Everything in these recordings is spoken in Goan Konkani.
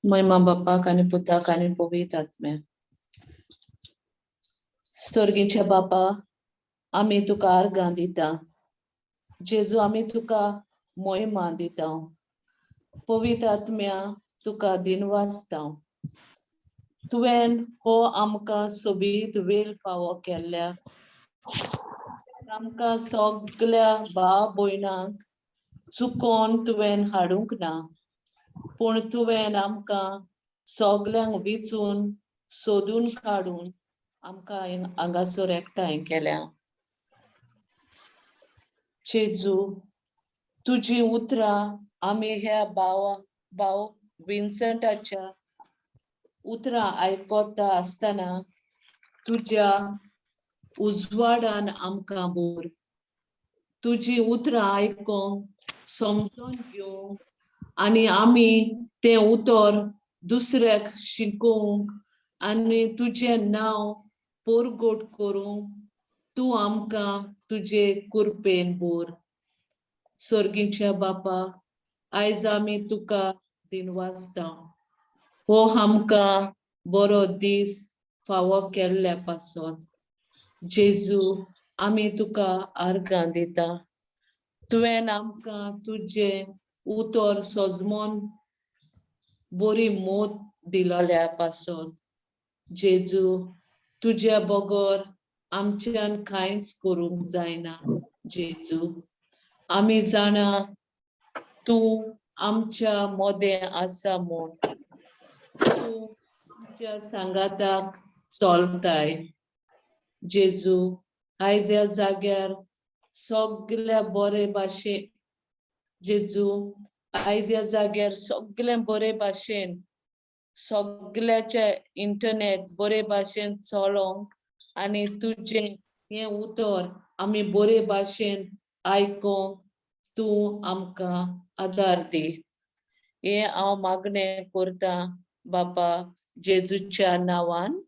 महिमा बापाक आनी पुताक आनी पवित्र आत्म्याक. सर्गीच्या बापा, आमी तुका आर्गां दिता. जेजू, आमी तुका मोहिमा दिता. पवित्र आत्म्या, तुका दिनवासता. तुवें हो आमकां सोबीत वेळ फावो केल्ल्या आमकां सगल्या भाव भयणांक चुकोन तुवें हाडूंक ना, पूण तुवें आमकां सगल्यांक विचून सोदून काडून आमकां हांगासर एकठांय केल्या. जेजू, तुजी उतरां आमी ह्या भाव विन्संटाच्या उतरां आयकता आसतना तुज्या उजवाडान आमकां बोर. तुजी उतरां आयकोंक समजून घेवंक आनी आमी तें उतर दुसऱ्याक शिकोवंक आनी तुजें नांव पोरगोट करूंक तूं आमकां तुजे कुरपेन बोर. सर्गीच्या बापा, आयज आमी तुका दिनवासता. हो आमकां बरो दीस फावो केल्ल्या पासत. जेजू, आमी तुका आर्गां दिता. तुवें आमकां तुजें उतर सजमोन बरी मोत दिलोल्या पासत. जेजू, तुज्या बगर आमच्यान कांयच करूंक जायना. जेजू, आमी जाणा तूं आमच्या मोदें आसा म्हूण. तूं आमच्या सांगाताक चलताय. जेजू, आयज ह्या जाग्यार सगल्या बरे भाशेन, जेजू आयज ह्या जाग्यार सगळें बरे भाशेन, सगल्याचे इंटरनेट बरे भाशेन चलोंक आनी तुजें हें उतर आमी बरे भाशेन आयकोंक तूं आमकां आदार दी. हें हांव मागणें करतां बापा जेजूच्या नांवान.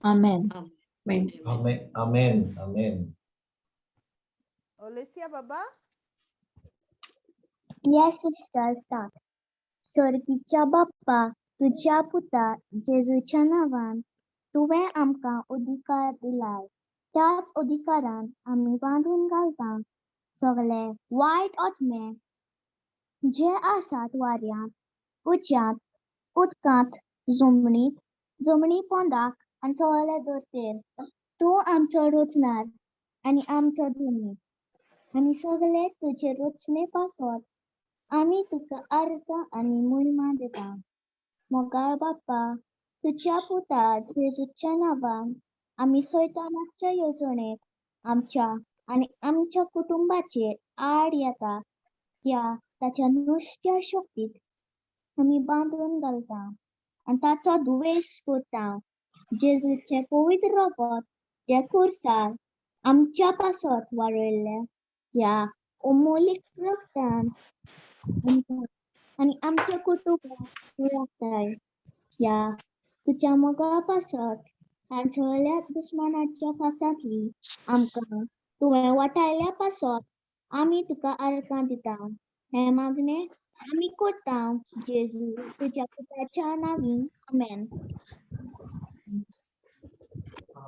आमेन. Amen. Amen. Amen. Olesia Baba. Yes, sister, start. सर्गीच्या बाप्पा, तुज्या पुता जेजूच्या नांवान तुवें आमकां अधिकार दिलाय. त्याच अधिकारान आमी बांदून घालता सगळे वायट आत्मे जे आसात वाऱ्यांत, उज्यांत, उदकांत, जमनीत, जमनी पोंदाक आनी सगळे धर्तेर. तूं आमचो रचणार आनी आमचो धनी आनी सगळे तुजे रचणे पासत आमी तुका अर्थ आनी मोहिमा दिता. मोगाळ बाप्पा, तुज्या पुता जेजूच्या नांवान आमी सैतानाच्या येवजणेक आमच्या आनी आमच्या कुटुंबाचेर आड येता त्या ताच्या नुस्त्या शक्तीक आमी बांदून घालता आनी ताचो दुवेस करता. जेजूचें पवित्र रगत जें खुर्सार आमच्या पासत वाडयल्लें त्या अमोलीक रगतान आमकां आनी आमच्या कुटुंबाक तूं राखताय. ह्या तुज्या मोगा पासत आनी सगळ्या दुस्मानाच्या फासांतली आमकां तुवें वाटायल्या पासत आमी तुका आर्गां दिता. हें मागणें आमी करता जेजू तुज्या पुताच्या नांवी. आमेन.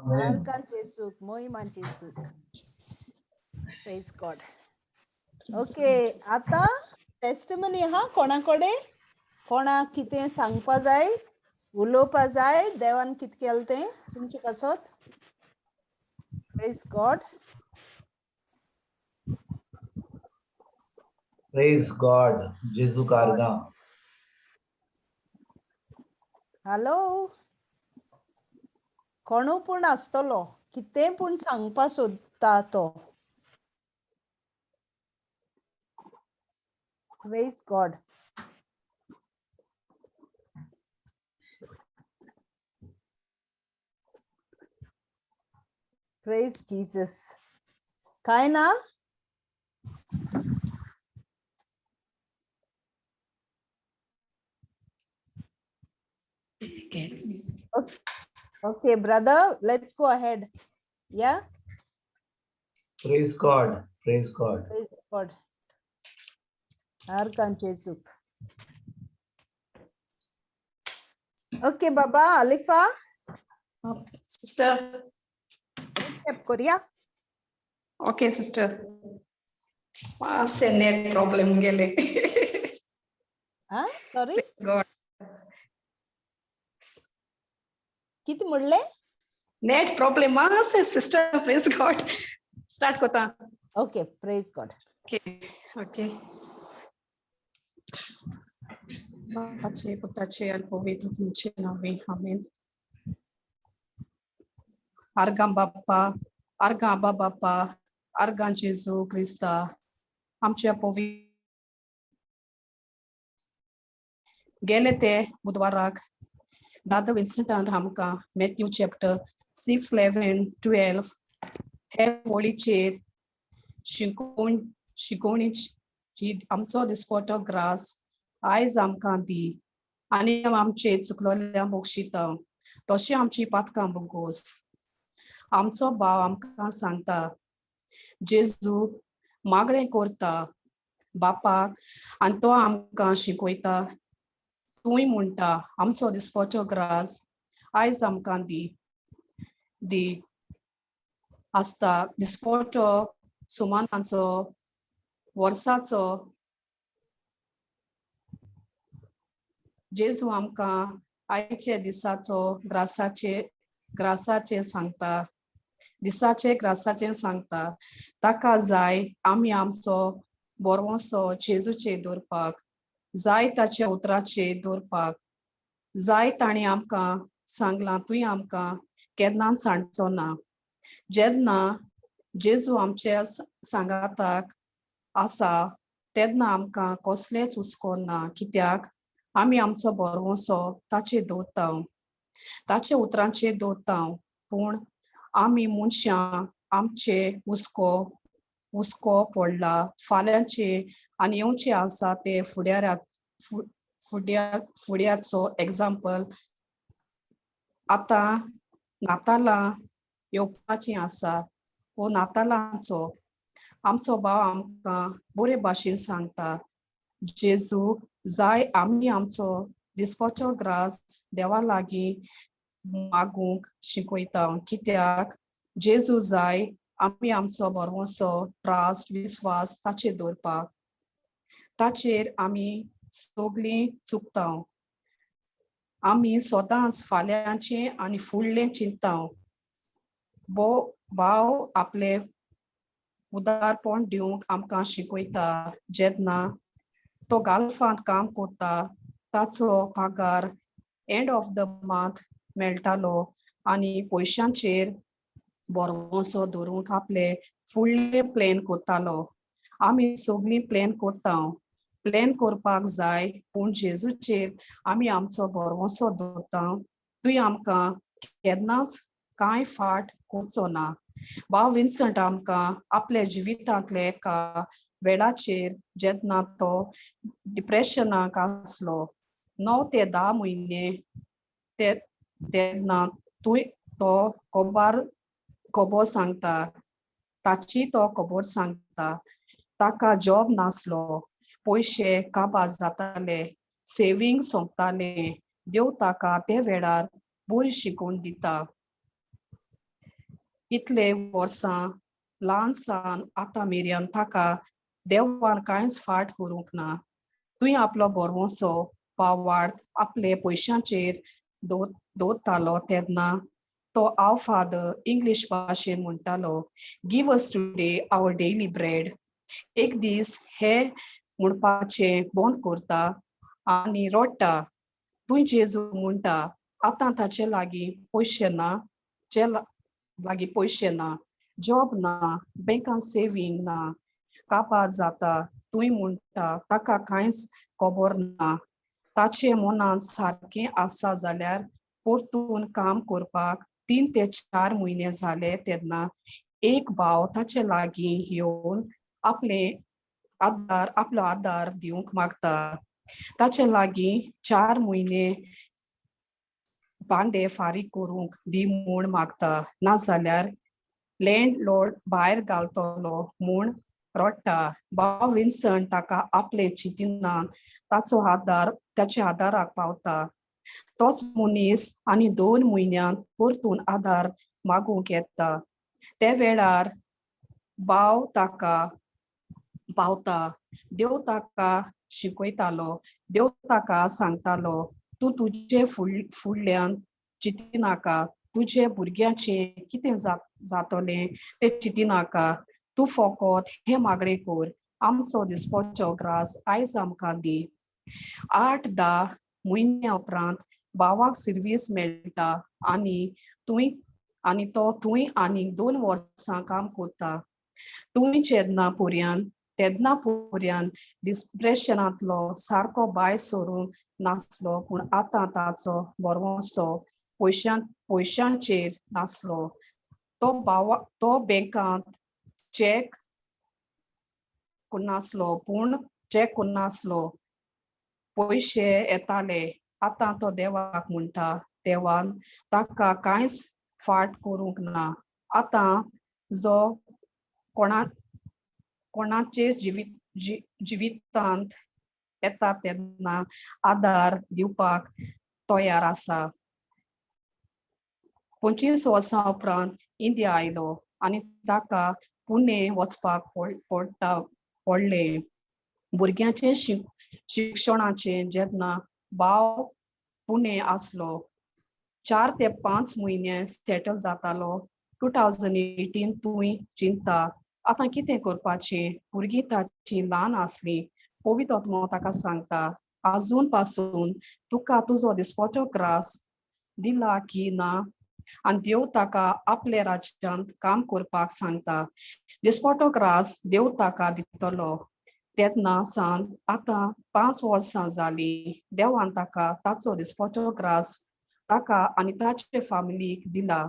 Amen. आर्गां जेजूक, मोहिमा जेजूक. Praise God. Okay, आतां टेस्टिमनी हा कोणा कडेन, कोणाक कितें सांगपा जाय, उलोवपा जाय, देवान कितें केलें तें तुमचे पासत. Praise God. Praise God. जेजू कारगा. हॅलो, कोणू पूण आसतलो कितें पूण सांगपा सोदता तो. Praise God. Praise Jesus. काय ना? Okay, brother, let's go ahead. Yeah? Praise God. Praise God. Praise God. आर्गां जेजूक. ओके बाबा अलिफा. सिस्टर. रिकॅप करूया. ओके सिस्टर, मातशें नेट प्रॉब्लेम गेले. हा, सॉरी. गॉड. किती म्हणले? नेट प्रॉब्लेम मातशें सिस्टर. प्रेज गॉड, स्टार्ट कोता. Okay, praise God. Okay okay. बापाचे, पुताचे आणि पवित्र तुमचे नावे, आमेन. आर्गां बाप्पा, आर्गां आबा बाप्पा, आर्गां जेजू क्रिस्ता, आमच्या पवी गेले ते बुधवाराक दादा विन्संटान आमकां मॅथ्यू चॅप्टर 6 11 12 हे वळीचेर शिकोवण शिकोवणीची, आमचो दिसपटो ग्रास आयज आमकां दी आनी आमचे चुकलोल्या बक्षिता तशें आमची पातकां बोगोस. आमचो भाव आमकां सांगता, जेजू मागणें करता बापाक आनी तो आमकां शिकयता. तूंय म्हणटा, आमचो दिसपटो ग्रास आयज आमकां दी. दी आसता दिसपटो सुमानाचो वर्साचो. जेजू आमकां आयचे दिसाचो ग्रासाचे ग्रासाचे सांगता, दिसाचे ग्रासाचे सांगता. ताका जाय आमी आमचो बरवंसो जेजूचेर दवरपाक जाय, ताच्या उतराचेर दवरपाक जाय. ताणें आमकां सांगलां, तुवें आमकां केन्नाच सांडचो ना. जेन्ना जेजू आमच्या सांगाताक आसा तेन्ना आमकां कसलेंच हुस्को ना, कित्याक आमी आमचो भरवंसो ताचेर दवरता, ताचे उतरांचेर दवरता. पूण आमी मनशां आमचे हुस्को हुस्को पडला फाल्यांचे आनी येवचे आसा ते फुड्याराक फुड्या फुड्याचो. एग्जाम्पल, आतां नातालां येवपाचीं आसा. हो नातालांचो आमचो भाव आमकां बरे भाशेन सांगता, जेजू जाय आमी आमचो दिसपाचो ग्रास देवा लागीं मागूंक शिकयता, कित्याक जेजू जाय आमी आमचो भरवंसो, ट्रास्ट, विस्वास ताचेर दवरपाक. ताचेर आमी सगलीं चुकता. आमी सदांच फाल्यांचें आनी फुडलें चिंतता. बो भाव आपले उदारपण दिवंक आमकां शिकयता. जेन्ना तो गाल्फांत काम करता, ताचो पगार एंड ऑफ the month मेळटालो आनी पयशांचेर भरवंसो दवरूंक आपले फुडले प्लॅन करतालो. आमी सगळीं प्लॅन करता, प्लॅन करपाक जाय, पूण जेजूचेर आमी आमचो भरवंसो दवरता. तुवें आमकां केन्नाच कांय फाट करचो ना. भाव विन्संट आमकां आपल्या जिवितांतले एका वेळाचेर, जेन्ना तो डिप्रेशनाक आसलो 9 ते 10 म्हयने ते, तेन्ना तूं तो खबर खबर सांगता, ताची तो खबर सांगता. ताका जॉब नासलो, पयशे काबार जाताले, सेवींग सोंपताले. देव ताका ते वेळार बरी शिकोवन दिता. इतले वर्सां ल्हान सान आतां मेरेन ताका देवान कांयच फाट करूंक ना. तुवें आपलो भरवंसो पावार्थ आपले पयशांचेर दवरतालो तेन्ना तो आव फादर इंग्लीश भाशेन म्हणटालो, "Give us today our daily bread." एक दीस हे म्हणपाचें बंद करता आनी रडटा. तूं जेजू म्हणटा, आतां ताचे लागीं पयशे ना, चे लागीं पयशे ना, जॉब ना, बँकान सेवींग ना, काबार जाता. तूंय म्हणटा ताका कांयच खबर ना. ताचे मनांत सारकें आसा जाल्यार परतून काम करपाक 3 ते 4 म्हयने जाले तेन्ना एक भाव ताचे लागीं येवन आपले आदार आपलो आदार दिवंक मागता. ताचे लागीं 4 म्हयने भांडे फारीक करूंक दी म्हूण मागता, नाजाल्यार लँडलॉर्ड भायर घालतलो म्हूण रडटा. भाव विन्संट ताका आपले चिंतिनान ताचो आदार ताच्या आदाराक पावता. तोच मनीस आनी 2 म्हयन्यांत परतून आदार मागूंक येता. ते वेळार भाव ताका पावता. देव ताका शिकयतालो, देव ताका सांगतालो, तूं तुजे फुडल्यान चिंतिनाका, तुजे भुरग्यांचें कितें जातलें तें चिंतिनाका, तूं फकत हें मागणें कर, आमचो दिसपाचो ग्रास आयज आमकां दी. 8-10 म्हयन्या उपरांत भावाक सिर्वीस मेळटा आनी तुवें आनी तो थंय आनीक 2 वर्सां काम करता. तुवें जेन्ना पर्यंत तेन्ना पर्यंत डिप्रेशनांतलो सारको भायर सरूंक नासलो, पूण आतां ताचो भरवंसो पयशांचेर नासलो. तो बँकांत चॅक नासलो, पूण चॅक नासलो, पयशे येताले. आतां तो देवाक म्हणटा, देवान ताका कांयच फाट करूंक ना. आतां जो कोणाचे जिवितांत येता तेन्ना आदार दिवपाक तयार आसा. 25 वर्सां उपरांत इंडिया आयलो आनी ताका पुणे वचपाक पडलें. भुरग्यांचे शिक्षणाचें जेन्ना भाव पुणे आसलो 4 ते 5 म्हयने सेटल जातालो. 2018 तुवें चिंता आतां कितें करपाचें, भुरगीं ताची ल्हान आसलीं. पवित्र आत्मो ताका सांगता, आजून पासून तुका तुजो दिसपटो ग्रास दिला की ना, आनी देव ताका आपल्या राज्यांत काम करपाक सांगता. दिसपटो ग्रास देव ताका दितलो. तेन्ना सावन आतां 5 वर्सां जालीं देवान ताका ताचो दिसपटो ग्रास ताका आनी ताचे फामिलीक दिला.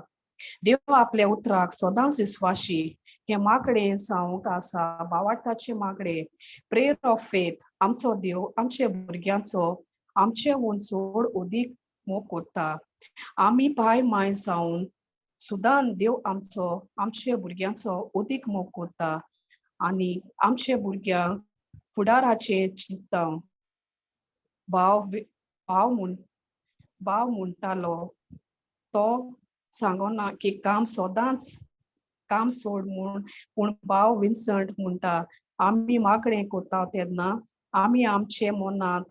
देव आपल्या उतराक सदांच विस्वाशी. हें मागणें जावंक आसा भावार्थाचें मागणें, प्रेयर ऑफ फेथ. आमचो देव आमचे भुरग्यांचो आमचे हून चड अदीक मोग कोत्ता. आमी पाय माय जावन सुदान देव आमचो आमचे भुरग्यांचो अदीक मोग कोत्ता आनी आमचे भुरग्यांक फुडाराचें चिंतता. भाव म्हणटालो, तो सांगना की काम सदांच काम सोड म्हूण, पूण भाव विन्संट म्हणटा, आमी मागणें करता तेन्ना आमी आमचे मनांत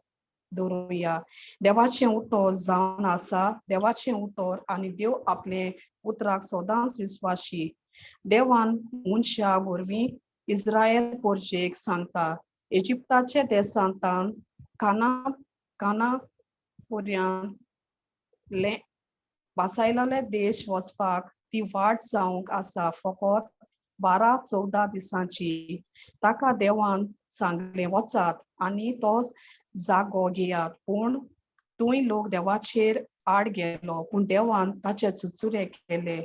दवरुया देवाचें उतर जावन आसा. देवाचें उतर आनी देव आपले उतराक सदांच विस्वाशी. देवान मनशा वरवीं इस्रायल पोरजेक सांगता, इजिप्ताचे देशांतान काना पर्यंत बासायलेले देश वचपाक ती वाट जावंक आसा फकत 12-14 दिसांची. ताका देवान सांगलें, वचात आनी तो जागो घेयात, पूण थंय लोक देवाचेर आड गेलो, पूण देवान ताचे चुचुरे केले.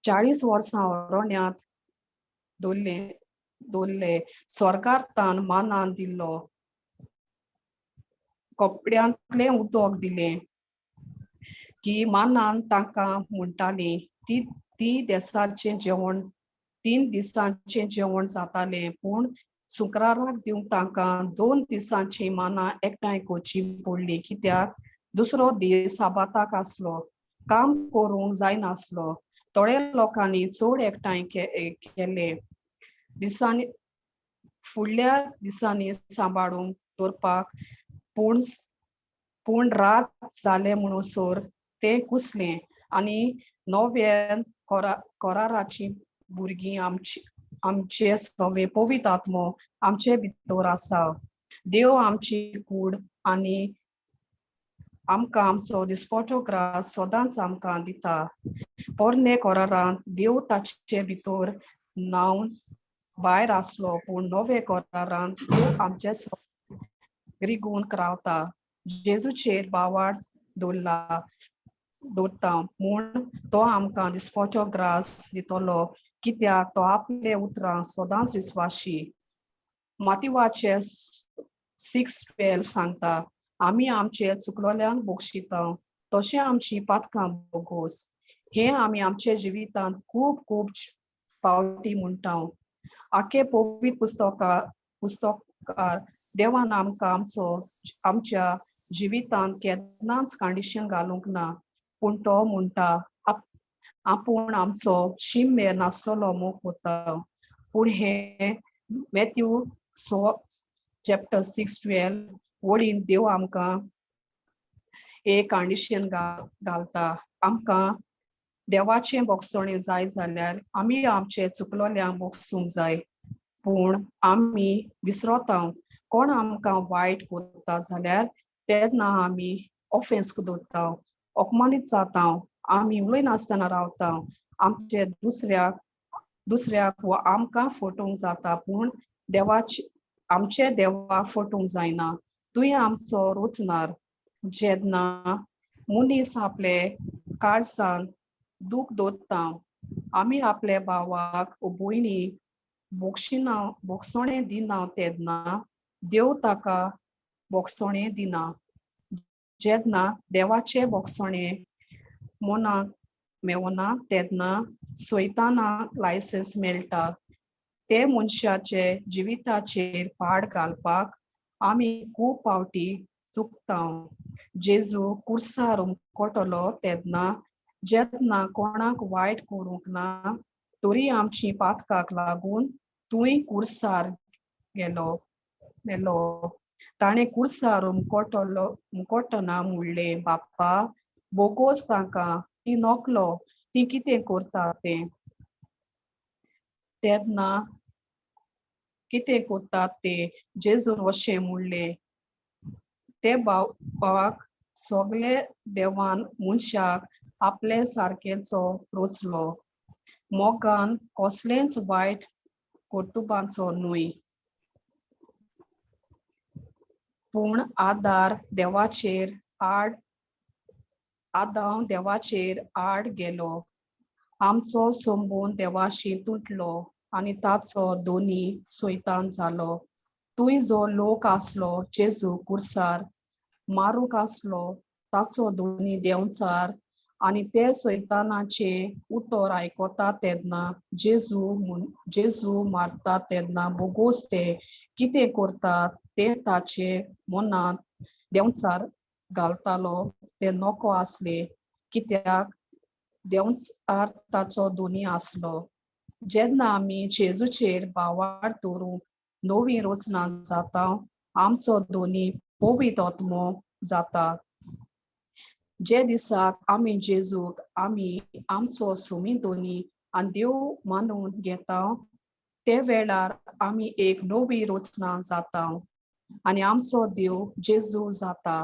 40 वर्सां अरण्यांत दवरले. स्वर्गार तान मानान दिल्लो, कपड्यांतलें उदक दिलें की मानान तांकां म्हणटाली. ती देसाचें जेवण 3 दिसांचें जेवण जातालें, पूण शुक्राराक दिवंक तांकां 2 दिसांची मानां एकठांय करची पडली, कित्याक दुसरो दीस साबाताक आसलो, काम करूंक जायनासलो. थोड्या लोकांनी चड एकठांय केले. दिसांनी फुडल्या दिसांनी सांबाळूंक दवरपाक, पूण रात जाले म्हणसर तें कुसलें आनी नव्या कराराची भुरगीं आमचे सवे पवित्र आत्मो आमचे भितर आसा. देव आमची कूड आनी आमकां आमचो दिसपटो ग्रास सदांच आमकां दिता. पोरणे करारांत देव ताचे भितर न्हांवन भायर आसलो, पूण नवे करारांत देव आमचे रिगून रावता. जेजूचेर भावार्थ दवरता म्हूण तो आमकां दिसपटो ग्रास दितलो, कित्याक तो आपले उतरां सदांच विस्वाशी. मातिवाचे 6:12 सांगता, आमी आमचे चुकलोल्यांक बक्षिता तशें आमची पातकां बोगोस. हें आमी आमच्या जिवितांत खूब खूब पावटी म्हणटा. आखे पवित्र पुस्तकार देवान आमकां आमच्या जिवितांत केन्नाच कंडिशन घालूंक ना, पूण तो म्हणटा आपूण आमचो शीम मेर नासलेलो मोग कोता. पूण हे मॅथ्यू चॅप्टर 6:12 वळीन देव आमकां एक कंडिशन घालता. आमकां देवाचें बोगसणें जाय जाल्यार आमी आमचे चुकलोल्यांक बोगसूंक जाय, पूण आमी विसरोता कोण आमकां वायट कोत्ता जाल्यार तेन्ना आमी ऑफेन्स दवरता, अपमानीत जाता, आमी उलयनासतना रावता, आमचे दुसऱ्याक वा आमकां फटोवंक जाता, पूण देवाचे आमचे देवा फटोवंक जायना. तुवें आमचो रोचणार जेन्ना मनीस आपले काळजान दूख दवरता, आमी आपल्या भावाक भयणीक बोगशिना बोगसणें दिना तेन्ना देव ताका बोगसणें दिना. जेन्ना देवाचें बोगसणें मनाक मेवना तेन्ना सैतानाक लायसन्स मेळटा ते मनशाचे जिविताचेर पाड घालपाक. आमी खूब फावटी चुकता. जेजू कुर्सार उमकोटलो तेन्ना जेन्ना कोणाक वायट करूंक ना तरी आमची पातकाक लागून तुंय कुर्सार गेलो मेलो. ताणें कुर्सार उमकोटलो उमकोटना म्हणलें, बाप्पा बोगोस तांकां, ती नोकलो ती कितें करता तें. तेन्ना कितें करतात ते जेजून अशें म्हणलें, ते भावाक सगळे देवान मनशाक आपले सारकेचो रोचलो, मोगान कसलेंच वायट कर्तुबांचो न्हय, पूण आदार देवाचेर आड आदांव देवाचेर आड गेलो, आमचो संबंद देवाशी तुटलो आनी ताचो दोनी सैतान जालो. तूंय जो लोक आसलो जेजू कुर्सार मारूंक आसलो ताचो दोनी देंवचार आनी ते सैतानाचे उतर आयकता तेन्ना जेजू मारता तेन्ना बोगोस ते कितें करतात तें ताचे मनांत देंवचार घालतालो ते नको आसले, कित्याक देंवचार ताचो दोनी आसलो. जेन्ना आमी जेजूचेर भावार्थ दवरूंक नवी रचना जाता, आमचो दोनी पवित्र आत्मो जाता. जे दिसाक आमी जेजूक आमी आमचो सुमी दोनी आनी देव मानून घेता ते वेळार आमी एक नवी रचना जाता आनी आमचो देव जेजू जाता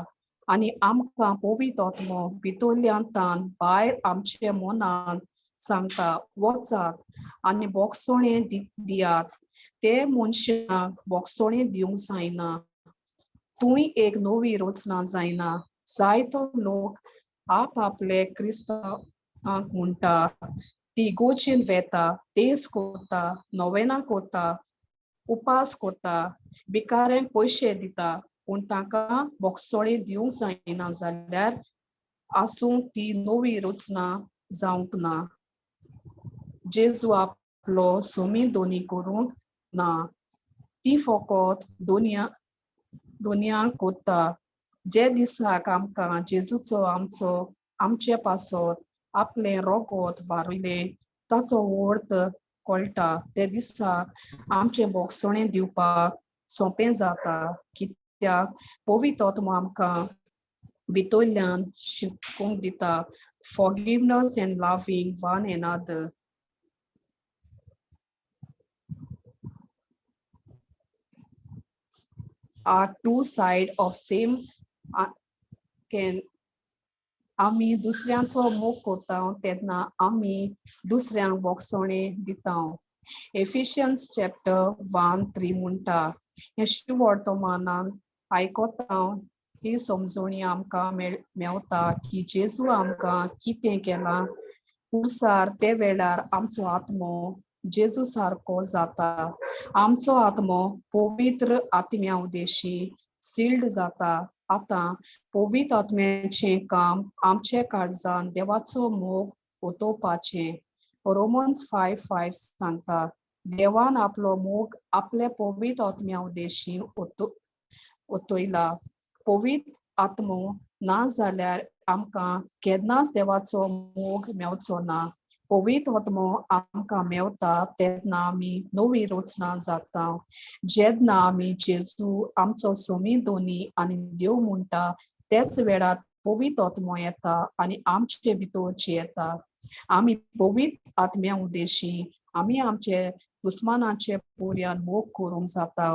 आनी आमकां पवित्र आत्मो भितरल्यान तान भायर आमचे मनांत सांगता, वचात आनी बोगसणें दियात. ते मनशांक बोगसणें दिवंक जायना, तूंय एक नवी रचना जायना. जायतो लोक आप आपले क्रिस्तांवांक म्हणटा, ती गोचेन वेता, तेज कोता, नोवेना कोता, उपास कोता, भिकाऱ्यांक पयशे दिता, पूण तांकां बोगसणें दिवंक जायना जाल्यार आसूं ती नवी रचना जावंक ना. जेजू आपलो सोमी दोनी करूंक ना, ती फकत दोनयांक कोत्ता. जे दिसाक आमकां जेजूचो आमचो आमचे पासत आपलें रोगोत वारयलें ताचो अर्थ कळटा ते दिसाक आमचें बोगसणें दिवपाक सोंपें जाता, कित्याक पवित्र आत्मो आमकां भितरल्यान शिकूंक दिता forgiveness and loving one another. Are two sides of same can. आमी दुसऱ्यांचो मोग करता तेन्ना आमी दुसऱ्यांक बोगसणें दिता. एफिशियन्स चॅप्टर 1:3 म्हणटा, हें शिवर्तमानान आयकता ही समजणी आमकां मेवता की जेजू आमकां कितें केलां कुर्सार ते वेळार आमचो आत्मो जेजू सारको जाता. आमचो आत्मो पवित्र आत्म्या उदेशी सिल्ड जाता. आतां पवित्र आत्म्याचें काम आमचे काळजान देवाचो मोग ओतोवपाचें. रोमन्स 5:5 सांगता, देवान आपलो मोग आपले पवित्र आत्म्या उदेशी ओतयला. पवित्र आत्मो ना जाल्यार आमकां केन्नाच देवाचो मोग मेवचो ना. पवित्र आत्मो आमकां मेवता तेन्ना आमी नवी रचना जाता. जेन्ना आमी जेजू आमचो सोमी दोनी आनी देव म्हणटा तेच वेळार पवित्र आत्मो येता आनी आमचे भितर जियेता. आमी पवित्र आत्म्या उद्देशी आमी आमचे दुस्मानाचे पोरयान मोग करूंक जाता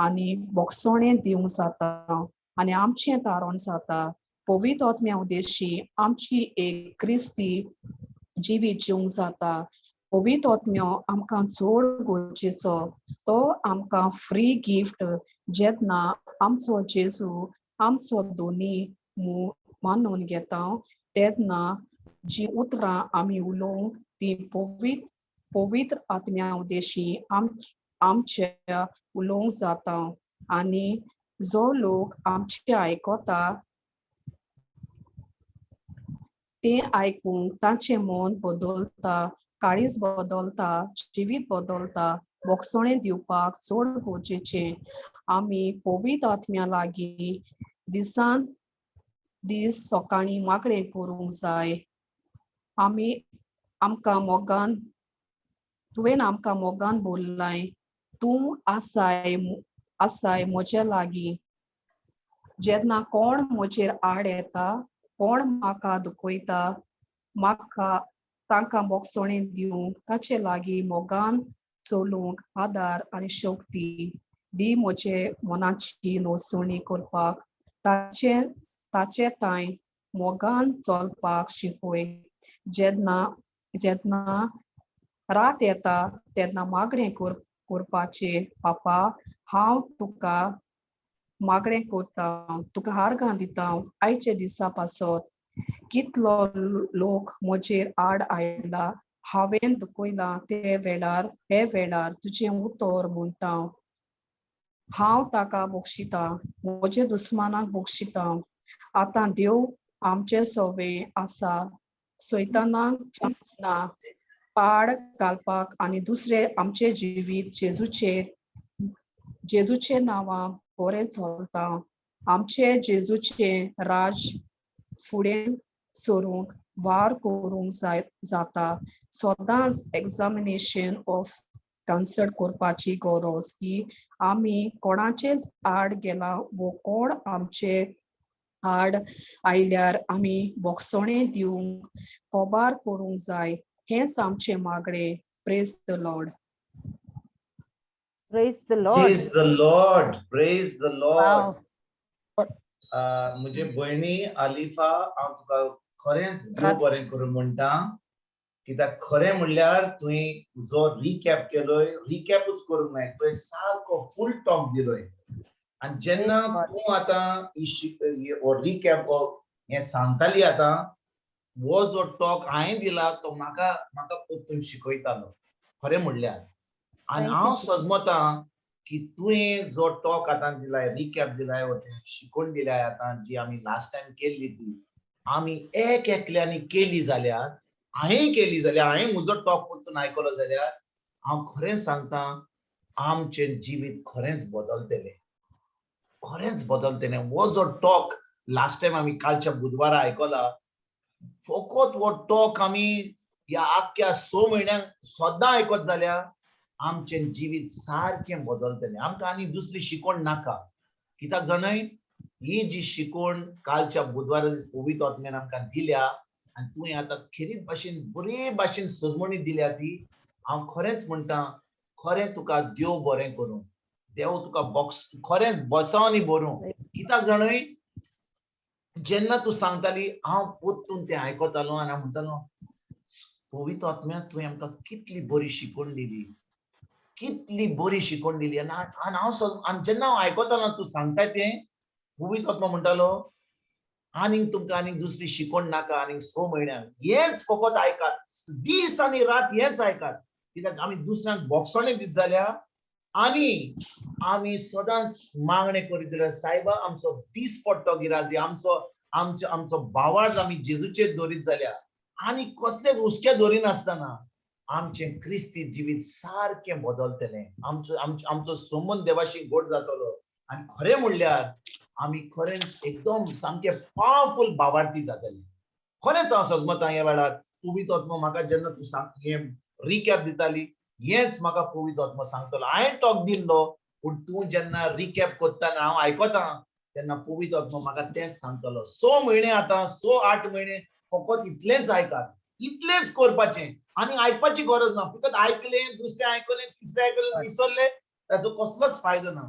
आनी बोगसोणें दिवंक जाता आनी आमचें तारण जाता. पवित्र आत्म्या उद्देशी आमची एक क्रिस्ती जिवीत जिवंक जाता. पवित्र आत्म्यो आमकां चड गरजेचो. तो आमकां फ्री गिफ्ट जेन्ना आमचो जेजू आमचो दोनी मानून घेता तेन्ना जी उतरां आमी उलोवंक ती पवित्र आत्म्या उद्देशी आमच्या उलोवंक जाता आनी जो लोक आमचे आयकता तें आयकूंक तांचें मन बदलता, काळीज बदलता, जिवीत बदलता. बोगसोणें दिवपाक चड गरजेचें. आमी पवित्र आत्म्या लागीं दिसान दीस सकाळीं मागणें करूंक जाय. आमी आमकां मोगान तुवें आमकां मोगान बोल्लाय, तूं आसाय आसाय म्हजे लागीं. जेन्ना कोण म्हजेर आड येता, कोण म्हाका दुखयता, म्हाका तांकां बोगसोणें दिवंक ताचे लागीं मोगान चलूंक आदार आनी शक्ती दी. म्हजे मनाची नोसणी करपाक ताचे ताचे तांय मोगान चलपाक शिकय. जेन्ना जेन्ना रात येता तेन्ना मागणें करपाचें, पापा हांव तुका मागणें करता, तुका आर्गां दिता आयचे दिसा पासत. कितलो लोक म्हजेर आड आयला, हांवें दुखयलां ते वेळार हे वेळार तुजें उतर म्हणटा हांव ताका बक्षितां, म्हजे दुस्मानाक बक्षितां. आतां देव आमचे सोवे आसा, सैतानाक चान्स ना पाड घालपाक आनी दुसरे आमचे जिवीत जेजूचे नांवां बरें चलता. आमचे जेजूचे राज फुडें सरूंक वार करूंक जाय जाता. सदांच एग्जामिनेशन ऑफ कन्सल्ट करपाची गरज की आमी कोणाचेच आड गेला वो कोण आमचे आड आयल्यार आमी बोगसोणें दिवंक कोबार करूंक जाय. हेंच आमचें मागणें. Praise the Lord. Praise the Lord. Praise the Lord. Praise the Lord. Wow. म्हजे भयणी आलिफा, हांव तुका खरेंच देव बरें करूं म्हणटा. कित्याक खरें म्हणल्यार तुवें जो रिकॅप केलोय, रिकॅपूच करूंक नाय, तुवें सारको फूल टॉक दिलोय. आनी जेन्ना तूं आतां हो रिकॅप हें सांगताली, आतां हो जो टॉक हांवें दिला तो म्हाका म्हाका परतून शिकयतालो खरें म्हणल्यार. आनी हांव सजमतां की तुवें जो टॉक आतां दिलाय, रिकॅप दिलाय, वो तें शिकोवन दिलाय आतां जी आमी लास्ट टायम केल्ली ती आमी एक एकल्यांनी केली जाल्यार, हांवें केली जाल्यार, हांवें म्हजो टॉक परतून आयकलो जाल्यार हांव खरेंच सांगता आमचें जिवीत खरेंच बदलतलें, खरेंच बदलतलें. हो जो टॉक लास्ट टायम आमी कालच्या बुधवारा आयकला, फकत हो टॉक आमी ह्या आख्ख्या 6 म्हयन्यांक सदां आयकत जाल्यार आमचें जिवीत सारकें बदलतलें. आमकां आनी दुसरी शिकवण नाका. कित्याक जाणाय, ही जी शिकवण कालच्या बुधवारा दीस पवित्र आत्म्यान आमकां दिल्या आनी तुवें आतां खेरीत भाशेन बरे भाशेन सजमणी दिल्या ती हांव खरेंच म्हणटा, खरें तुका देव बरें करूं, देव तुका बॉक्स खरेंच बसावनी बरूं. कित्याक जाणय, जेन्ना तूं सांगताली हांव परतून तें आयकतालो आनी हांव म्हणटालो पवित्र आत्म्या तुवें आमकां कितली बरी शिकवण दिली, कितली बरी शिकवण दिली. आनी हांव आनी जेन्ना हांव आयकतालो तूं सांगता तें, पवित्र आत्मा म्हणटालो आनीक तुमकां आनीक दुसरी शिकवण नाका, आनीक 6 म्हयन्यांक हेंच फकत आयकात, दीस आनी रात हेंच आयकात. कित्याक आमी दुसऱ्यांक बोगसणें दीत जाल्यार आनी आमी सदांच मागणें करीत जाल्यार सायबा आमचो दीस पडटो गिराजी, आमचो आमचो आमचो बावाज आमी जेजूचेर दवरीत जाल्यार आनी कसलेच हुस्के दवरिनासतना आमचें क्रिस्ती जिवीत सारकें बदलतलें, आमचो आमचो आमचो संबंद देवाशी गोड जातलो. आनी खरें म्हणल्यार आमी खरेंच एकदम सामके पावरफूल भावार्थी जातले. खरेंच हांव सजमता ह्या वेळार पवित्र आत्मो म्हाका जेन्ना तूं सांग हें रिकॅप दिताली, हेंच म्हाका पवित्र आत्मो सांगतलो. हांवें टॉक दिल्लो, पूण तूं जेन्ना रिकॅप करता आनी हांव आयकता तेन्ना पवित्र आत्मो म्हाका तेंच सांगतलो. 6 म्हयने आतां, 6-8 म्हयने फकत इतलेंच आयकात, इतलेंच करपाचें आनी आयकपाची गरज ना. फकत आयकलें, दुसरें आयकलें, तिसरें आयकलें, विसरलें, ताचो कसलोच फायदो ना.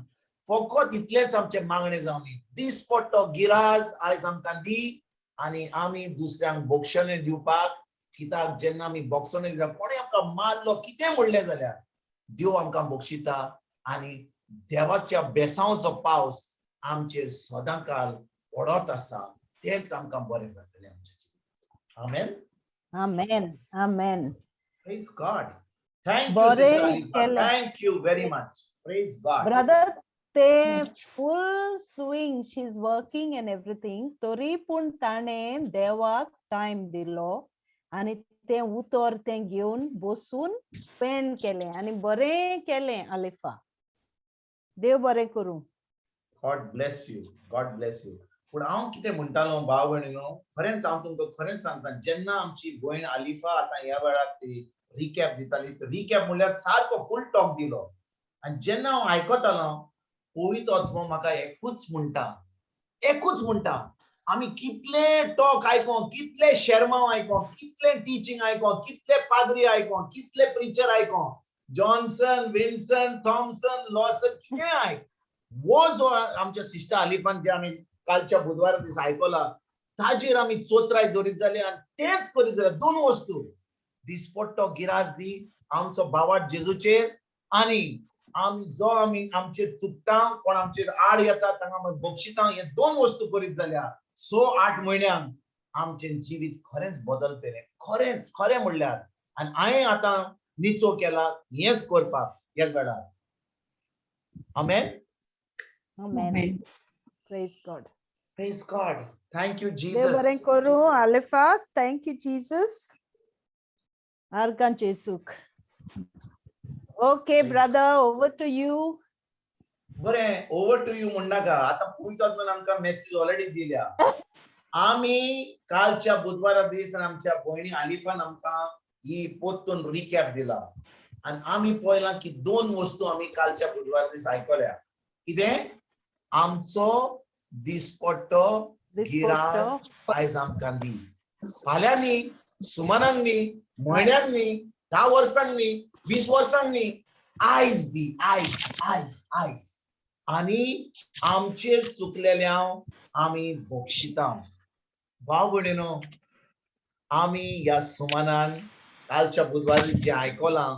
फकत इतलेंच आमचें मागणें जावनी, दिसपट्टो गिराज आयज आमकां दी आनी आमी दुसऱ्यांक बोक्षणें दिवपाक. कित्याक जेन्ना आमी बोक्षणें दिता, कोणें आमकां मारलो कितें म्हणलें जाल्यार देव आमकां बक्षिता आनी देवाच्या बेसांवचो पावस आमचेर सदांकाल पडत आसा. तेंच आमकां बरें जातलें आमच्या जिवितांत. आमेन. Amen, amen. Praise God. Thank you, बरें Sister Alifa. केलें. Thank you very much. Praise God. Brother, ते full swing, she is working and everything, तरी पूण ताणें देवाक टायम दिलो आनी तें उतर तें घेवन बसून स्पेंड केलें आनी बरें केलें आलिफा. देव बरें करूं. God bless you. God bless you. पूण हांव कितें म्हणटालो भाव भयणीनो, खरेंच हांव तुमकां खरेंच सांगता, जेन्ना आमची भयण आलिफा आतां ह्या वेळार ती रिकॅप दिताली, रिकॅप म्हणल्यार सारको फूल टॉक दिलो आनी जेन्ना हांव आयकतालो, पवित्र आत्मो म्हाका एकूच म्हणटा, एकूच म्हणटा, आमी कितले टॉक आयको, कितले शेरमांव आयको, कितले टिचींग आयको, कितले पाद्री आयको, कितले प्रिचर आयको, जॉन्सन, विन्सन, थॉमसन, लॉसन, कितें आयक, वो जो आमच्या सिस्टर आलिफान जे आमी कालच्या बुधवारा दीस आयकला ताजेर आमी चोत्राय दवरीत जाले आनी तेच करीत जाल्यार दोन वस्तू, दिसपट्टो गिरास दी आमचो भावार्थ जेजूचेर आनी आमी जो आमी आमचेर चुकता, कोण आमचेर आड येता तांकां आमी बक्षिता, हे दोन वस्तू करीत जाल्यार 6-8 म्हयन्यांक आमचें जिवीत खरेंच बदलतलें. खरेंच, खरें म्हणल्यार. आनी हांवें आतां निचो केला हेंच करपाक ह्याच वेळार. आमेन. Amen. Praise God. Praise God. Thank you, देव Jesus. बरें करूं आलिफा. Thank you Jesus. आर्गां जेजूक. Okay brother, over to you. बरें, ओवर टू you म्हणनाका. आतां पवित्र आत्म्यान आमकां मेसेज ऑलरेडी दिल्या. आमी कालच्या बुधवारा दीस आमच्या भयणी आलिफान आमकां ही पोत्तून रिकॅप दिला आनी आमी पळयलां की दोन वस्तू आमी कालच्या बुधवारा दीस आयकल्या. कितें? आमचो दिसपट्टो गिराज आयज आमकां दी. फाल्यां न्ही, सुमानाक न्ही, म्हयन्याक न्ही, 10 वर्सांक न्ही, 20 वर्सांक न्ही, आयज दी, आयज, आयज, आयज. आनी आमचेर चुकलेल्या आमी बक्षिता. भाव भयणीनो, आमी ह्या सुमानान कालच्या बुधवारी जें आयकलां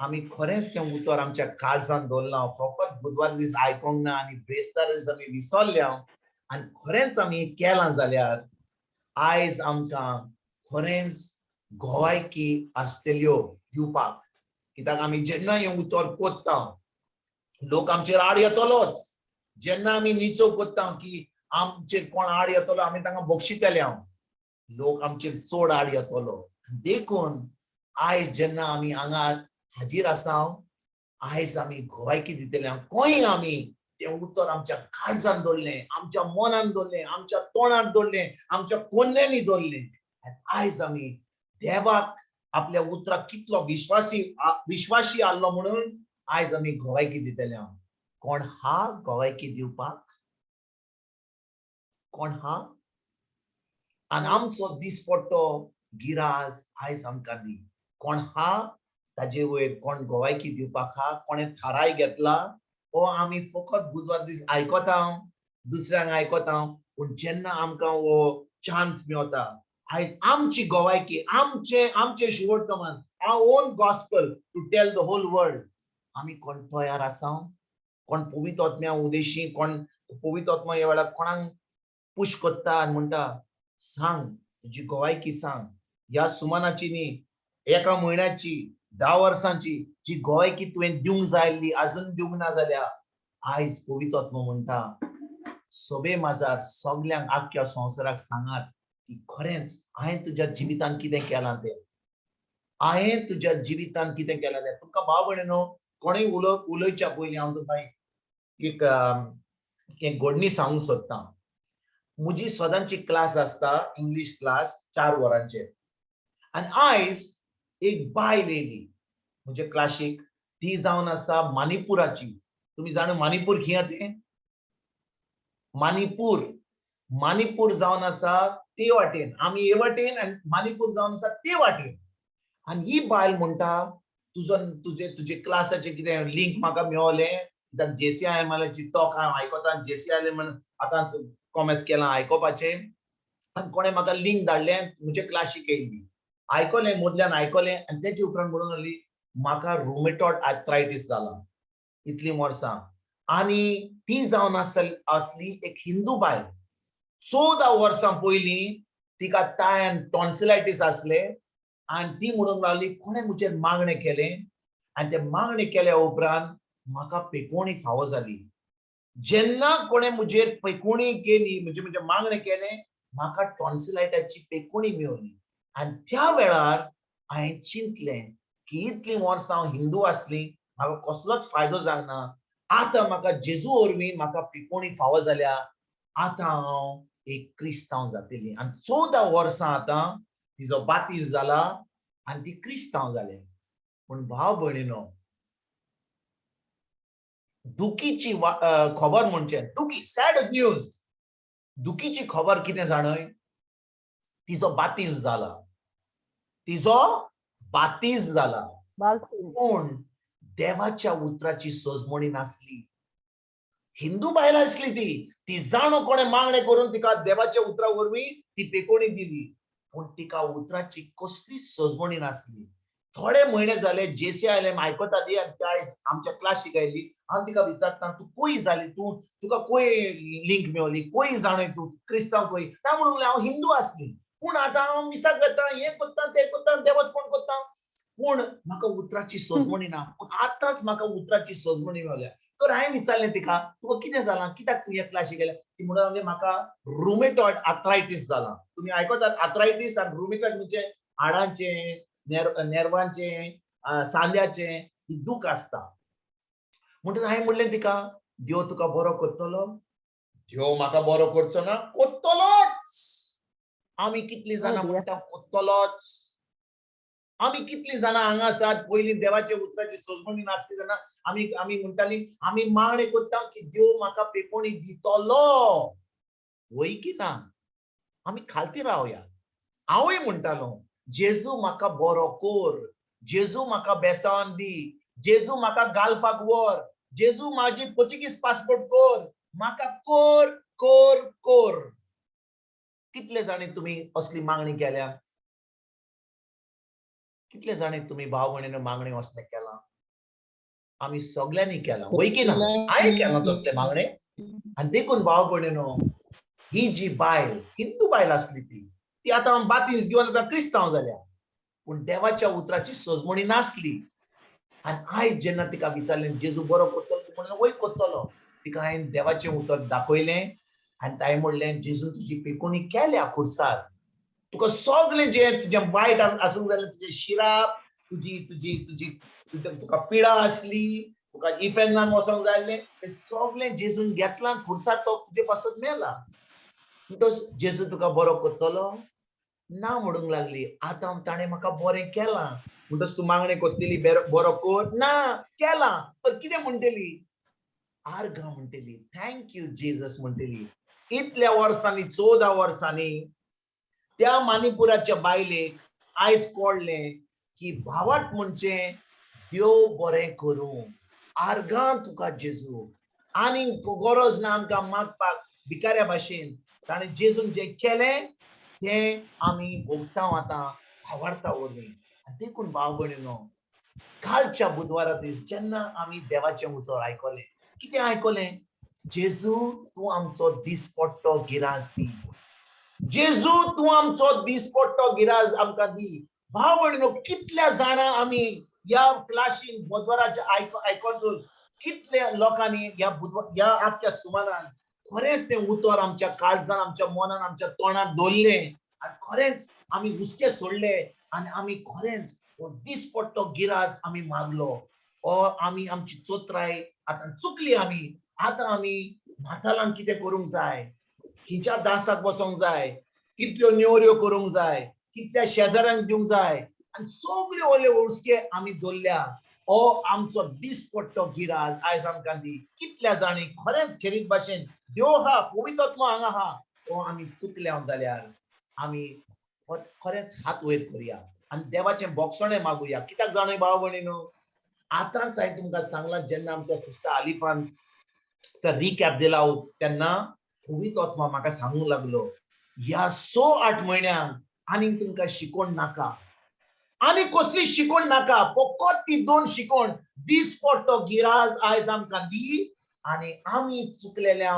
आमी खरेंच तें उतर आमच्या काळजान दवरलां. फकत बुधवार दीस आयकोंक ना आनी ब्रेस्तार दीस आमी विसरल्या आनी खरेंच आमी केलां जाल्यार आयज आमकां खरेंच गोवायकी आसतल्यो दिवपाक. कित्याक आमी जेन्ना हें उतर कोत्ता लोक आमचेर आड येतलोच. जेन्ना आमी निचो कोत्ता की आमचेर कोण आड येतलो, आमी तांकां बक्षितले, हांव लोक आमचेर चड आड येतलो. देखून आयज जेन्ना आमी हांगा हाजीर आसा, आयज आमी गोवायकी दितले. खंय आमी तें उतर आमच्या काळजान दवरलें, आमच्या मनान दवरलें, आमच्या तोंडान दवरलें, आमच्या कोन्यांनी दवरलें. आयज आमी देवाक आपल्या उतराक कितलो विश्वासी आहलो म्हणून आयज आमी गोवायकी दितले. कोण हा गोवायकी दिवपाक? कोण हा? आनी आमचो दिसपट्टो गिराज आयज आमकां दी. कोण हा ताजे वयर कोण गोवायकी दिवपाक हा? कोणें थाराय घेतला ओ आमी फकत बुधवार दीस आयकता, दुसऱ्यांक आयकता, पूण जेन्ना आमकां हो चान्स मेवता आयज आमची गोवायकी, आमचे आमचे शुवर्तमान, our own gospel to tell the whole world, आमी कोण तयार आसा? कोण पवित्र आत्म्या उदेशी, कोण पवित्र आत्मा ह्या वेळार कोणाक पुश करता आनी म्हणटा सांग तुजी गोवायकी सांग. ह्या सुमानाची न्ही, एका म्हयन्याची, 10 वर्सांची जी गोवायकी तुवें दिवंक जाय आसली आजून दिवंक ना जाल्यार आयज पवित्र आत्मो म्हणटा सोबे माजार सगल्यांक आख्ख्या संवसाराक सांगात की खरेंच हांवें तुज्या जिवितान कितें केलां तें, हांवें तुज्या जिवितान कितें केलां तें. तुमकां भाव भयणीनो, कोणूय उलोवच्या पयलीं हांव तुमकां एक हें घडणी सांगूंक सोदता. म्हजी सदांची क्लास आसता, इंग्लीश क्लास, 4 वरांचेर. आनी आयज एक बायल येयली म्हजे क्लासीक. ती जावन आसा मानिपुराची. तुमी जाणा मानिपूर खंय तें? मानिपूर, मानिपूर जावन आसा ते वाटेन. आमी हे वाटेन आनी मानिपूर जावन आसा ते वाटेन. आनी ही बायल म्हणटा, तुजो तुजे तुजे क्लासाचे कितें लिंक म्हाका मेवलें, कित्याक जेसीआय एमएलाची टॉक हांव आयकता. जेसीआय म्हण आतां कॉमर्स केलां आयकोपाचें. आनी कोणें म्हाका लिंक धाडलें, म्हजे क्लासीक येयली, आयकलें, मदल्यान आयकलें. आनी तेजे उपरांत म्हणून लागली, म्हाका रुमेटॉड आर्थरायटीस जाला इतलीं वर्सां. आनी ती जावन आसली एक हिंदू बायल. 14 वर्सां पयलीं तिका तायन टॉन्सिलायटीस आसले. आनी ती म्हणूंक लागली, कोणें म्हजेर मागणें केलें आनी तें मागणें केल्या उपरांत म्हाका पेकोवणी फावो जाली. जेन्ना कोणें म्हजेर पेकोवणी केली, म्हणजे म्हजें मागणें केलें, म्हाका टॉन्सिलायटाची पेकोवणी मेवली. आनी त्या वेळार हांवें चिंतलें की इतलीं वर्सां हांव हिंदू आसली, म्हाका कसलोच फायदो जावंक ना. आतां म्हाका जेजू वरवीं म्हाका पेकोवणी फावो जाल्या. आतां हांव एक क्रिस्तांव जातली. आनी 14 वर्सां आतां तिजो बातीस जाला आनी ती क्रिस्तांव जाले. पूण भाव भयणीनो, दुखीची खबर म्हणचे दुखी, सॅड न्यूज. दुखीची खबर कितें जाणय? तिजो बातीस जाला, तिजो बातीस जाला. बालतीन. पूण देवाच्या उतराची सजमणी नासली. हिंदू बायल आसली ती. ती जाणो कोणें मागणें करून तिका देवाच्या उतरा वरवीं ती पेकोणी दिली, पूण तिका उतराची कसलीच सजमणी नासली. थोडे म्हयने जाले जेसी आयले आयकताली. आनी ती आयज आमच्या क्लासीक आयली. हांव तिका विचारता, तूं खंय जाली? तूं तुका खंय लिंक मेवली? खंय जाणय तूं क्रिस्तांव खंय? ता म्हणूंक लागली, हांव हिंदू आसली, पूण आतां हांव मिसाक वता, हें करता, तें करता, देवस्पण करता, पूण म्हाका उतराची सजमणी ना. पूण आतांच म्हाका उतराची सजमणी मेवल्या. तर हांवें विचारलें तिका, तुका कितें जालां? कित्याक तूं ह्या क्लासीक गेल्या? ती म्हणून लागली, म्हाका रुमेटॉयड आर्थरायटीस जालां. तुमी आयकतात, आर्थरायटीस आनी रुमेटॉयड म्हणजे हाडांचें, नेर्वांचें, सांद्याचें ही दूख आसता. म्हणटच हांवें म्हणलें तिका, देव तुका बरो करतलो. देव म्हाका बरो करचो ना? करतलोच. आमी कितलीं जाणां Oh dear. म्हणटा करतलोच? आमी कितलीं जाणां हांगा आसात, पयलीं देवाच्या उतराची सजमणी नासली तेन्ना आमी म्हणटाली, आमी मागणें करता की देव म्हाका पेकोणी दितलो, वय की ना? आमी खालती रावया. हांवूय म्हणटालो, जेजू म्हाका बरो कोर, जेजू म्हाका बेसावन दी, जेजू म्हाका गाल्फाक व्हर, जेजू म्हाजी पोर्चुगीज पासपोर्ट कोर, म्हाका कोर, कोर, कोर. कितले जाणी तुमी असली मागणी केल्या? कितले जाणी तुमी भाव भयणीन मागणी असलें केलां? आमी सगल्यांनी केलां, वय की ना? हांवें केलां तसलें मागणें. आनी देखून भाव भयणीनो, ही जी बायल हिंदू बायल आसली, ती ती आतां बातीस घेवन आतां क्रिस्तांव जाल्या, पूण देवाच्या उतराची सजमणी नासली. आनी आयज जेन्ना तिका विचारलें, जेजू बरो करतलो? ती म्हणलें, वय, करतलो. तिका हांवें देवाचें उतर दाखयलें आनी ताणें म्हणलें, जेजून तुजी पेकोणी केल्या खुर्सार. तुका सगळें जें तुजें वायट आसूंक जाल्यार, तुजें शिराप, तुजी तुजी तुजी तुका पिडा आसली, तुका इफेर्नान वचोंक जाय आसलें, तें सगळें जेजून घेतलां खुर्सार. तो तुजे पासत मेला. म्हणटच जेजू तुका बरो करतलो. ना म्हणूंक लागली, आतां ताणें म्हाका बरें केलां. म्हणटच तूं मागणें करतली बरो कर? ना केलां. तर कितें म्हणटली? आर्गां म्हणटली, thank you Jesus म्हणटली. इतल्या वर्सांनी, 14 वर्सांनी त्या मानिपुराच्या बायलेक आयज कळ्ळें की भावाट म्हणचे देव बरें करूं, आर्गां तुका जेजू. आनी गरज ना आमकां मागपाक भिकाऱ्या भाशेन. ताणें जेजून जें केलें तें आमी भोगता आतां भावार्ता वरवीं. आनी देखून भाव भयणीनो, कालच्या बुधवारा दीस जेन्ना आमी देवाचें उतर आयकलें, कितें आयकलें? जेजू तूं आमचो दिसपट्टो गिरास दी. जेजू तूं आमचो दिसपट्टो गिरास आमकां दी. भाव भयणीनो, कितल्या जाणां आमी ह्या क्लासीन बुधवाराच्या आयकतूच कितल्या लोकांनी ह्या बुधवार ह्या आख्ख्या सुमारान खरेंच तें उतर आमच्या काळजान, आमच्या मनान, आमच्या तोंडात दवरलें आनी खरेंच आमी हुस्के सोडले आनी आमी खरेंच हो दिसपट्टो गिरास आमी मागलो. हो आमी आमची चोत्राय आतां चुकली. आमी आतां आमी नातालांक कितें करूंक जाय, खंयच्या दासाक बसोंक जाय, कितल्यो नेवऱ्यो करूंक जाय, कितल्या शेजाऱ्यांक दिवंक जाय, आनी सगल्यो व्हडले हुस्के आमी दवरल्या. हो आमचो दिसपट्टो गिराज आयज आमकां दी. कितल्या जाणी खरेंच खेरीत भाशेन देव आहा, पवित्र आत्मो हांगा आहा, हो आमी चुकल्या जाल्यार आमी खरेंच हात वयर करुया आनी देवाचें बोगसणें मागुया. कित्याक जाणा भाव भयणीनो, आतांच हांवें तुमकां सांगलां, जेन्ना आमच्या सिस्टर आलिफान तर रिकॅप दिला तेन्ना पवित्र आत्मा म्हाका सांगूंक लागलो, ह्या 6-8 म्हयन्यांक आनीक तुमकां शिकोवण नाका, आनी कसली शिकोवण नाका, फकत ती 2 शिकोवण दिसपट्टो गिराज आयज आमकां दी आनी आमी चुकलेले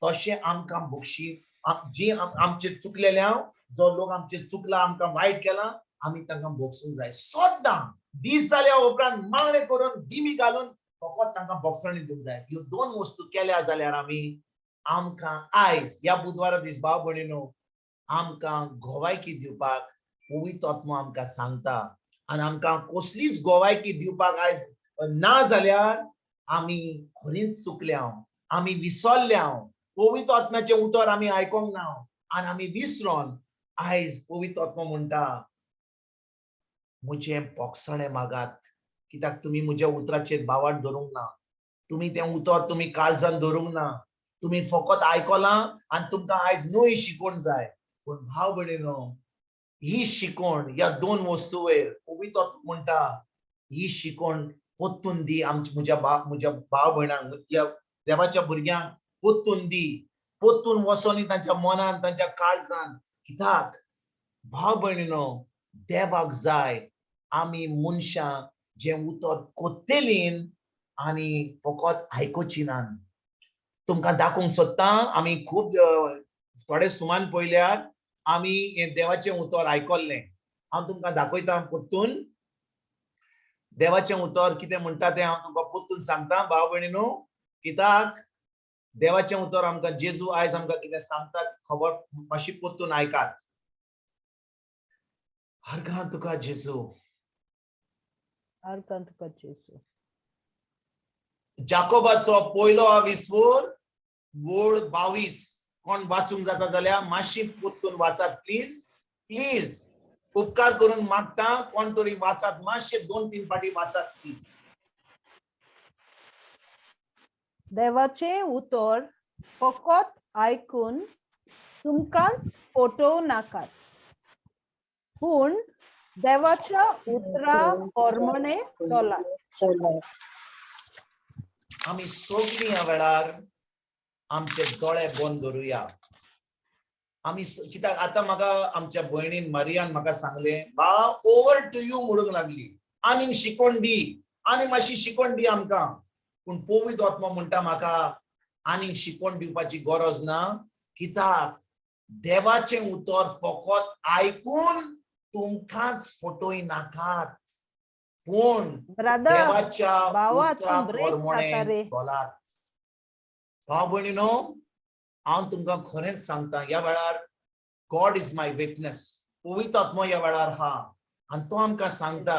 तशें आमकां बक्षी, जी आमचे चुकलेले, जो लोक आमचे चुकला, आमकां वायट केला, आमी तांकां बोगसूंक जाय. सद्दां दीस जाल्या उपरांत मागणें करून दिमी घालून फकत तांकां बोगसणी दिवंक जाय. ह्यो 2 वस्तू केल्या जाल्यार आमी आमकां आयज ह्या बुधवारा दीस भाव भयणीनो आमकां गोवायकी दिवपाक पवित्र आत्मो आमकां सांगता. आनी आमकां कसलीच गोवायकी दिवपाक आयज ना जाल्यार आमी खरीच चुकल्या, आमी विसरल्या, पवित्र आत्म्याचें उतर आमी आयकोंक ना आनी आमी विसरोन आयज पवित्र आत्मो म्हणटा, म्हजें बोगसणें मागात, कित्याक तुमी म्हज्या उतराचेर बावाट धरूंक ना, तुमी तें उतर तुमी काळजान धरूंक ना, तुमी फकत आयकलां आनी तुमकां आयज न्हय शिकोवण जाय. पूण भाव भयणीनो, ही शिकोवण ह्या 2 वस्तू वयर पवित्र आत्मो म्हणटा, ही शिकोवण पोत्तून दी आमच्या म्हज्या भाव भयणांक, म्हज्या देवाच्या भुरग्यांक पोत्तून दी, पोत्तून वसोनी तांच्या मनान, तांच्या काळजान. कित्याक भाव भयणीनो, देवाक जाय आमी मनशां जें उतर कोत्तेलीन आनी फकत आयकुची नान. तुमकां दाखोवंक सोदता, आमी खूब थोडे सुमान पळयल्यार आमी हें देवाचें उतर आयकल्लें. हांव तुमकां दाखयता परतून देवाचें उतर कितें म्हणटा तें हांव तुमकां परतून सांगता भाव भयणीनो. कित्याक देवाचें उतर आमकां जेजू आयज आमकां कितें सांगता खबर मातशी परतून आयकात. हरगां तुका जेजू, हरगां तुका जेजू. जाकोबाचो पयलो विस्वोर वोळ 22, कोण वाचूंक जाता जाल्यार मातशी परतून वाचात प्लीज, प्लीज उपकार करून मागता, कोण तरी वाचात मातशे 2-3 फाटी वाचात प्लीज. देवाचें उतर फकत आयकून तुमकांच फटोवं नाकात, पूण देवाच्या उतरा प्रमाणे चलात. आमी सगळीं ह्या वेळार आमचे दोळे बंद धरुया. आमी कित्याक आतां म्हाका आमच्या भयणीन मारियान म्हाका सांगलें, बा ओवर टू you म्हणूंक लागली, आनीक शिकोवन दी, आनी मातशी शिकोवन दी आमकां. पूण पवित्र आत्मो म्हणटा म्हाका आनीक शिकोवन दिवपाची गरज ना, कित्याक देवाचें उतर फकत आयकून तुमकांच फटोय नाकात, पूण देवाच्या उतरा प्रमाणे चलात. भाव भयणीनो, हांव तुमकां खरेंच सांगता ह्या वेळार गॉड is my witness, पवित्र आत्मो ह्या वेळार हा आनी तो आमकां सांगता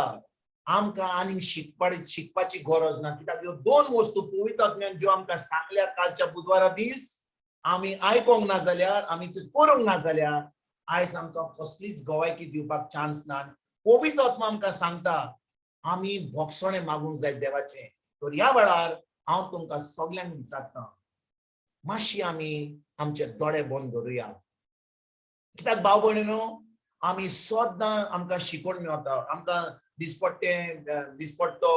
आमकां आनीक शिकपाची गरज ना, कित्याक ह्यो 2 वस्तू पवित्र आत्म्यान ज्यो आमकां सांगल्या कालच्या बुधवारा दीस आमी आयकोंक ना जाल्यार, आमी ती करूंक ना जाल्यार आयज आमकां कसलीच गवायकी दिवपाक चान्स ना. पवित्र आत्मा आमकां सांगता आमी बोगसणें मागूंक जाय देवाचें. तर ह्या वेळार हांव तुमकां सगल्यांक विचारता, मातशी आमी आमचे दोळे बंद धरुया. कित्याक भाव भयणीनो, आमी सद्दां आमकां शिकोवन मेळटा, आमकां दिसपट्टें दिसपट्टो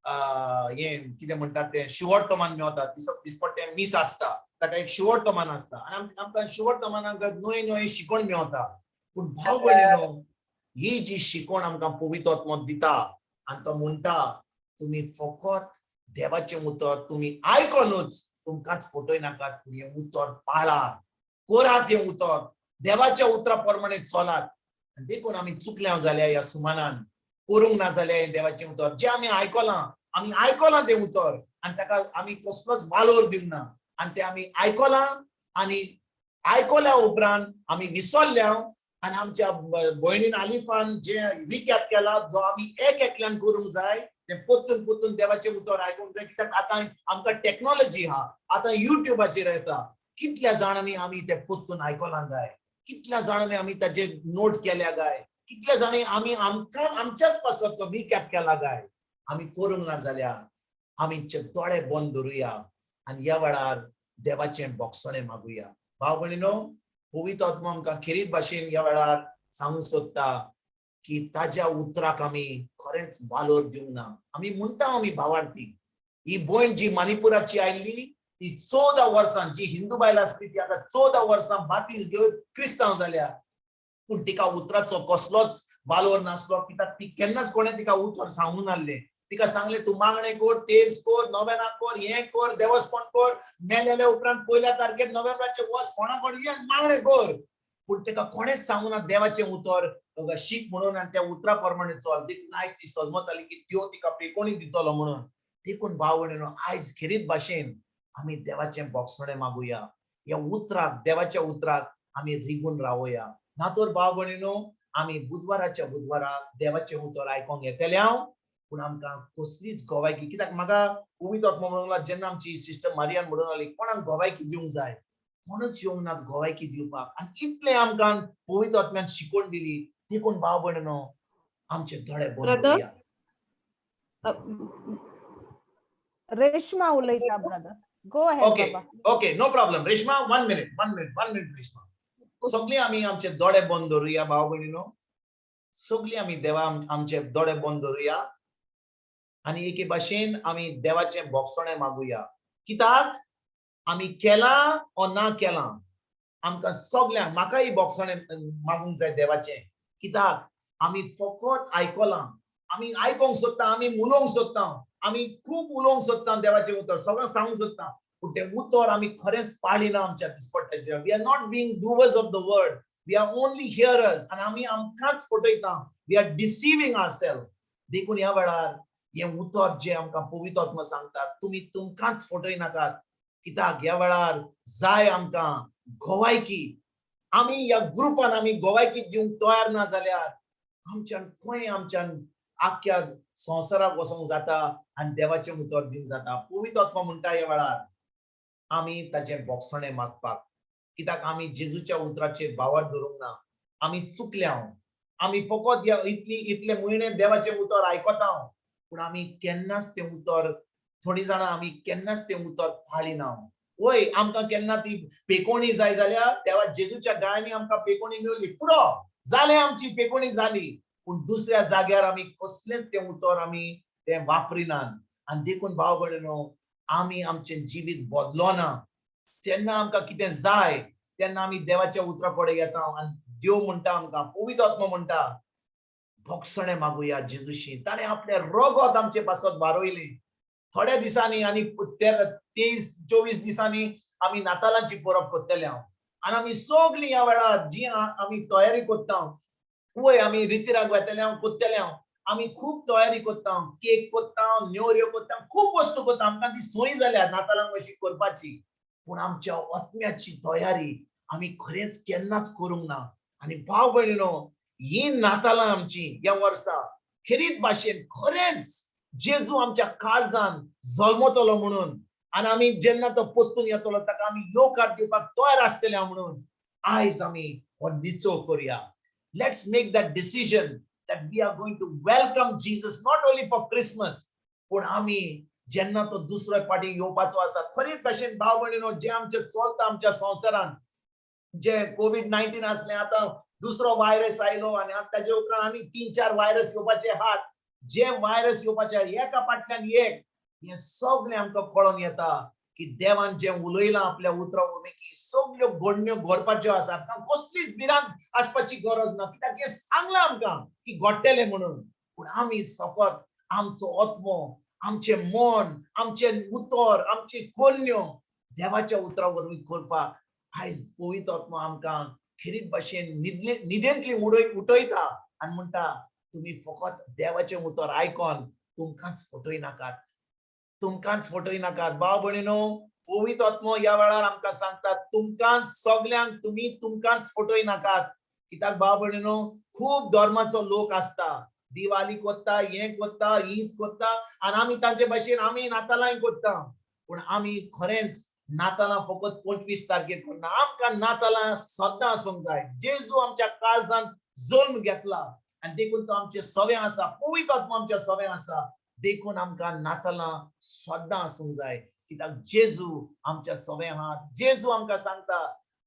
हें कितें म्हणटात तें शिवोर्तमान मेळटा, दिसपट्टें मीस आसता, ताका एक शिवोर्तमान आसता आनी आमकां शिवोर्तमान आमकां नवे नवे शिकोवन मेळटा. पूण भाव भयणीनो, ही जी शिकवण आमकां पवित्र आत्मो दिता आनी तो म्हणटा तुमी फकत देवाचें उतर तुमी आयकोनूच तुमकांच फटोय नाकात, पूण हें उतर पाळात, कोरात, हें उतर देवाच्या उतरा प्रमाणे चलात. देखून आमी चुकल्या जाल्यार ह्या सुमानान करूंक ना जाल्यार हें देवाचें उतर जें आमी आयकलां, आमी आयकलां तें उतर आनी ताका आमी कसलोच वालोर दिवंक ना आनी तें आमी आयकलां आनी आयकल्या उपरांत आमी विसरल्या आनी आमच्या भयणीन आलिफान जे रिकॅप केला जो आमी एक एकल्यान करूंक जाय, तें पोत्तून पोत्तून देवाचें उतर आयकूंक जाय. कित्याक आतां आमकां टॅक्नोलॉजी आहा, आतां युट्यूबाचेर येता. कितल्या जाणांनी आमी तें पोत्तून आयकलां काय? कितल्या जाणांनी आमी ताजे नोट केल्या काय? कितल्या जाणांनी आमी आमकां आमच्याच पासत तो रिकॅप केला काय? आमी करूंक ना जाल्यार आमी दोळे बंद धरुया आनी ह्या वेळार देवाचें बोगसणें मागुया. भाव भयणीनो, पवित्र आत्मो आमकां खेरीत भाशेन ह्या वेळार सांगूंक सोदता की ताज्या उतराक आमी खरेंच वालोर दिवंक ना. आमी म्हणटा आमी भावार्थी. ही भयण जी मणिपुराची आयिल्ली ती 14 वर्सां, जी हिंदू बायल आसली ती आतां 14 वर्सां बातीस घेवन क्रिस्तांव जाल्या. पूण तिका उतराचो कसलोच वालोर नासलो, कित्याक ती केन्नाच कोणें तिका उतर सांगूंक नासलें. तिका सांगलें तूं मागणें कर, तेज कर, नोवेना कर, हें कर, देवस्पण कर, मेलेल्या उपरांत 1 तारखेर नोव्हेंबराचें वच कोणा कडेन ये आनी मागणें कर. पूण ताका कोणेंच सांगूं ना देवाचें उतर शीक म्हणून आनी त्या उतरा प्रमाणे चल. देखून आयज ती सजमताली की देव तिका पेकोणी दितलो म्हणून. देखून भाव भयणीनो, आयज खेरीत भाशेन आमी देवाचें बोगसणें मागुया. ह्या उतराक, देवाच्या उतराक आमी रिगून रावया. ना तर भाव भयणीनो, आमी बुधवाराच्या बुधवाराक देवाचें उतर आयकोंक येतले हांव, पूण आमकां कसलीच गोवायकी. कित्याक म्हाका पवित्र आत्मो म्हणूंक लागलो, जेन्ना आमची सिस्टर मारियान म्हणून लागली कोणाक गोवायकी दिवंक जाय, कोणूच येवंक नात गोवायकी दिवपाक. आनी इतलें आमकां पवित्र आत्म्यान शिकवण दिली. देखून भाव भयणीनो, आमचे दोळे बंद करुया. रेश्मा उलयता brother, go ahead. Okay. Okay, no problem Reshma, 1 minute, 1 minute, 1 minute Reshma. सगळीं आमी आमचे दोळे बंद दवरुया भाव भयणीनो. सगळीं आमी देवा आमचे दोळे बंद दवरुया आनी एके भाशेन आमी देवाचें बोगसणें मागुया. कित्याक आमी केलां ओ ना केलां, आमकां सगल्यांक, म्हाकाय बोगसणें मागूंक जाय देवाचें. कित्याक आमी फकत आयकलां, आमी आयकोंक सोदता, आमी उलोवंक सोदता, आमी खूब उलोवंक सोदता देवाचें उतर, सगळें सांगूंक सोदता, पूण तें उतर आमी खरेंच पाळिना आमच्या दिसपट्ट्याचेर. We are not being doers of the word, we are only hearers. आनी आमी आमकांच फटयता, we are deceiving our self. देखून ह्या वेळार हें उतर जें आमकां पवित्र आत्मा सांगतात, तुमी तुमकांच फटयनाकात. कित्याक ह्या वेळार जाय आमकां गोवायकी. आमी ह्या ग्रुपान आमी गोवायकी दिवंक तयार ना जाल्यार आमच्यान खंय आमच्यान आख्ख्या संवसाराक वचोंक जाता आनी देवाचें उतर दिवंक जाता. पवित्र आत्मा म्हणटा ह्या वेळार आमी ताचें बोगसणें मागपाक. कित्याक आमी जेजूच्या उतराचेर भावार धरूंक ना, आमी चुकल्या. आमी फकत ह्या इतले म्हयने देवाचें उतर आयकता, पूण आमी केन्नाच तें उतर, थोडीं जाणां आमी केन्नाच तें उतर पाळिना. वय आमकां केन्ना ती पेकोणी जाय जाल्यार देवा जेजूच्या गायांनी आमकां पेकोणी मेवली, पुरो जालें, आमची पेकोणी जाली. पूण दुसऱ्या जाग्यार आमी कसलेंच तें उतर आमी तें वापरिनात. आनी देखून भाव भयणीनो, आमी आमचें जिवीत बदलोना. जेन्ना आमकां कितें जाय तेन्ना आमी देवाच्या उतरा कडेन येता आनी देव म्हणटा आमकां, पवित्र आत्मो म्हणटा, बोगसणें मागुया जेजूशी. ताणें आपलें रगत आमचे पासत वारयलें. थोड्या दिसांनी आनी 23-24 दिसांनी आमी नातालांची परब करतले हांव. आनी आमी सगळीं ह्या वेळार जी आमी तयारी करता, वय आमी रितिराक वेतले हांव, करतले हांव, आमी खूब तयारी करता, केक करता, नेवऱ्यो करता, खूब वस्तू करता. आमकां ती सोय जाल्या नातालांक अशी करपाची. पूण आमच्या आत्म्याची तयारी आमी खरेंच केन्नाच करूंक ना. आनी भाव भयणीनो, ही नातालां आमची ह्या वर्सा खेरीत भाशेन खरेंच जेजू आमच्या काळजान जल्मतलो म्हणून, आनी आमी जेन्ना तो परतून येतलो ताका आमी येवकार दिवपाक तयार आसतले म्हणून आयज आमी हो निचो करुया. Let's make that decision that we are going to welcome Jesus not only for Christmas, पूण आमी जेन्ना तो दुसरो पाटी येवपाचो आसा, खरीच भाशेन भाव भयणीनो, जें आमचें चलता आमच्या संवसारान, जे कोवीड-19 आसलें, आतां दुसरो व्हायरस आयलो आनी आतां ताजे उपरांत आनी 3-4 व्हायरस येवपाचे आहात. जे व्हायरस येवपाचे एका फाटल्यान एक, हें सगळें आमकां कळोन येता की देवान जें उलयलां आपल्या उतरा वरवीं की सगल्यो घडण्यो घडपाच्यो आसा. आमकां कसलीच भिरांत आसपाची गरज ना, कित्याक हें सांगलां आमकां की घडटलें म्हणून. पूण आमी फकत आमचो आत्मो, आमचें मन, आमचें उतर, आमची करण्यो देवाच्या उतरा वरवीं करपाक आयज पवित्र आत्मो आमकां खेरीत भाशेन न्हिदेंतली उठयता आनी म्हणटा, तुमी फकत देवाचें उतर आयकोन तुमकांच फटयनाकात, तुमकांच फटयनाकात. भाव भयणीनो, पवित्र आत्मो ह्या वेळार आमकां सांगता, तुमकां सगल्यांक तुमी तुमकांच फटयनाकात. कित्याक भाव भयणीनो, खूब धर्माचो लोक आसता, दिवाली कोत्ता, हें कोत्ता, ईद कोत्ता आनी आमी तांचे भाशेन आमी नातालांय कोत्ता. पूण आमी खरेंच नातालां फकत 25 तारखेर करना. आमकां नातालां सदां आसूंक जाय. जेजू आमच्या काळजान जल्म घेतला आनी देखून तो आमचे सवें आसा, पवित्र आत्मा आमच्या सवें आसा. देखून आमकां नातालां सदां आसूंक जाय, कित्याक जेजू आमच्या सवें आहा. जेजू आमकां सांगता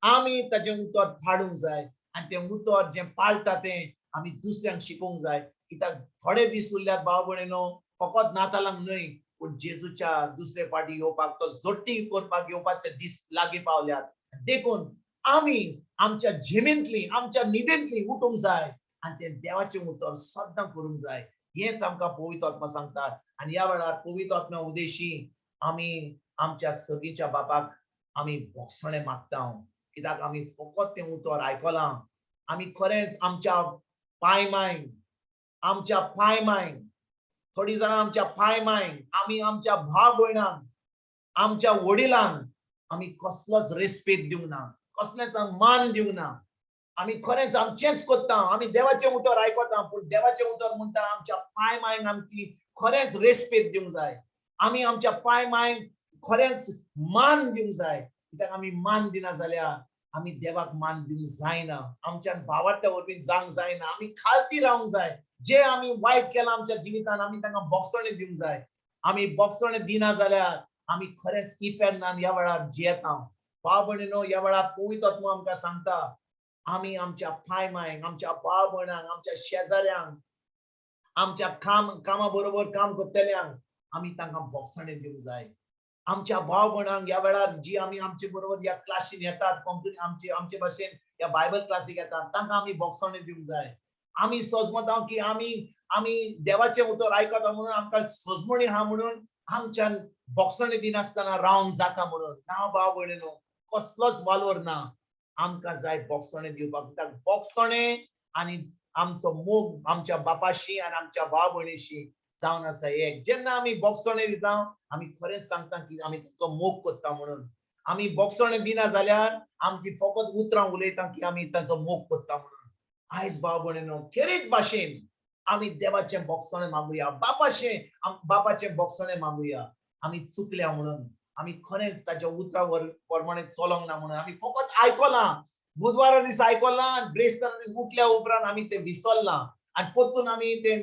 आमी ताजें उतर पाडूंक जाय आनी तें उतर जें पाळटा तें आमी दुसऱ्यांक शिकोवंक जाय. कित्याक थोडे दीस उरल्यात भाव भयणीनो, फकत नातालांक न्हय पूण जेजूच्या दुसरे फावटी येवपाक, तो जोट्टी करपाक येवपाचे दीस लागीं पावल्यात. देखून आमी आमच्या झेमेंतली, आमच्या न्हिदेंतली उठूंक जाय आनी तें देवाचें उतर सद्दां करूंक जाय. हेंच आमकां पवित्र आत्मा सांगता. आनी ह्या वेळार पवित्र आत्म्या उदेशी आमी आमच्या सगीच्या बापाक आमी भोगसणें मागता, कित्याक आमी फकत तें उतर आयकलां. आमी खरेंच आमच्या पांय मायन, आमच्या पांय मायन, थोडीं जाणां आमच्या पांय मायन, आमी आमच्या भाव भयणांक, आमच्या वडिलांक आमी कसलोच रेस्पेद दिवंक ना, कसलेंच मान दिवंक ना. आमी खरेंच आमचेंच कोत्ता, आमी देवाचें उतर आयकता, पूण देवाचें उतर म्हणटा आमच्या पांय मायन आमची खरेंच रेस्पेद दिवंक जाय. आमी आमच्या पांय मायन खरेंच मान दिवंक जाय, कित्याक आमी मान दिना जाल्यार आमी देवाक मान दिवंक जायना. आमच्यान भावार्थ्या वरवीं जावंक जायना, आमी खालती रावंक जाय. जे आमी वायट केलां आमच्या जिवितान आमी तांकां बोगसणें दिवंक जाय. आमी बोगसणें दिना जाल्यार आमी खरेंच इफेर्नान ह्या वेळार जियेता. भाव भयणीनो, ह्या वेळार पवित्र आत्मो आमकां सांगता आमी आमच्या पांय मायंक, आमच्या भाव भयणांक, आमच्या शेजाऱ्यांक, आमच्या कामा बरोबर काम करतल्यांक आमी तांकां बोगसणें दिवंक जाय. आमच्या भाव भयणांक ह्या वेळार जी आमी आमचे बरोबर ह्या क्लासीन येतात, कोंकणी आमचे भाशेन ह्या बायबल क्लासीक येतात, तांकां आमी बोगसणें दिवंक जाय. आमी सजमता की आमी आमी देवाचें उतर आयकता म्हणून आमकां सजमणी आहा म्हणून आमच्यान बोगसणें दिनासतना रावंक जाता म्हणून ना. भाव भयणीनो, कसलोच वालोर ना. आमकां जाय बोगसणें दिवपाक, कित्याक बोगसणें आनी आमचो मोग आमच्या बापाशी आनी आमच्या भाव भयणीशी जावन आसा एक. जेन्ना आमी बोगसणें दिता आमी खरेंच सांगता की आमी ताचो मोग करता म्हणून. आमी बोगसणें दिना जाल्यार आमची फकत उतरां उलयता की आमी ताचो मोग करता म्हणून. आयज भाव भयणीनो, खेरीत भाशेन आमी देवाचें बोगसणें मागुया, बापाचें बोगसणें मागुया. आमी चुकल्या म्हणून, आमी खरेंच ताच्या उतरां प्रमाणे चलोंक ना म्हणून, आमी फकत आयकलां, बुधवारा दीस आयकलां आनी ब्रेस्तारा दीस उठल्या उपरांत आमी तें विसरलां आनी परतून आमी तें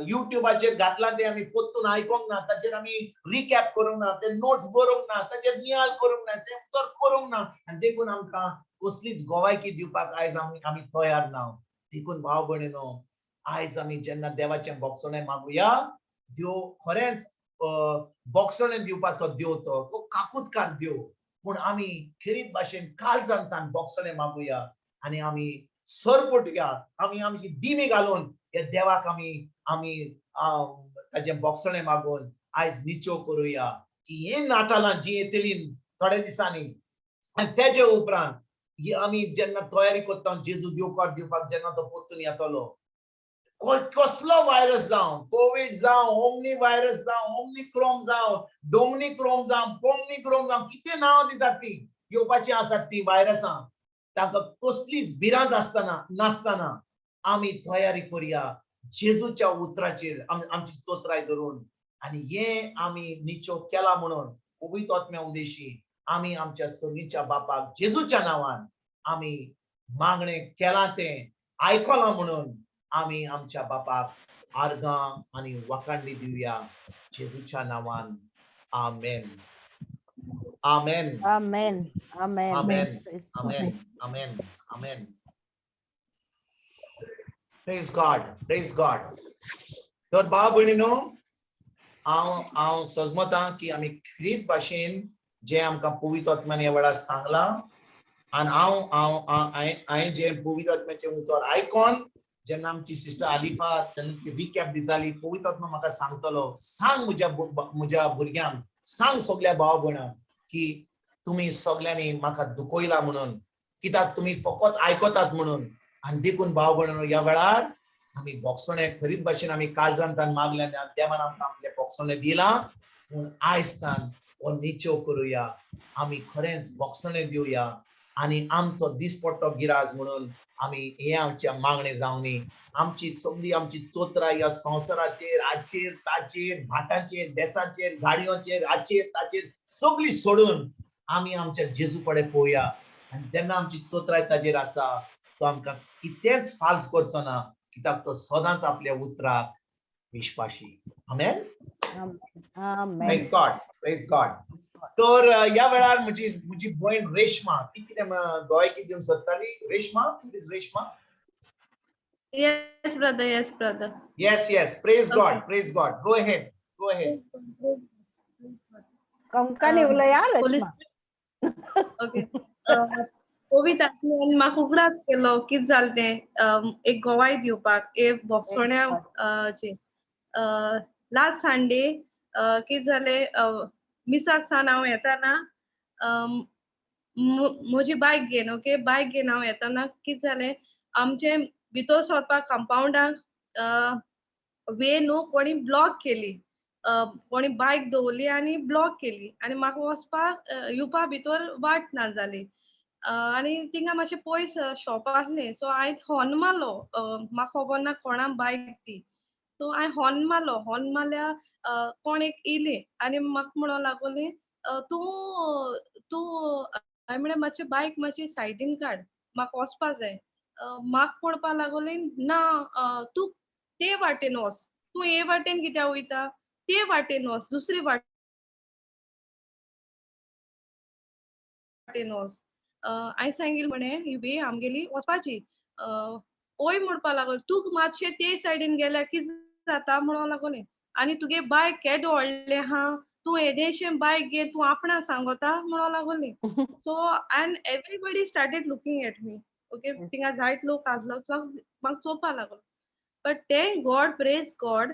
युट्यूबाचेर घातलां तें आमी परतून आयकोंक ना, ताचेर आमी रिकॅप करूंक ना, ते नोट्स बरोवंक ना, ताचेर नियाळ करूंक ना, तें उतर करूंक ना. आनी देखून आमकां कसलीच गोवायकी दिवपाक आयज आमी तयार ना. देखून भाव भयणीनो, आयज आमी जेन्ना देवाचें बोगसणें मागुया, देव खरेंच बोगसणें दिवपाचो देव, तो काकूतकार देव. पूण आमी खेरीत भाशेन काळजांतान बोगसणें मागुया आनी आमी सरपटुया, आमी आमची दिमी घालून ह्या देवाक आमी आमी ताजें बोगसणें मागून आयज निचो करुया की हे नातालां जी येतली थोड्या दिसांनी आनी तेजे उपरांत आमी जेन्ना तयारी करता जेजू येवकार दिवपाक, जेन्ना तो परतून येतलो, कसलो व्हायरस जावं, कोवीड जावं, ओमनी व्हायरस जावं, ओमनी क्रोम जावं, डोमनी क्रोम जावं, पोमनी क्रोम जावं, कितें नांव दितात ती येवपाची आसात ती व्हायरसां, तांकां कसलीच भिरांत आसतना नासतना आमी तयारी करुया जेजूच्या उतराचेर आमची चोत्राय धरून. आनी हे आमी निचो केला म्हणून पवित्र आत्म्या उदेशी आमी आमच्या सर्गीच्या बापाक जेजूच्या नांवान आमी मागणें केलां तें आयकलां म्हणून आमी आमच्या बापाक आर्गां आनी वाखांडी दिवया जेजूच्या नांवान. आमेन. आमेन. आमेन. आमेन. आमेन. आमेन. आमेन. आमेन. Praise God. Praise God. तर भाव भयणीनो, हांव हांव सजमता की आमी ख्रीत भाशेन जें आमकां पवित्र आत्म्यान ह्या वेळार सांगलां आनी हांव हांव हांवें जें पवित्र आत्म्याचें उतर आयकोन जेन्ना आमची सिस्टर आलिफा जेन्ना रिकॅप दिताली, पवित्र आत्मा म्हाका सांगतलो, सांग म्हज्या म्हज्या भुरग्यांक, सांग सगल्या भाव भयणांक की तुमी सगल्यांनी म्हाका दुखयला म्हणून, कित्याक तुमी फकत आयकतात म्हणून. आनी देखून भाव भयणांनो, ह्या वेळार आमी बोगसणें खरीत भाशेन आमी काळजांतान मागलें आनी देवान आमकां आपलें बोगसणें दिलां. पूण आयज तान हो निचेव करुया, आमी खरेंच बोगसणें दिवया. आनी आमचो दिसपट्टो गिराज म्हणून आमी हे आमच्या मागणें जावनी. आमची सगळी आमची चोत्राय ह्या संवसाराचेर, हाचेर ताचेर, भाटांचेर, देसाचेर, गाडयोचेर, हाचेर ताचेर सगळी सोडून आमी आमच्या जेजू कडेन पळोवया. आनी तेन्ना आमची चोत्राय ताजेर आसा, तो आमकां कितेंच फाल्स करचो ना, कित्याक तो सदांच आपल्या उतराक विश्वाशी. आमेन. आमेन. Praise God, praise God. तर ह्या वेळार म्हजी म्हजी भयण रेश्मा, ती कितें गोंय कितें दिवंक सोदताली? Reshma, is Reshma? Yes, brother. Yes, brother. Yes, praise Okay. God, praise God. Go ahead, go ahead. Konkani उलया. Police- Reshma. Okay. पवित्र आत्म्यान म्हाका उगडास केलो, कितें जालें तें, एक गोवाय दिवपाक एक भोगसोण्या. लास्ट संडे कितें जालें, मिसाक सान हांव येताना म्हजी बायक घेवन, ओके, बायक घेवन हांव येताना कितें जालें, आमचे भितर सरपाक कंपावंडाक वे न्हू कोणी ब्लॉक केली, कोणी बायक दवरली आनी ब्लॉक केली आनी म्हाका वचपाक येवपा भितर वाट ना जाली. आनी थिंगा मातशें पयस शॉप आसलें, सो हांवें हॉर्न मारलो. म्हाका खबर ना कोणा बायक ती, सो हांवें हॉर्न मारलो. हॉर्न मारल्यार कोण एक येयली आनी म्हाका म्हणूंक लागली, तूं तूं हांवें म्हणलें, मातशें बायक मातशी सायडीन काड, म्हाका वचपा जाय. म्हाका म्हणपा लागली, ना, तूं ते वाटेन वच, तूं हे वाटेन कित्याक वयता, ते वाटेन वच, दुसरे वाटेन वच. हांवें सांगिल्लें म्हणे, ही वे आमगेली वचपाची. ओय म्हणपा लागलो, तूं मातशें ते सायडीन गेल्यार कितें जाता म्हणूंक लागलें, आनी तुगे बायक केदो व्हडलें आहा, तूं येदेशें बायक घे, तूं आपणा सांगता म्हणूंक लागली. So and everybody started looking at me, okay. थिंगा जायत लोक आसलो, म्हाका चोवपा लागलो. But thank God, praise God,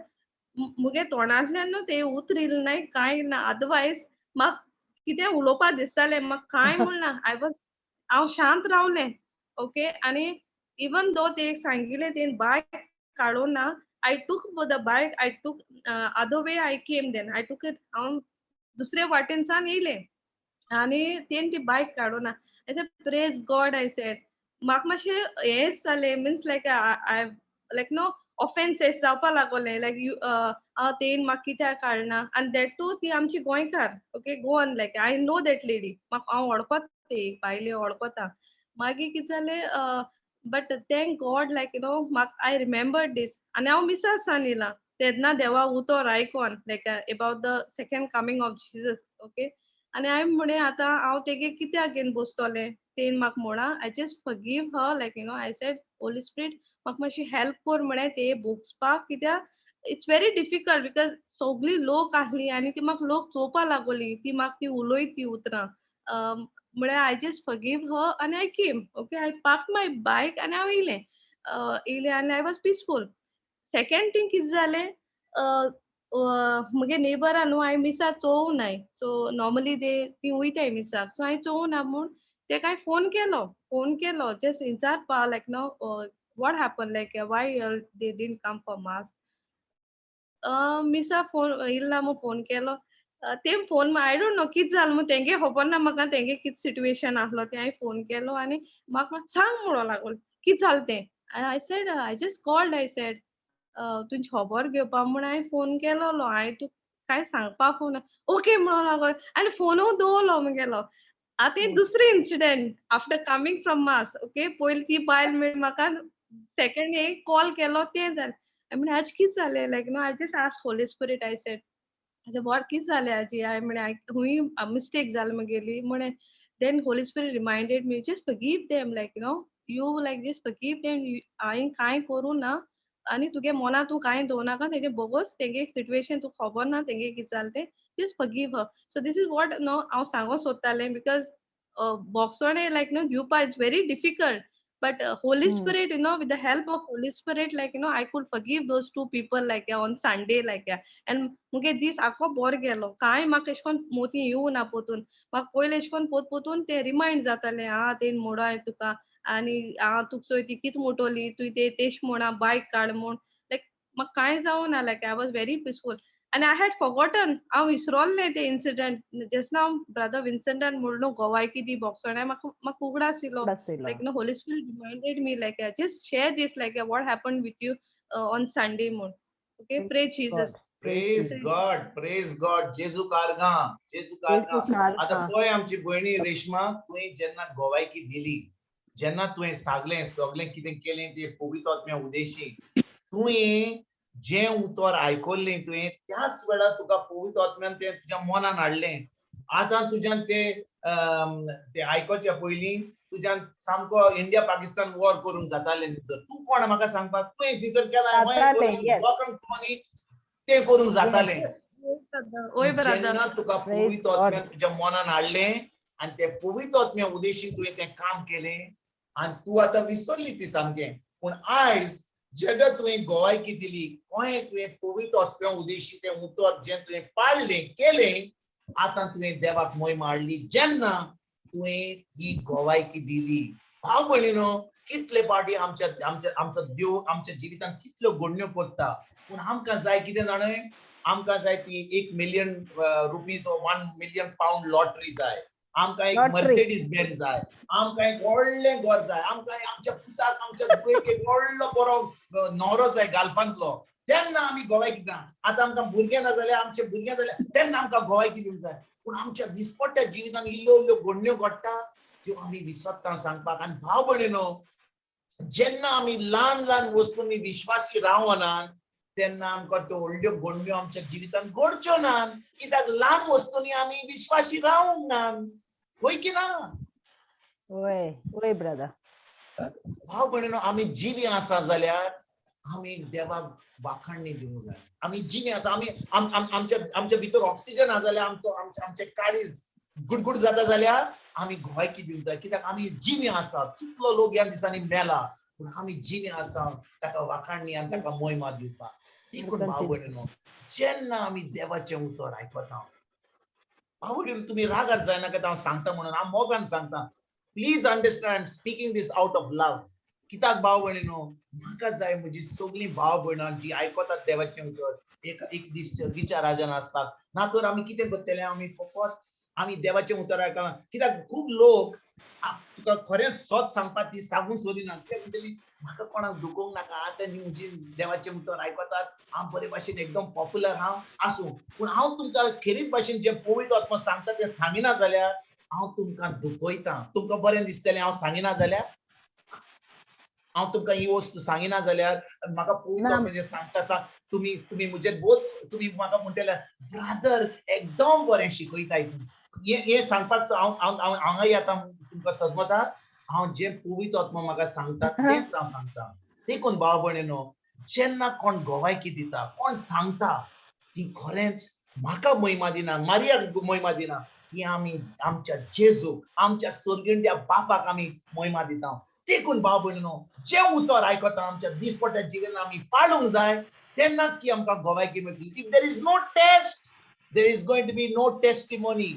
मुगे तोंडांतल्यान न्हू ते उतर येयलें ना, कांय ना. अदरवायज म्हाका कितें उलोवपा दिसतालें, म्हाका कांय म्हणना. I was हांव शांत रावलें, ओके. आनी इवन दो ते सांगिल्लें तेणी बायक काडूं ना, I took the bike, I took other way, I came, then I took it. हांव दुसरे वाटेनसान येयलें आनी तेणी ती बायक काडूं ना. I said, "Praise God," I said. म्हाका मातशें हेंच जालें, means like I like no offences जावपा लागोलें, लायक you हांव तेणी म्हाका कित्याक काडना. आनी that two ती आमची गोंयकार, okay, Goan. Like I know that lady, म्हाका हांव वळखता, ती बायले वळखता. मागीर कितें जालें, but thank God, like म्हाका I remember दीस. आनी हांव मिसासान येयलां तेन्ना देवा उतर आयकोन, like about the second coming of Jesus, okay. आनी हांवें म्हणलें, आतां हांव तेगे कित्याक घेवन बसतलें, तेणी म्हाका म्हणा. I just forgive her, like I said, "Holy Spirit, म्हाका मातशी हेल्प कर," म्हळें, ते भोगसपाक, कित्याक it's very difficult because सगळी लोक आहली आनी ती म्हाका लोक चोवपा लागली, ती म्हाका ती उलयत ती उतरां. म्हळ्यार I just forgive her आनी I came, okay. I park my bike आनी हांव येयलें, येयलें आनी I was peaceful. Second thing कितें जालें, म्हगे नेबरा न्हू हांवें मिसा चोवूं नाय. सो नॉर्मली ते ती वयताय मिसाक, सो हांवें चोवूं ना म्हूण तेका हांवें फोन केलो, फोन केलो जस्ट विचारपा, like no what happen, like why they didn't come for mass. Misa phone येयला म्हूण फोन केलो ते phone, I don't know कितें जालें म्हूण तेंगे खबर ना म्हाका, तेंगे कितें सिट्युएशन आसलो तें. हांवें फोन केलो आनी म्हाका सांग म्हणूंक लागलो, कितें जालें तें. I said, "I just called," I said, "तुमची खबर घेवपा म्हूण हांवें फोन केलोलो, हांवें तुका कांय सांगपा फोन." ओके म्हणूंक लागलो आनी फोनूय दवरलो मुगेलो. आतां दुसरी incident after coming from mass, okay. पयलीं ती बायल मेळ्ळी म्हाका, सेकंड एक कॉल केलो तें जालें. हांवें म्हणलें, आज कितें जालें, like no I just ask Holy Spirit, I said, what कितें जालें आजी, हांवें म्हणलें, खूंय मिस्टेक जाली मुगेली म्हणे. Then Holy Spirit reminded me, "Just forgive them, like you like just forgive them. हांवें कांय करूं ना आनी तुगे मना तूं कांय दवरनाका तेजे बोगोस, तेंगे सिट्युएशन तुका खबर ना तेंगे कितें जालें तें, just forgive her." So this is what न्हू हांव सांगूंक सोदतालें, because भोगसोणें लायक न्हू घेवपा it's very difficult, but Holy Spirit, with the help of Holy Spirit, like I could forgive those two people, like on Sunday, like, and मुगे दीस आखो बरो गेलो. कांय म्हाका एशें कोन्न मोती येवना ना पोतून. म्हाका पयलें एशें कोन्न पोत पोतून ते रिमायंड जातालें, आं, तेणी म्हणोन तुका आनी आं तुका चोय ती कितें म्हणटली, तुवें ते तेश म्हणा बायक काड म्हूण. लायक म्हाका कांय जावना, like I was very peaceful. आनी I had forgotten, हांव विसरोल्लें ते इन्सिडंट. जस्ट नाव ब्रदर विन्संटान म्हणलो गोवायकी दी बॉक्सर, म्हाका म्हाका उगडास येयलो. Like no, Holy Spirit reminded me, like just share this, like what happened with you on Sunday morning. Okay, praise Jesus. Praise God, praise God. जेजू कारगा, जेजू कारगा. आतां पळय आमची भयणी रेश्मा, तुवें जेन्ना गोवायकी दिली, जेन्ना तुवें सांगलें सगळें कितें केलें तें पवित्र आत्म्या उदेशी, तुवें जें उतर आयकल्लें तुवें त्याच वेळार तुका पवित्र आत्म्यान तें तुज्या मनान हाडलें. आतां तुज्यान ते ते आयकोच्या पयलीं तुज्यान सामको इंडिया पाकिस्तान वॉर करूंक जातालें. तूं कोण म्हाका सांगपाक? तुवें थिंसर केलां, तें करूंक जातालें. जेन्ना तुका पवित्र आत्म्यान तुज्या मनान हाडलें आनी ते पवित्र आत्म्या उदेशी तुवें तें काम केलें आनी तूं आतां विसरली ती सामकें. पूण आयज जेन्ना तुवें गोवायकी दिली, कळ्ळें तुवें पवित्र आत्म्या उदेशी तें उतर जें तुवें पाळ्ळें केलें, आतां तुवें देवाक मोहिमा हाडली जेन्ना तुवें ही गोवायकी दिली. भाव भयणीनो, कितले पाटी आमच्या आमच्या आमचो देव आमच्या जिवितांत कितल्यो घडण्यो करता, पूण आमकां जाय कितें जाणें? आमकां जाय ती 1 million rupees or 1 million pound lottery जाय, आमकां एक मर्सिडीज बेन्झ जाय, आमकां एक व्हडलें घर जाय, आमकां आमच्या पुताक आमच्या धुवेक एक व्हडलो बरो न्हवरो जाय गाल्फांतलो, तेन्ना आमी गोवायकी दिता. आतां आमकां भुरगें ना जाल्यार आमचें भुरगें जाल्यार तेन्ना आमकां गोवायकी दिवंक जाय. पूण आमच्या दिसपट्ट्या जिवितांत इल्ल्यो इल्ल्यो घडण्यो घडटा त्यो आमी विसरता सांगपाक. आनी भाव भयणीनो, जेन्ना आमी ल्हान ल्हान वस्तूंनी विश्वासी रावना तेन्ना आमकां त्यो व्हडल्यो घडण्यो आमच्या जिवितांत घडच्यो ना, कित्याक ल्हान वस्तूंनी आमी विश्वासी रावंक ना. होय की ना? वय वय ब्रदर. भाव भयणीनो, आमी जिवी आसा जाल्यार आमी देवाक वाखाणणी दिवंक जाय. आमी जिवी आसा, आमी आमच्या आमच्या भितर ऑक्सिजन आसा जाल्यार, आमचो आमचें काळीज गुडगुड जाता जाल्यार आमी गोवायकी दिवंक जाय, कित्याक आमी जिवी आसा. कितलो लोक ह्या दिसांनी मेला, पूण आमी जिवी आसा, ताका वाखाणणी आनी ताका मोहिमा दिवपाक. देखून भाव भयणीनो, जेन्ना आमी देवाचें उतर आयकता, भाव भयणीनो तुमी रागार जायनाका हांव सांगता म्हणून, हांव मोगान सांगता. Please understand, speaking this out of love. कित्याक भाव भयणीनो, म्हाका जाय म्हजी सगळीं भाव भयणां जी आयकतात देवाचें उतर एक एक दीस सर्गीच्या राजान आसपाक. ना तर आमी कितें करतले? आमी फकत आमी देवाचें उतर आयकना. कित्याक खूब लोक तुका खरेंच सत सांगपाक ती सांगूंक सोदिना. कित्याक म्हणटली म्हाका कोणाक दुखोवंक नाका, आतां न्ही म्हजी देवाचें उतर आयकतात, हांव बरे भाशेन एकदम पॉप्युलर हांव आसूं, पूण हांव तुमकां खेरीत भाशेन जें पवित्र आत्मा सांगता तें सांगिना जाल्यार हांव तुमकां दुखयता. तुमकां बरें दिसतलें हांव सांगिना जाल्यार? हांव तुमकां ही वस्तू सांगिना जाल्यार म्हाका पवित्र आत्मा सांगता आसा, तुमी तुमी म्हजेर बोत तुमी म्हाका म्हणटले ब्रादर एकदम बरें शिकयताय तूं. हें सांगपाक हांव हांव हांगा येता तुमकां सजमता. हांव जें पवित्र आत्मा म्हाका सांगता तेंच हांव सांगता. देखून भाव भयणीनो, जेन्ना कोण गोवायकी दिता, कोण सांगता, ती खरेंच म्हाका महिमा दिना, मारियाक महिमा दिना, ती आमी आमच्या जेजूक, आमच्या सर्गींच्या बापाक आमी महिमा दिता. देखून भाव भयणीनो, जें उतर आयकता आमच्या दिसपट्ट्या जिवितांत आमी पाळूंक जाय, तेन्नाच की आमकां गोवायकी मेळटली. If there is no test, there is going to be no testimony.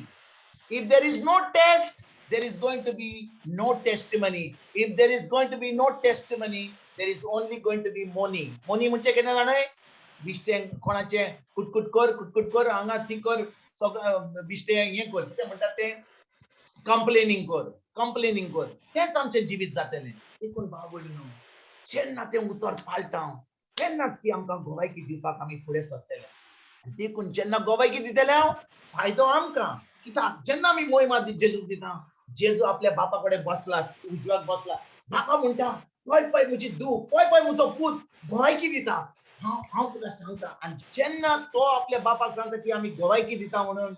If there is no test, there is going to be no testimony. If there is going to be no testimony, there is only going to be money. Money म्हणजे केन्ना जाणा, बिश्टें कोणाचें कुटकुट कर, कुटकुट कर, हांगा ती कर, सगळें बिश्टें हें कर, कितें म्हणटात तें, कंप्लेनींग कर, कंप्लेनींग कर, तेंच आमचें जिवीत जातलें. देखून भाव भयणीनो, जेन्ना तें उतर पाळटा तेन्नाच ती आमकां गोवायकी दिवपाक आमी फुडें सरतले. देखून जेन्ना गोवायकी दितले हांव, फायदो आमकां. कित्याक जेन्ना आमी मोहिमा जेजूक दिता, जेजू आपल्या बापा कडेन बसला, उजव्याक बसला, बापा म्हणटा पळय पळय म्हजी धूव, पळय पळय म्हजो पूत गोवायकी दिता, हांव हांव तुका सांगता. आनी जेन्ना तो आपल्या बापाक सांगता की आमी गोवायकी दिता म्हणून,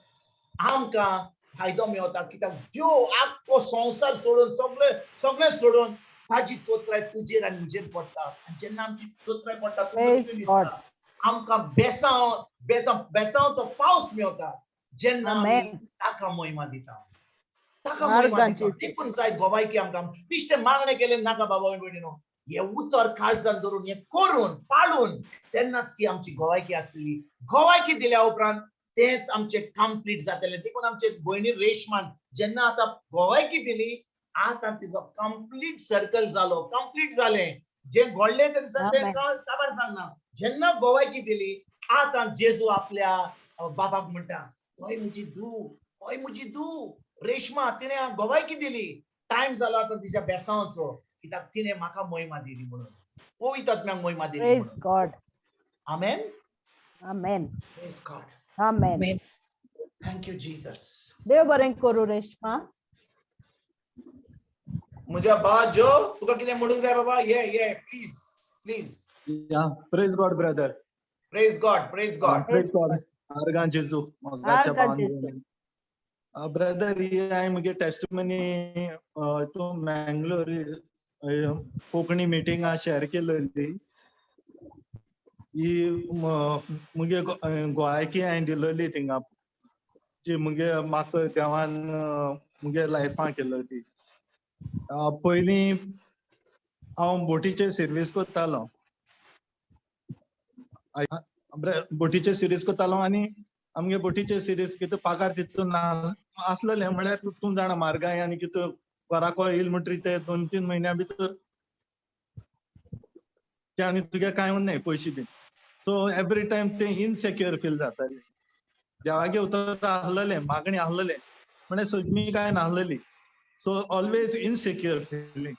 आमकां फायदो मेवता. कित्याक देव आख्खो संवसार सोडून, सगळे सगळें सोडून ताजी चोत्राय तुजेर आनी म्हजेर पडटा. आनी जेन्ना आमची चोत्राय पडटा, तुमकां कितें दिसता? आमकां बेसांव बेसांव बेसांवचो पावस मेवता जेन्ना आमी ताका मोहिमा दिता, ताका मोहिमा दिता. देखून जाय गोवायकी आमकां. बिश्टें मागणें केलें नाका बाबा भयणीनो, हे उतर काळजान धरून, हें करून पाळून तेन्नाच की आमची गोवायकी आसतली. गोवायकी दिल्या उपरांत तेंच आमचें कंप्लीट जातलें. देखून आमचे भयणी रेशमान जेन्ना आतां गोवायकी दिली, आतां तिजो कंप्लीट सर्कल जालो, कंप्लीट जालें. जें घडलें तें दिसा तें काबार सांगना. जेन्ना गोवायकी दिली, आतां जेजू आपल्या बाबाक म्हणटा, हय म्हजी धूव, हय म्हजी धूव रेश्मा, तिणें गवायकी दिली. टायम जालो आतां तिच्या बेसांवाचो, कित्याक तिणें म्हाका महिमा दिली म्हणून, पवित्र आत्म्याक महिमा दिली प्रेज म्हणून. गॉड. आमेन. आमेन. Praise God. Amen. Thank you Jesus. देव बरें करूं रेश्मा. म्हज्या बा जो, तुका कितें म्हणूंक जाय बाबा? ये ये, please please. Yeah, praise God, brother. Praise God, praise God. Praise God. आर्गां जेजू, मोगाच्या आर्गां भावान. जेजू. ब्रदर, ही हांवें म्हगे टेस्टमनी तूं मँगलोर कोंकणी मिटिंगा शेअर केलेली. ही मुगे गोवायकी हांवें दिलेली थिंगा, जी मुगे म्हाका देवान मुगे लायफां केल्ली ती. पयलीं हांव बोटीचेर सर्वीस करतालो, बोटीचे सिरीज करतालो आनी आमगे बोटीचे सिरीज कितें पगार तितून ना आसलेले. म्हळ्यार तूं जाणा, म्हारगाय आनी कितें, घराको येयल म्हणटरी ते 2-3 म्हयन्या भितर ते आनी तुगे कांय उरनाय पयशे बीन. सो एवरी टायम ते इनसेक्युअर फील जाताले. देवागे उतर आसलेलें, मागणी आसलेलें, म्हळ्यार सजमी काय नासलेली. सो ऑलवेज इनसेक्युअर फिलींग,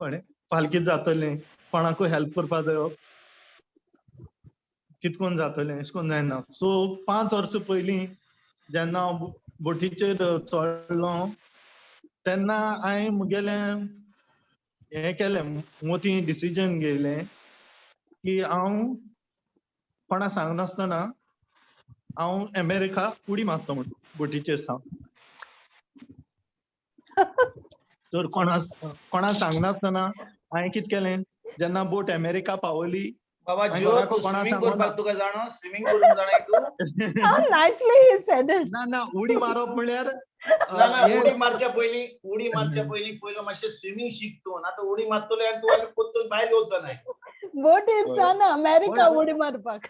कळ्ळें? फाल्यां कितें जातलें, कोणाकूय हेल्प करपा जायो, कित कोन जातलें, अशें कोन जायना. सो 5 वर्सां पयलीं जेन्ना हांव बोटीचेर चडलो तेन्ना हांवें मुगेलें हें केलें, मोती डिसिजन घेयलें की हांव कोणा सांगनासतना हांव अमेरिका उडी मारता म्हूण बोटीचेर सावन. तर कोणा सांगनासतना हांवें कितें केलें, जेन्ना बोट अमेरिका पावली, बाबा हांवें जो, घराक तूं कोणा स्विमींग सांगूना. करपाक तुका जाणो? स्विमींग करूंक जाणाय तूं? How nicely he said it. ना ना, उडी मारप म्हळ्यार ना ना, हें उडी मारच्या पयलीं पयलो मातशें स्विमींग शीक तूं. ना तर उडी मारतलो आनी तूं आनी परतून भायर येवचो नाय. बोटीर सान अमेरिका उडी मारपाक.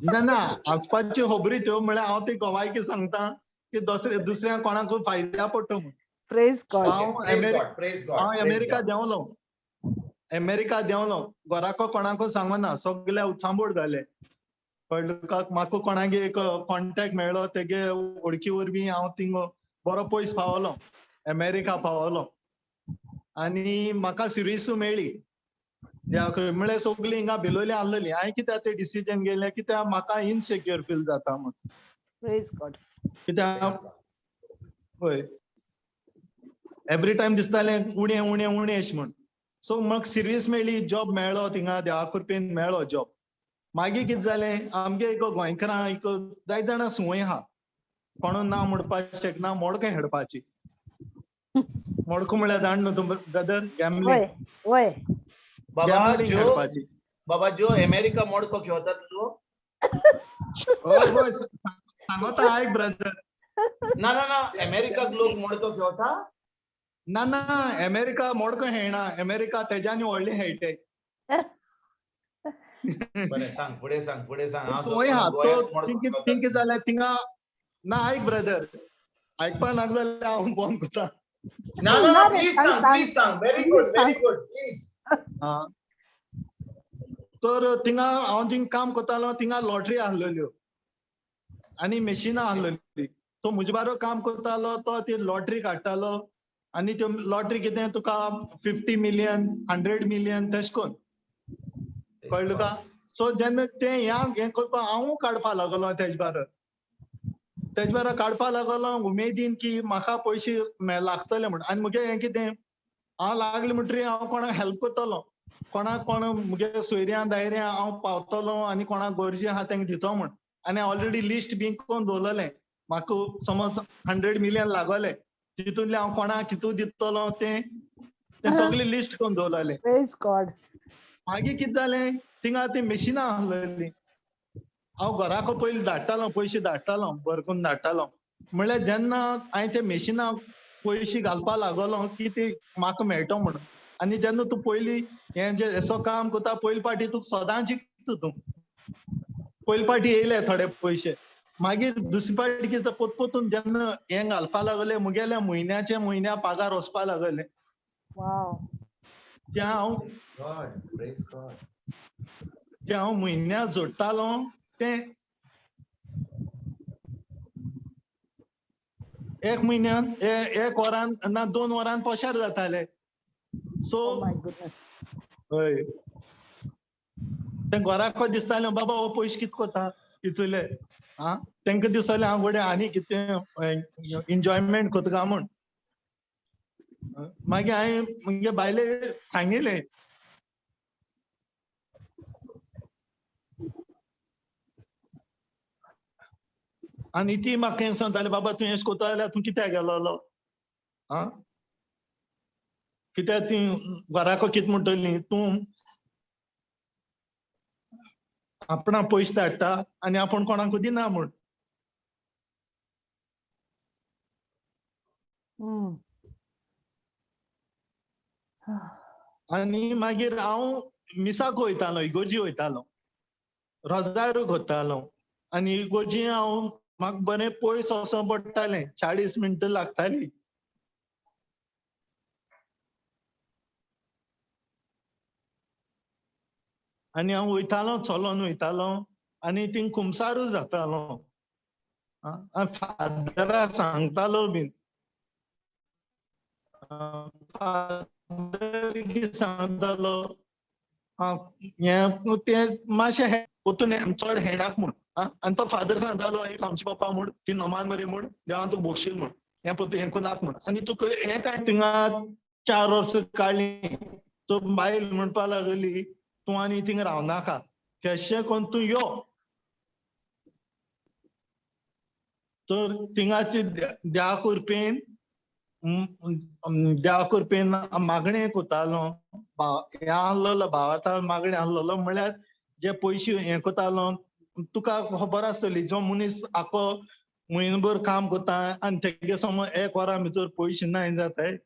ना ना, आसपाची खबरी त्यो. म्हळ्यार हांव ती गोवायकी सांगता की दुसऱ्या कोणाकूय फायद्या पडटा म्हूण. Praise God. हांव प्रेज गॉड, प्रेज गॉड. हांव अमेरिका देंवलो, अमेरिका देंवलो, घराको कोणाकूय सांगना, सगळे उचांबोड जाले. कळ्ळें तुका? म्हाका कोणागे एक कॉन्टेक्ट मेळ्ळो, तेगे वळखी वरवीं हांव थिंग बरो पयस पावलो, अमेरिका पावलो आनी म्हाका सिरिसूय मेळ्ळी. म्हळ्यार सगळीं हिंगा भिलोली आसलेली. हांवें कित्याक तें डिसिजन घेयलें, कित्याक म्हाका इनसेक्युअर फील जाता म्हूण. Praise God. कित्याक हय, एवरी टायम दिसतालें उणें उणें उणें अशें म्हूण. सो म्हाका सिर्वीस मेळ्ळी, जॉब मेळ्ळो थिंगा, देवा कृपेन मेळ्ळो जॉब. मागीर कितें जालें, आमगे एक गोंयकारां एक जायत जाणां संवय आहा, कोणून ना म्हणपाक शकना, मोडकें खेळपाची. मोडको म्हळ्यार जाण न्हू तूं ब्रदर? गॅमलींग. वय वय. बाबा गॅमलींग जो, खेळपाची. बाबा जो, अमेरिका मोडको खेळता तूं? हय हय, सांगता आयक ब्रदर. ना ना ना, अमेरिकाक लोक मोडको खेळता? ना ना, अमेरिका मोडको खेळना, अमेरिका तेज्यानी व्हडले खेळटे. बरें, सांग फुडें, सांग फुडें, सांग. हांव संवय आहा सोदतां तो. गोंयांत मोडको थिंग खेळता. थिंग जाल्यार थिंगा ना. आयक ब्रदर, आयकपा नाका जाल्यार हांव बंद करता. ना ना ना ना, रे, प्लीज सांग, सांग. सांग. प्लीज सांग. व्हेरी गुड, सांग. Very good, please. आं. तर थिंगा हांव जिंग काम करतालो थिंगा लॉटरी आसलेल्यो आनी मशिनां आसलेली. तो म्हजे बारोबर काम करतालो तो ती लॉटरी काडटालो आनी त्यो लॉटरी कितें तुका 50 मिलियन, 100 मिलियन तेश कोन, कळ्ळें तुका? सो जेन्ना तें ह्या हें करपाक हांवूय काडपा लागलो तेज बाराबर, तेज बाराबर काडपा लागलो उमेदीन की म्हाका पयशे लागतले म्हूण. आनी मुगे हें कितें, हांव लागलें म्हणटरी हांव कोणाक हेल्प करतलो, कोणाक कोण मुगे सोयऱ्यां दायऱ्यां हांव पावतलो आनी कोणाक गरजे आहा तेंका दितो म्हूण. आनी ऑलरेडी लिस्ट बी करून दवरलेलें. म्हाका समज 100 मिलियन लागोले, तितूंतले हांव कोणाक कितू दितलो तें तें सगळें लिस्ट करून दवरलेलें. Praise God. मागीर कितें जालें, थिंगा ती मशिनां आसलेलीं. हांव घराक पयलीं धाडटालो पयशे, धाडटालो, बरें करून धाडटालो. म्हणल्यार जेन्ना हांवें ते मशिनां पयशे घालपा लागलो की ते म्हाका मेळटो म्हणून. आनी जेन्ना तूं पयलीं हें जे असो काम करता पयले पाटी, तुका सदां जिखता तूं. पयले पाटी येयले थोडे पयशे, मागीर दुसरे पाटी कितें, पोत पोतून जेन्ना हें घालपा लागले, मुगेल्या म्हयन्याचे म्हयन्या पगार वचपा लागले. वाव. तें हांव God, praise God. जे हांव म्हयन्याक जोडटालो तें एक म्हयन्यान एक वरान ना 2 वरान पोशार जाताले. So Oh my goodness. हय, तें घराक दिसतालें बाबा हो पयशे कित कोता इतले, आं तेंका दिसतालें हांव घोडे आनी कितें एन्जॉयमेंट कोता काय म्हूण. मागीर हांवें म्हगे बायले सांगिलें, आनी ती म्हाका सांगताली बाबा तूं एश कोता जाल्यार तूं कित्याक गेलोलो, आं कित्याक ती घराको कितें म्हणटली, तूं आपणा पयशे धाडटा आनी आपूण कोणाकू दिना म्हूण. आनी मागीर हांव मिसाक वयतालो, इगोर्जी वयतालो, रोजारूक वतालो, आनी इगोर्जी हांव म्हाका बरें पयस वचों पडटालें, 40 मिनटां लागताली. आनी हांव वयतालो, चलोन वयतालो आनी थिंग कुमसारूच जातालो. फादरा सांगतालो बीन, फादर कितें सांगतालो, हें तें मातशें हें पोतून चड हेणाक म्हूण. आनी तो फादर सांगतालो एक आमचे पप्पा म्हूण ती नमान मरे म्हूण देवान तुका भोगशील म्हूण, हें पोतून हें कोनाक म्हूण. आनी तुका हें काय थिंगा 4 वर्सां काडलीं, तो बायल म्हणपा लागली तूं आनी थिंगा रावनाका, केशें कोन्न तूं यो. तर थिंगाची देवा कृपेन, देवा कृपेन मागणें कोतालो, हें आहलोलो भावार्था मागणें आहलोलो, म्हळ्यार जे पयशे हें कोतालो तुका खबर आसतली, जो मनीस आखो म्हयनोभर काम कोता आनी तेगे समज 1 वरां भितर पयशे ना जाताय,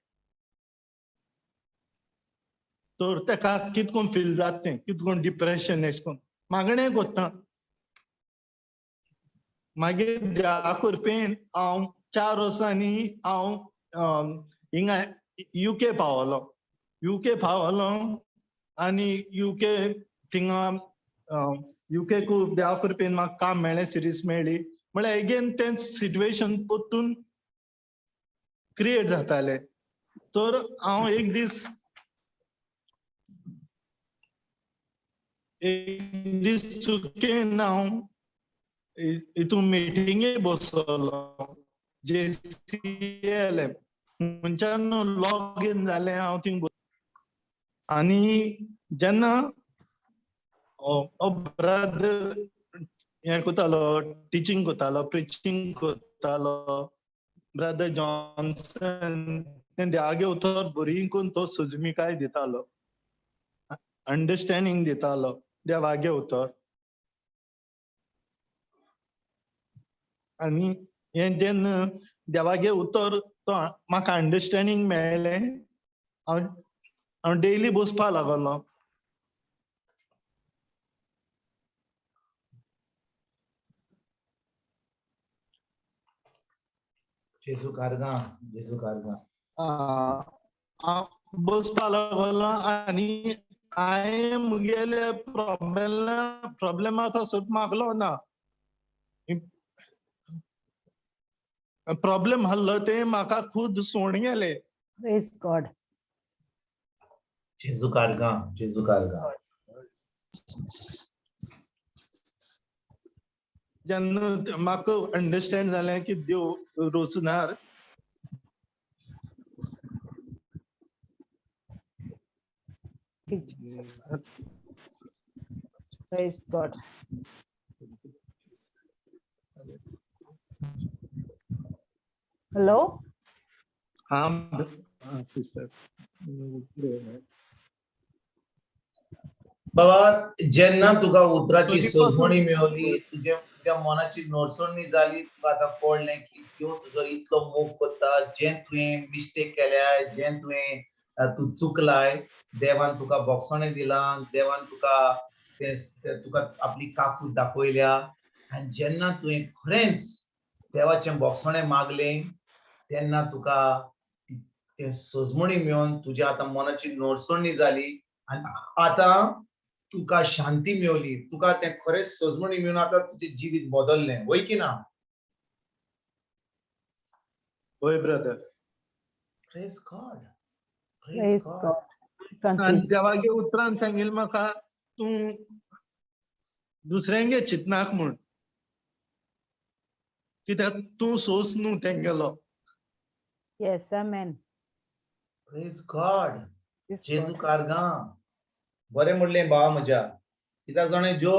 तर तेका कित कोन्न फील जाता तें, कित कोन्न डिप्रेशन एश कोन्न मागणें कोत्ता. मागीर देवा कृपेन हांव 4 वर्सांनी हांव हिंगा युके पावलो, युके पावलो आनी युके थिंगा युके खूब देवा कृपेन म्हाका काम मेळ्ळें, सिरीज मेळ्ळी. म्हळ्यार एगेन तें सिट्युएशन परतून क्रिएट जातालें. तर हांव एक दीस चुकेन हांव हितून मिटिंगे बसलो, जे सी एल एम खंयच्यान लॉग इन जालें हांव थिंग. आनी जेन्ना ब्रदर हें कोतालो, टिचींग कोतालो, प्रिचींग कोतालो, ब्रदर जॉन्सन, तें देवागे उतर बरी करून तो सुजमिकाय दितालो, अंडरस्टँडींग दितालो देवागे उतर. आनी हें जेन्ना देवागे उतर तो म्हाका अंडरस्टँडींग मेळ्ळें, हांव डेली बसपा लागलो. जेजू कारगा, जेजू कारगा. बसपा लागलो आनी हांवें मुगेले प्रॉब्लेमा पासून मागलो ना, प्रॉब्लेम आहलो ते म्हाका खूद सोण गेले. Praise God. जेजू कारगा, जेजू कारगा. जेन्ना म्हाका अंडरस्टँड जालें की देव रोचणार, Praise God. Hello? हां सिस्टर. बाबा जेन्ना तुका उतराची सजवणी मेवली, तुज्या मनाची नोरसणी जाली, तुका आतां कळ्ळें की देव तुजो इतलो मोग करता, जें तुवें मिस्टेक केल्या, जें तुवें तूं चुकलाय, देवान तुका बोगसणें दिलां, देवान तुका तुका आपली काकूत दाखयल्या. आनी जेन्ना तुवें खरेंच देवाचें बोगसणें मागलें तेन्ना तुका तें सजमणी मेळोन तुज्या आतां मनाची नोरसणी जाली. आनी आतां तुका शांती मेवली, तुका तें खरेंच सजमणी मेळून आतां तुजें जिवीत बदललें, वय की ना? हय brother. Praise God. Praise God. आनी देवागे उतरान सांगिल्लें म्हाका तूं दुसऱ्यांगे चिंतनाक म्हूण, कित्याक तूं सोस न्हू तेंगेलो. Yes, amen. Praise God. Praise जेजू God. कारगां बरें म्हणलें भावा म्हज्या. कित्याक जाणा ज्यो,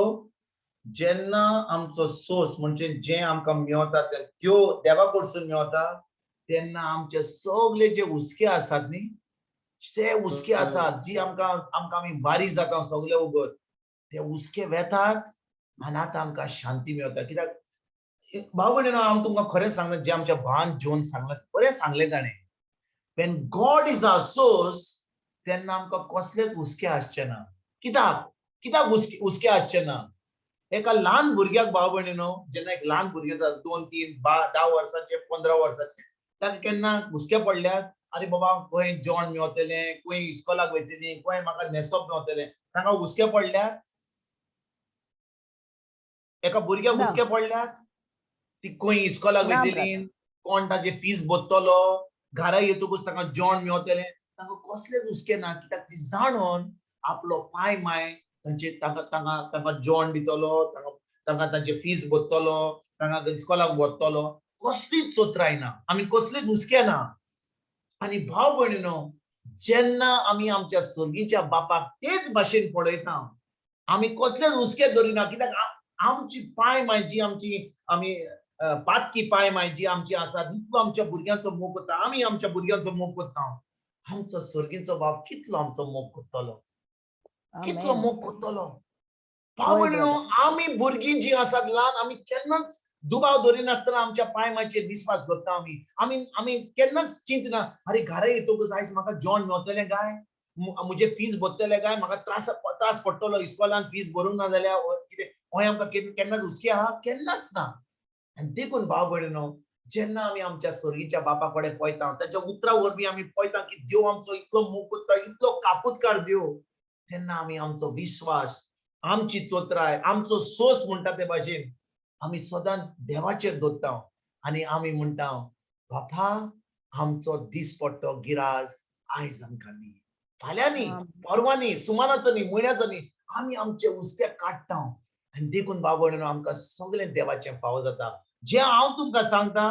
जेन्ना आमचो सोर्स म्हणजे जें आमकां मेवता तें त्यो देवा कडसून मेवता, तेन्ना आमचे सगळे जे हुस्के आसात न्ही, जे हुस्के आसात जी आमकां आमकां आमी वारी जाता सगळे उगत, ते हुस्के वेतात आनी आतां आमकां शांती मेवता. कित्याक भाव भयणीनो, हांव तुमकां खरें सांगता, जें आमच्या भावान जेवन सांगलां, बरें सांगलें ताणें. When God is our source, तेन्ना आमकां कसलेच हुस्के आसचे ना. कित्याक कित्याक हुस्के हुस्के आसचे ना? एका ल्हान भुरग्याक, भाव भयणीनो, जेन्ना एक ल्हान भुरगें जाता, 2 3 10 वर्सांचे, 15 वर्सांचे, ताका केन्ना हुस्के पडल्यात, अरे बाबा खंय जेवण मेवतलें, खंय इस्कोलाक वयतली, खंय म्हाका न्हेसप मेवतलें, तांकां हुस्के पडल्यात? एका भुरग्याक ना. हुस्के पडल्यात ती खंय इस्कोलाक ना, वयतली, कोण ताजे फीस भरतलो, घरा येतकूच तांकां जेवण मेवतलें, तांकां कसलेच हुस्के ना. कित्याक ती जाणून आपलो पाय माय तांचे तांकां तांकां तांकां जेवण दितलो, तांकां तांकां तांचे फीस भरतलो, तांकां इस्कोलाक व्हरतलो, कसलीच चोत्राय ना, आमी कसलीच हुस्के ना. आनी भाव भयणीनो, जेन्ना आमी आमच्या सर्गीच्या बापाक तेच भाशेन पळयता, आमी कसलेच हुस्के धरिना. कित्याक आमची पाय माय जी आमची आमी पातकी पाय माय जी आमची आसा, इतलो आमच्या भुरग्यांचो मोग करता, आमी आमच्या भुरग्यांचो मोग करता, आमचो सर्गीचो बाप कितलो आमचो मोग करतलो, कितलो Amen. मोग करतलो. भाव हय, भयणीनो, आमी भुरगीं जीं आसात ल्हान, आमी केन्नाच दुबाव दवरिनासतना आमच्या पाय मायचेर विस्वास दवरता. आमी आमी आमी केन्नाच चिंतना, अरे घरा येतकूच आयज म्हाका जेवण मेवतलें काय, म्हजें फीस भरतलें काय, म्हाका त्रास त्रास पडटलो इस्कोलान फीस भरूंक ना जाल्यार कितें, हय आमकां केन्नाच हुस्के आहा? केन्नाच ना. आनी देखून भाव भयणीनो, जेन्ना आमी आमच्या सर्गीच्या बापा कडेन पळयता, ताच्या उतरा वरवीं आमी पळयता की देव आमचो इतलो मोग करता, इतलो काकुतकार देव, तेन्ना आमी आमचो विस्वास, आमची चोत्राय, आमचो सोस म्हणटा ते भाशेन आमी सदांच देवाचेर दवरता आनी आमी म्हणटा, बापा आमचो दिसपट्टो गिराज आयज आमकां दी, फाल्यां न्ही, परवां न्ही, सुमानाचो न्ही, म्हयन्याचो न्ही, आमी आमचे हुस्के काडटा. आनी देखून बाबा आमकां सगळें देवाचें फावो जाता. जें हांव तुमकां सांगता,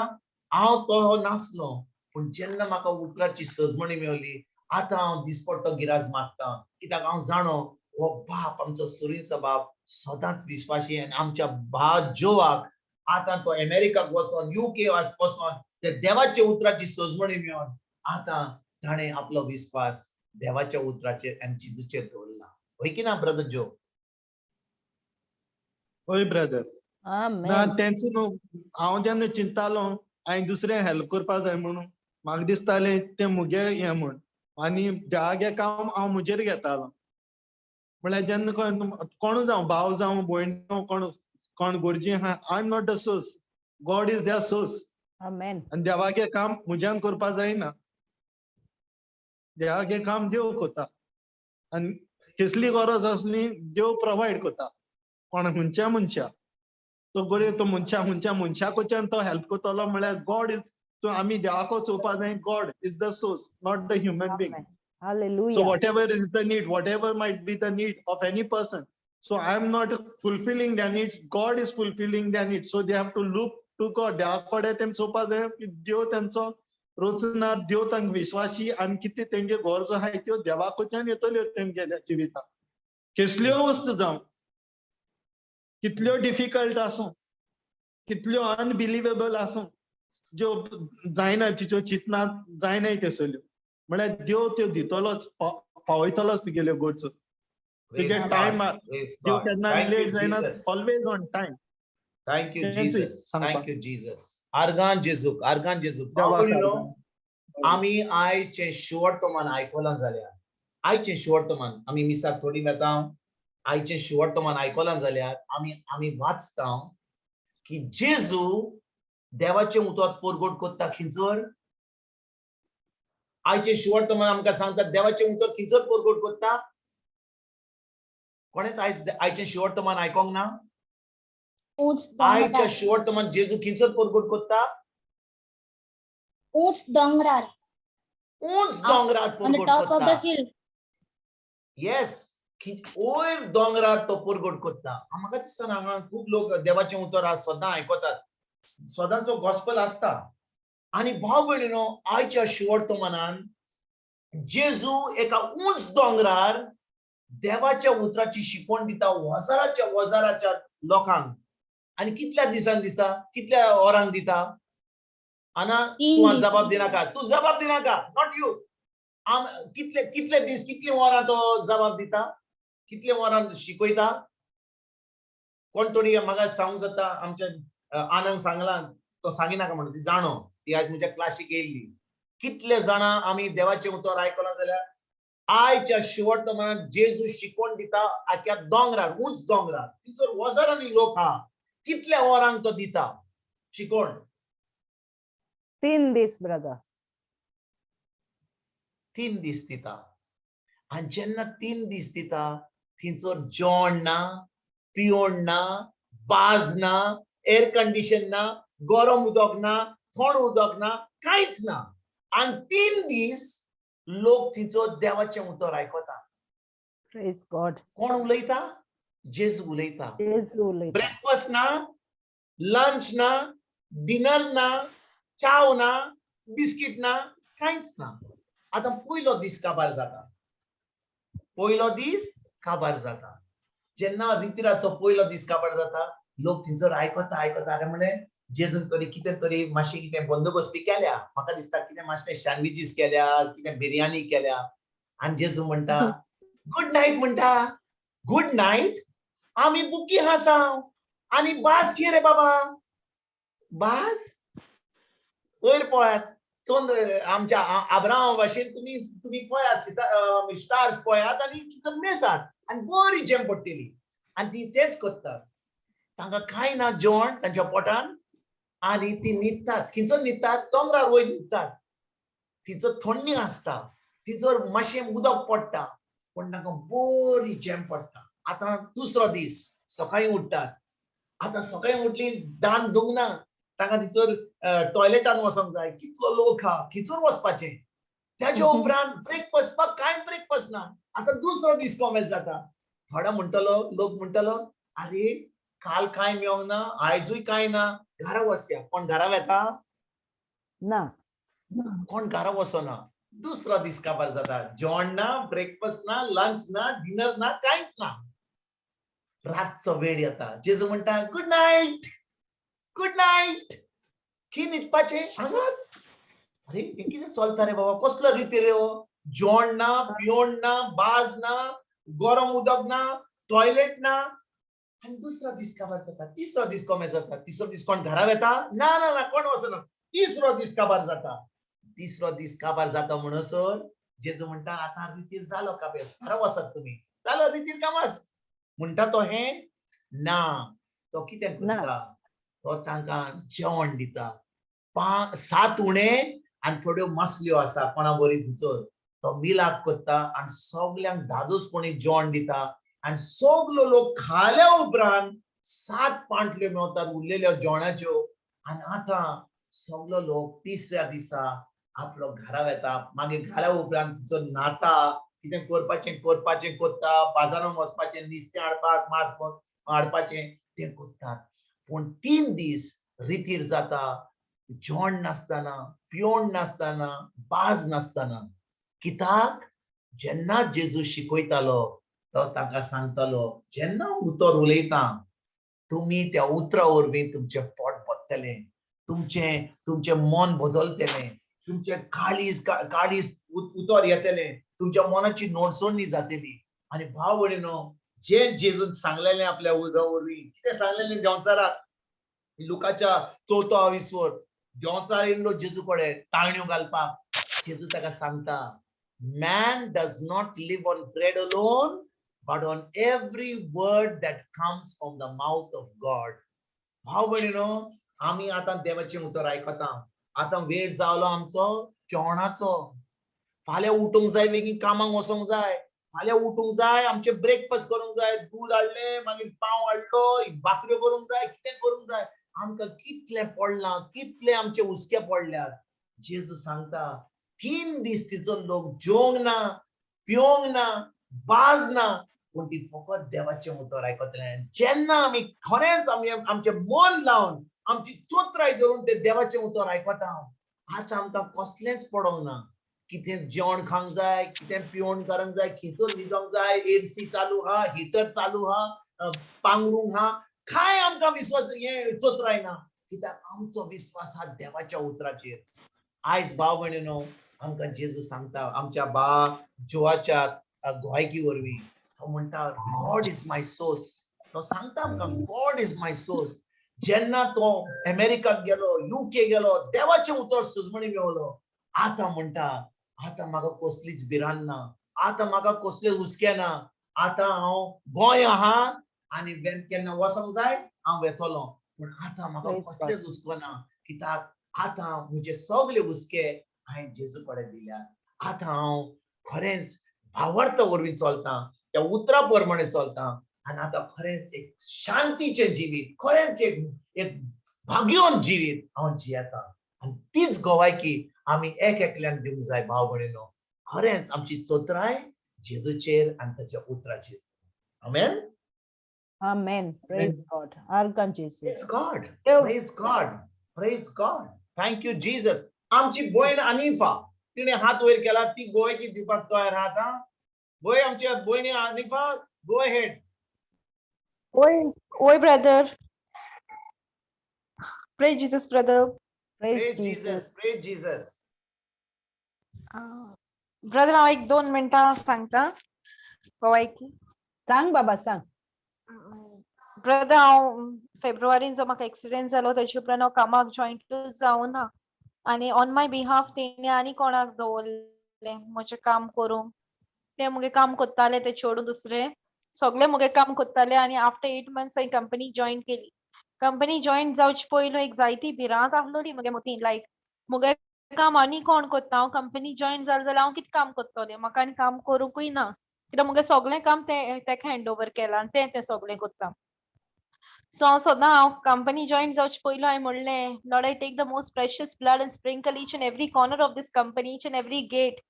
हांव तो नासलो, पूण जेन्ना म्हाका उतराची सजमणी मेवली, आतां हांव दिसपट्टो गिराज मागता. कित्याक हांव जाणो हो बाप आमचो सुरींचो बाप सदांच विस्वाशी. आनी आमच्या भा जोवाक आतां तो अमेरिकाक वचोन, युके वचोन, ते देवाच्या उतराची सजमणी मेळोन आतां ताणें आपलो विस्वास देवाच्या उतराचेर आनी जेजूचेर दवरला. हय की ना ब्रदर जो? हय ब्रदर. ना Amen. तेंच न्हू, हांव जेन्ना चिंतालो हांवें दुसऱ्यांक हेल्प करपा जाय म्हणून, म्हाका दिसतालें तें मुगे हें म्हूण, आनी देवागे काम हांव म्हजेर घेतालो. म्हळ्यार जेन्ना कोण जावं, भाव जावं, भयण जावं, कोण कोण गरजे आहा, I am not the source, God is their source. Amen. आनी देवागे काम म्हज्यान करपा जायना, देवागे काम देव करता. आनी कसली गरज आसली देव प्रोवायड करता कोण खंयच्या मनशा, तो गरज तो मनशा खंयच्या मनशा कडच्यान तो हेल्प करतलो. म्हळ्यार गॉड is, तूं आमी देवाको चोवपा जाय, God is the source, not the human being. Amen. Hallelujah. So whatever is the need, whatever might be the need of any person, so I am not fulfilling their needs, God is fulfilling their needs. So they have to look to God. देवा कडेन तेम चोवपा जाय की देव तेंचो रोचणार, देव तांकां विश्वासी आनी कितें तेंगे गरजो आहाय त्यो देवा कडच्यान येतल्यो तेमगेल्या जिवितांत. कसल्यो वस्तू जावं, कितल्यो डिफिकल्ट आसूं, कितल्यो अनबिलिवेबल आसूं, ज्यो जायना, तिच्यो चिंतना जायनाय त्यो सगल्यो, म्हळ्यार देव त्यो दितलोच, पावयतलोच तुगेल्यो गरजो तुगे टायमार. देव केन्ना लेट जायना, always on time. Thank you तेंच जीजस. सांगपा. Thank you Jesus. आर्गान जेजूक, आर्गान जेजूक. देवाक भाव-भयणीनो, आर्गां. आमी आयचें शुवर्तमान आयकलां जाल्यार, आयचें शुवर्तमान आमी मिसाक थोडी वेता, आयचें शुवर्तमान आयकलां जाल्यार आमी आमी वाचता की जेजू देवाचें उतर परगट करता खंयसर. आयचें शुवर्तमान आमकां सांगता देवाचें उतर खंयसर परगट करता. कोणेच आयज आयचें शिवर्तमान आयकोंक ना? ऊंच आयच्या दोंगरार. शिवर्तमान जेजू खंयसर परगट कोत्ता? ऊंच दोंगरार. उंच दोंगरार On the परगट top of the कोत्ता. hill. Yes, वयर दोंगरार तो परगट कोत्ता. म्हाका दिसता हांगा खूब लोक देवाचें उतर आज सदां आयकतात, सदांचो गॉस्पल आसता. आनी भाव भयणीनो, आयच्या शिवर्तमानान जेजू एका उंच दोंगरार देवाच्या उतराची शिकवण दिता हजाराच्या हजाराच्या लोकांक. आनी कितल्या दिसान दिता, कितल्या वरांक दिता? आना, तीन तूं दीस. जबाब दिनाका, तूं जबाब दिनाका, not you. आम कितले कितले दीस, कितली वरां तो जबाब दिता, कितले वरां शिकयता? कोण तरी म्हाका सांगूंक जाता? आमच्या आनंद सांगलां, तो सांगिनाका म्हणून ती जाणो, ती आयज म्हज्या क्लासीक येयल्ली. कितले जाणां आमी देवाचें उतर आयकलां जाल्यार आयच्या शिवर्तमानात जेजू शिकवण दिता आख्या दोंगरार, उंच दोंगरार, थंयसर हजारांनी लोक आहा. कितल्या वरांक तो दिता शिकवण? 3 दीस ब्रदर. 3 दीस दिता. आनी जेन्ना 3 दीस दिता, थंयसर जेवण ना, पिवण ना, बाज ना, एयर कंडिशन ना, गरम उदक ना, थंड उदक ना, कांयच ना. आनी 3 दीस लोक थंयसर देवाचें उतर आयकता. Praise God. कोण उलयता? जेजू उलयता. जेजू उलयता. ब्रेकफास्ट ना, लंच ना, डिनर ना, चाव ना, बिस्कीट ना, कांयच ना. आतां पयलो दीस काबार जाता. पयलो दीस काबार जाता. जेन्ना रितिराचो पयलो दीस काबार जाता, लोक थंयसर आयकता आयकता, अरे म्हणलें, जेजून तरी कितें तरी मातशें कितें बंदोबस्ती केल्या, म्हाका दिसता कितें मातशें सँडविचीस केल्या, कितें बिरयानी केल्या. आनी जेजू म्हणटा, गुड नायट म्हणटा. गुड नायट, आमी बुकी आसा आनी बास घे रे बाबा, बास. वयर पळयात, चंद्र आमच्या आब्राहामा भाशेन तुमी पळयात, स्टार्स पळयात आनी थंयसर मेजात आनी बरी जेम पडटली. आनी ती तेच करतात. तांकां कांय ना जेवण तांच्या पोटान आनी ती न्हिदतात. खंयसर न्हिदतात? दोंगरार वयर न्हिदतात. थंयसर थंडी आसता, थंयसर मातशें उदक पडटा, पूण तांकां बरी जेम पडटा. आतां दुसरो दीस सकाळीं उठ्ठात. आतां सकाळीं उठली, दान धुवंक ना तांकां, थंयसर टॉयलेटान वचोंक जाय. कितलो लोक आहा, खंयसर वचपाचें? त्याच्या उपरांत ब्रेकफास्टाक कांय ब्रेकफास्ट ना. आतां दुसरो दीस कोमेस जाता. थोडो म्हणटलो, लोक म्हणटलो, अरे काल कांय मेळोंक ना, आयजूय कांय ना, घरा वचया. कोण घरा वेता? ना. कोण घरा वचना. दुसरो दीस काबार जाता. जेवण ना, ब्रेकफास्ट ना, लंच ना, डिनर ना, कांयच ना. रातचो वेळ येता. जेजू म्हणटा, गुड नायट, गुड नायट. खी न्हिदपाचें हांगाच. अरे, हें कितें चलता रे बाबा? कसलो रिती रे हो? जेवण ना, पिवण ना, बाज ना, गरम उदक ना, टॉयलेट ना. आनी दुसरो दीस काबार जाता. तिसरो दीस कोमेस जाता. तिसरो दीस कोण घरा वेता? ना ना ना, कोण वचना. तिसरो दीस काबार जाता. तिसरो दीस काबार जाता म्हणसर जेजू म्हणटा, आतां रितीर जालो काबेस, घरा वचात तुमी, जालो रितीर कामास. म्हणटा तो हें? ना. तो कितें करता? तो तांकां जेवण दिता. सात उणे आनी थोड्यो मासल्यो आसा कोणा बरी थंयसर. तो मिलाप करता आनी सगल्यांक धादोसपणी जेवण दिता. आनी सगलो लोक खाल्या उपरांत सात पांटल्यो मेवतात उरलेल्यो जेवणाच्यो. आनी आतां सगलो लोक तिसऱ्या दिसा आपलो घरा वेता. मागीर घरा उपरांत तिचो न्हाता, कितें करपाचें करपाचें करता, बाजारान वचपाचें नुस्तें हाडपाक, मांस हाडपाचें तें करतात. पूण 3 दीस रितीर जाता, जेवण नासतना, पिवण नासतना, बाज नासतना. कित्याक? जेन्ना जेजू शिकयतालो, तो तांकां सांगतालो, जेन्ना उतर उलयता तुमी, त्या उतरा वरवीं तुमचें पोट भरतलें, तुमचें तुमचें मन बदलतलें, तुमचें काळीज काळीज उतर येतलें, तुमच्या मनाची नोडसणी जातली. आनी भाव भयणीनो, जे जेजून सांगलेलें आपल्या उतरा वरवीं, कितें सांगलेलें देंवचाराक? लुकाच्या चवथो विस्वर, देंवचार येयल्लो जेजू कडेन ताळण्यो घालपाक. जेजू ताका सांगता, "Man does not live on bread alone, but on every word that comes from the mouth of God." भाव भयणीनो, आमी आतां देवाचें उतर आयकता. आतां वेळ जालो आमचो जेवणाचो. फाल्यां उठूंक जाय, बेगीन कामाक वचोंक जाय. फाल्यां उठूंक जाय, आमचें ब्रेकफास्ट करूंक जाय, दूद हाडलें, मागीर पाव हाडलो, भाकऱ्यो करूंक जाय, कितें करूंक जाय. आमकां कितलें पडलां, कितलें आमचे हुस्के पडल्यात. जेजू सांगता, 3 दीस तिचो लोक जेवंक ना, पिवंक ना, बाज ना, पूण ती फकत देवाचें उतर आयकतलें. जेन्ना आमी खरेंच आमी आमचें मन लावन आमची चोत्राय धरून ते देवाचें उतर आयकता, आतां आमकां कसलेंच पडोंक ना. कितें जेवण खावंक जाय, कितें पिवण करूंक जाय, खंयचो न्हिदोंक जाय, एसी चालू आहा, हिटर चालू आहा, पांगरूंक आहा, कांय आमकां विस्वास हे चोत्राय ना, कित्याक आमचो विस्वास आहा देवाच्या उतराचेर. आयज भाव भयणीनो, आमकां जेजू सांगता आमच्या बा जोवाच्या गोवायकी वरवीं, तो म्हणटा गॉड is my source. तो सांगता आमकां गॉड is my source. जेन्ना तो अमेरिकाक गेलो, युके गेलो, देवाचें उतर सुजमणी मेवलो. आतां म्हणटा आतां म्हाका कसलीच भिरांत ना, आतां म्हाका कसले हुस्के ना, आतां हांव गोंय आहा आनी केन्ना वचोंक जाय हांव वेतलो, पूण आतां म्हाका कसलेच हुस्को ना, कित्याक आतां म्हजे सगळे हुस्के हांवें जेजू कडेन दिल्यात. आतां हांव खरेंच भावार्थ वरवीं चलतां, त्या उतरा प्रमाणे चलतां, आनी आतां खरेंच एक शांतीचें जिवीत, खरेंच एक भाग्यवंत जिवीत हांव जियेतां. आनी तीच गोवायकी आमी एक एकल्यान दिवंक जाय भाव भयणीनो. खरेंच आमची चोत्राय जेजूचेर आनी ताच्या उतराचेर. आमेन. Amen. Praise God. आर्गां जेजू. Praise God. Praise God. Praise God. Thank you Jesus. आमची भयण अनिफा, तिणे हात वयर केला, ती गोवायकी दिवपाक तयार आहा आतां. गोय आमच्या भयणी अनिफा, गो head. Oi, oi, brother. Praise Jesus, brother. Praise Praise Jesus. Praise Jesus. Brother, हांव एक 2 मिनटां सांगता गोवायकी. सांग बाबा, सांग. ब्रदर, हांव फेब्रुवारीन जो म्हाका एक्सिडेंट जालो तेजे उपरांत हांव कामाक जॉयंट जावना, आनी ऑन my behalf तेणी आनी कोणाक दवरलें म्हजें काम करूंक. ते मुगे काम करताले, ते चेडूं दुसरे सगळे मुगे काम करताले. आनी आफ्टर 8 मंथ्स हांवें कंपनी जॉयन केली. कंपनी जॉयन जावचे पयलू एक जायती भिरांत आसलोली मुगे मतीन, लायक मुगे काम आनी कोण करता, हांव कंपनी जॉयन जालें जाल्यार हांव कितें काम करतलें, म्हाका आनी काम करूंकूय ना, कित्याक मुगे सगळें काम तें तेका हँड ओवर केलां आनी तें तें सगळें करता. सो हांव सदां हांव कंपनी जॉयन जावचे पयलू हांवें म्हणलें, Lord, I take the most precious blood and sprinkle each and every corner of this company, each and every gate,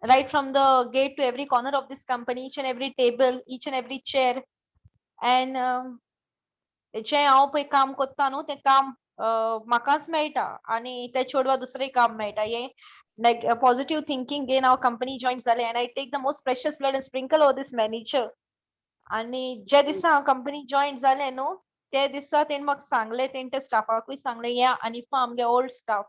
right from the gate to every corner of this company, each and every table, each and every chair. And जें हांव पळय काम करता न्हू, तें काम म्हाकाच मेळटा आनी तें चेडवा दुसरें काम मेळटा. हें लायक पॉझिटिव्ह थिंकींग घेवन हांव कंपनी जॉयन जालें. And I take the most precious blood and sprinkle over this manager. आनी जे दिसा हांव कंपनी जॉयन जालें न्हू, ते दिसा तेणें म्हाका सांगलें, तेणें त्या स्टाफाकूय सांगलें, हें आनिफा आमगे ओल्ड स्टाफ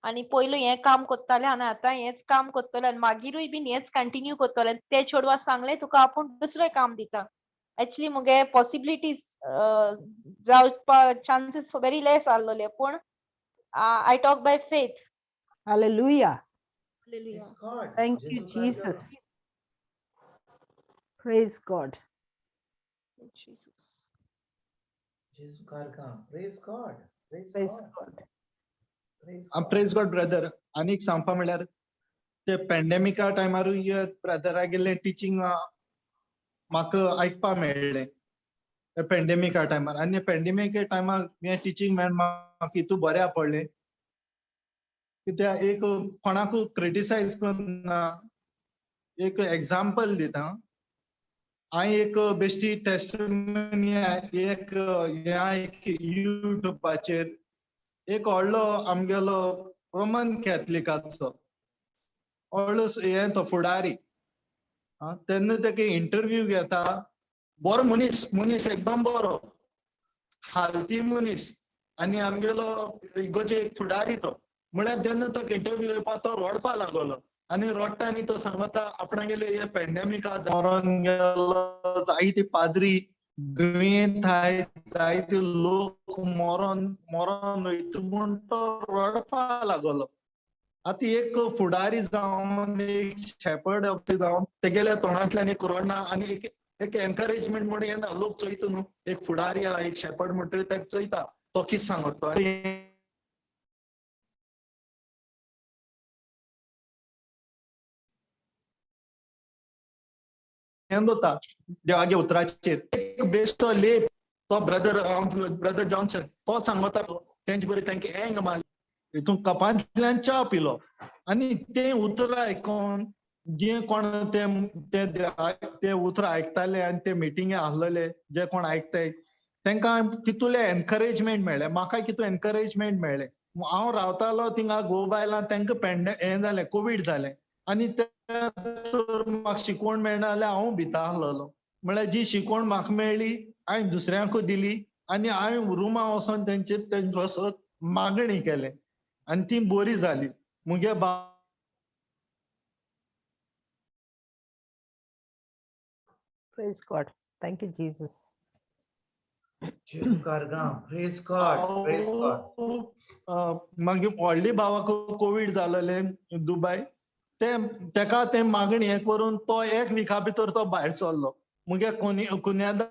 आनी पयलू हें काम करतालें आनी आतां हेंच काम करतलें आनी मागीरूय बीन हेंच कंटिन्यू करतलें. ते चेडवा सांगलें तुका आपूण दुसरें काम दिता. एक्चुली मुगे पॉसिबिलिटीज जावपा चान्सीस वेरी लेस आसलोले, पूण I talk by faith. Hallelujah. Praise God. Thank you Jesus. Praise God. जेजू कारकां. Praise God. Praise Praise God. God. Praise God. Praise God brother. आनीक सांगपा म्हणल्यार ते पॅन्डेमिका टायमारूय ब्रदरागेलें टिचींग म्हाका आयकपा मेळ्ळें पॅन्डेमिका टायमार. आनी पॅन्डेमिका टायमार हें टिचींग मेळ म्हाका हितू बऱ्या पडलें, कित्याक एक कोणाकू क्रिटिसायज करना, एक एग्जाम्पल दिता. हांवें एक बेश्टी टेस्टिमनी एक ह्या एक युट्यूबाचेर एक व्हडलो आमगेलो रोमन कॅथलिकाचो व्हडलो हें तो फुडारी, तेन्ना तेका इंटरव्यू घेता. बरो मनीस, मनीस एकदम बरो, हालती मनीस, आनी आमगेलो इगोर्जे एक फुडारी तो. म्हळ्यार जेन्ना तो इंटरव्यू घेवपा तो रडपा लागलो, आनी रडटा आनी तो सांगता आपणागेले हे पॅन्डेमिका मरोन गेलो, जायते पाद्री दुयेंत आहाय, जायते लोक मरोन मरोन वयता म्हूण तो रडपा लागलो. आतां एक फुडारी जावन, एक शेपर्ड जावन तेगेल्या तोंडांतल्यान एक रडना आनी एक एक एनकरेजमेंट म्हूण येना. लोक चोयता न्हू, एक फुडारी आहा, एक शेपर्ड म्हणटकीर तेका चोयता तो कितें सांगता. हें दवरता देवागे उतराचेर. एक बेश्टो लेप तो ब्रदर ब्रदर जॉन्सन तो सांगता तेंचे बरें तांकां एंग मारली, हितून कपांतल्यान च्या पिलो आनी तें उतरां आयकोन जे कोण ते ते ते उतरां आयकताले आनी ते मिटिंगे आसलेले जे कोण आयकताय तांकां तितूले एनकरेजमेंट मेळ्ळें. म्हाका कितू एनकरेजमेंट मेळ्ळें. हांव रावतालो थिंगा घोव बायलां तांकां पेंडे हें जालें, कोवीड जालें आनी ते म्हाका शिकवण मेळना जाल्यार हांव भिता आसलेलो. म्हळ्यार जी शिकवण म्हाका मेळ्ळी हांवें दुसऱ्यांकूय दिली आनी हांवें रुमा वचोन तेंचेर तेंचे वचत मागणी केलें आनी ती बरी जाली. मुगे Praise God. Thank you, Jesus. जेजू कारगां, praise God, praise God. मागीर व्हडली भावाक कोवीड जालेलें दुबाय, ते तेका तें मागणी हें करून तो एक विका भितर तो भायर सरलो. मुगे कुन्यादा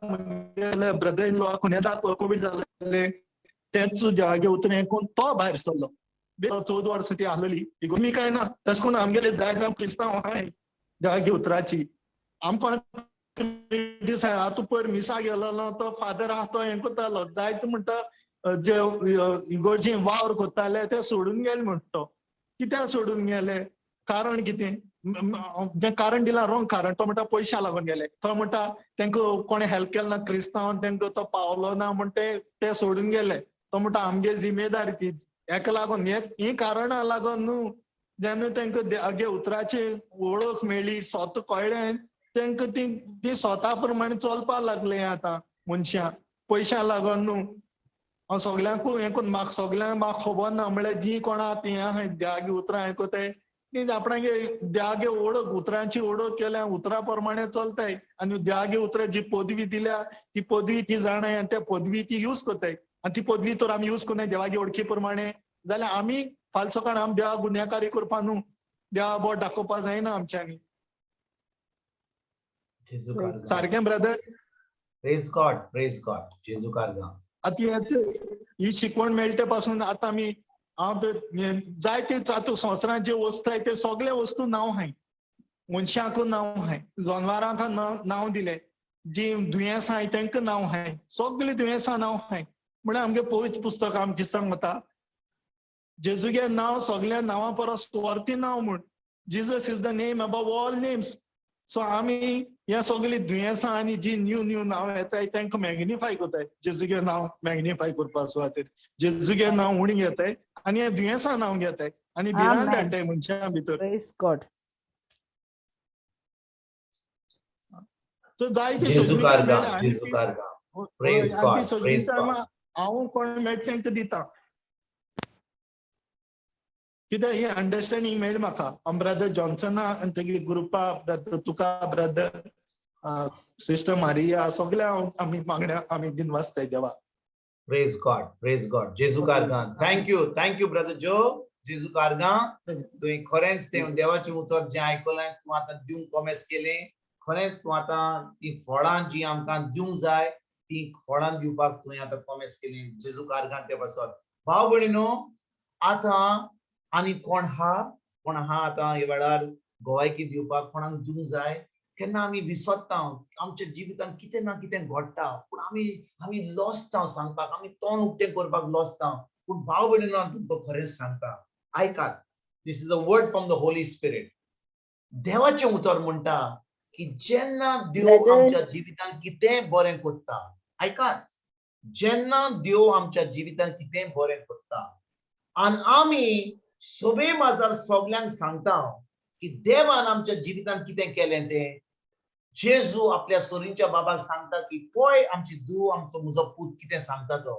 मुगेले ब्रदर इन लॉ कुन्यादा कोवीड जालेलें, तेंच देवागे उतरां हें करून तो भायर सरलो. 14 वर्सां ती आसलेली इगोमी काय ना. तशें करून आमगेले जायते जाण क्रिस्तांव आहाय देवागे उतराची. आमकां आतां पयर मिसा गेलोलो तो फादर आहा तो हें करतालो जायते म्हणटा जे इगोर्जी वावर करताले ते सोडून गेले म्हणटा तो. कित्याक सोडून गेले, कारण कितें, जें कारण दिलां रोंग कारण. तो म्हणटा पयशा लागून गेले, तो म्हणटा तांकां कोणें हेल्प केलें ना क्रिस्तांवान, तांकां तो पावलो ना म्हण ते सोडून गेले. तो म्हणटा आमगे जिम्मेदारी ती हेका लागून, हीं कारणां लागून न्हू जेन्ना तांकां देवागे उतराची वळख मेळ्ळी, स्वता कळ्ळें तांकां ती स्वता प्रमाणे चलपाक लागले. आतां मनशां पयशां लागून न्हू. हांव सगल्यांकूय हें करून म्हाका सगल्यांक म्हाका खबर ना म्हळ्यार जी कोणा ती आहाय देवागे उतरां आयकताय ती आपणागे देवागे वळख उतरांची वळख केल्या, उतरां प्रमाणे चलताय आनी देवागे उतरां जी पदवी दिल्या ती पदवी ती जाणाय आनी त्या पदवी ती यूज करताय. आनी ती पदवी तर आमी यूज करनाय देवागे वळखी प्रमाणे जाल्यार आमी फाल्यां सकाळ आमी देवा गुन्यांवकारी करपा न्हू, देवा बोट दाखोवपा जायना आमच्यांनी. सारकें brother? Praise God, praise God. जेजू कारगां. आतां ही शिकवण मेळटे पासून आतां आमी हांव जायते आतां संवसारांत जे वस्तू आहाय ते सगळे वस्तू नांव आहाय, मनशांक नांव आहाय, जनावरांक नांव दिलें, जी दुयेंसां आहाय तांकां नांव आहाय, सगळीं दुयेंसां नांव आहाय. म्हळ्यार आमगे पवित्र पुस्तक आमकां कितें सांगता, जेजूगे नांव सगळ्या नांवां परस वरती नांव म्हूण. Jesus is the name above all names. So आमी ह्या सगळीं दुयेंसां आनी जी न्यू न्यू नांव येताय तांकां मॅग्निफाय करताय, जेजूगे नांव मॅग्निफाय करपा सुवातेर जेजूगे नांव उणी घेताय आनी ह्या दुयेंसां नांव घेताय आनी भिरांत हाडटाय मनशां भितर. Praise God. सो जायती जेजू सगळीं कारगां, मेळ्ळ्या आनी जेजू ती कारगां. Praise आनी ती God, सगळीं praise टायमां God. हांव कोण मेळटा तांकां दिता. कित्याक ही अंडरस्टँडींग मेळ्ळी म्हाका. हांव ब्रदर जॉन्सना आनी तेगे ग्रुपा, ब्रदर तुका, ब्रदर सिस्टर मारिया, सगळ्या आमी मागण्या आमी दिनवासताय देवा. Praise God, praise God. जेजू कारगां. Thank you, thank you brother Joe. जेजू कारगां, तुवें खरेंच तें देवाचें उतर जें आयकलें तूं आतां दिवंक कोमेस केलें. खरेंच तूं आतां ती फळां जी आमकां दिवंक जाय ती फळां दिवपाक तुवें आतां कोमेस केलें. जेजू कारगां ते पासत. भाव भयणीनो, आतां आनी कोण हा, कोण हा आतां ह्या वेळार गोवायकी दिवपाक कोणाक दिवंक जाय? केन्ना आमी विसरता आमच्या जिवितांत कितें ना कितें घडटा, पूण आमी आमी लजता सांगपाक, आमी तोंड उक्तें करपाक लजता. पूण भाव भयणीनो, हांव तुमकां खरेंच सांगता, आयकात. This is a word from the Holy Spirit. देवाचें उतर म्हणटा की जेन्ना देव आमच्या जिवितांत कितें बरें करता, आयकात, जेन्ना देव आमच्या जिवितांत कितें बरें करता आनी आमी सोबे माजार सगल्यांक सांगता की देवान आमच्या जिवितांत कितें केलें तें, जेजू आपल्या सोरींच्या बाबाक सांगता की पळय आमची धूव, आमचो म्हजो पूत कितें सांगता तो.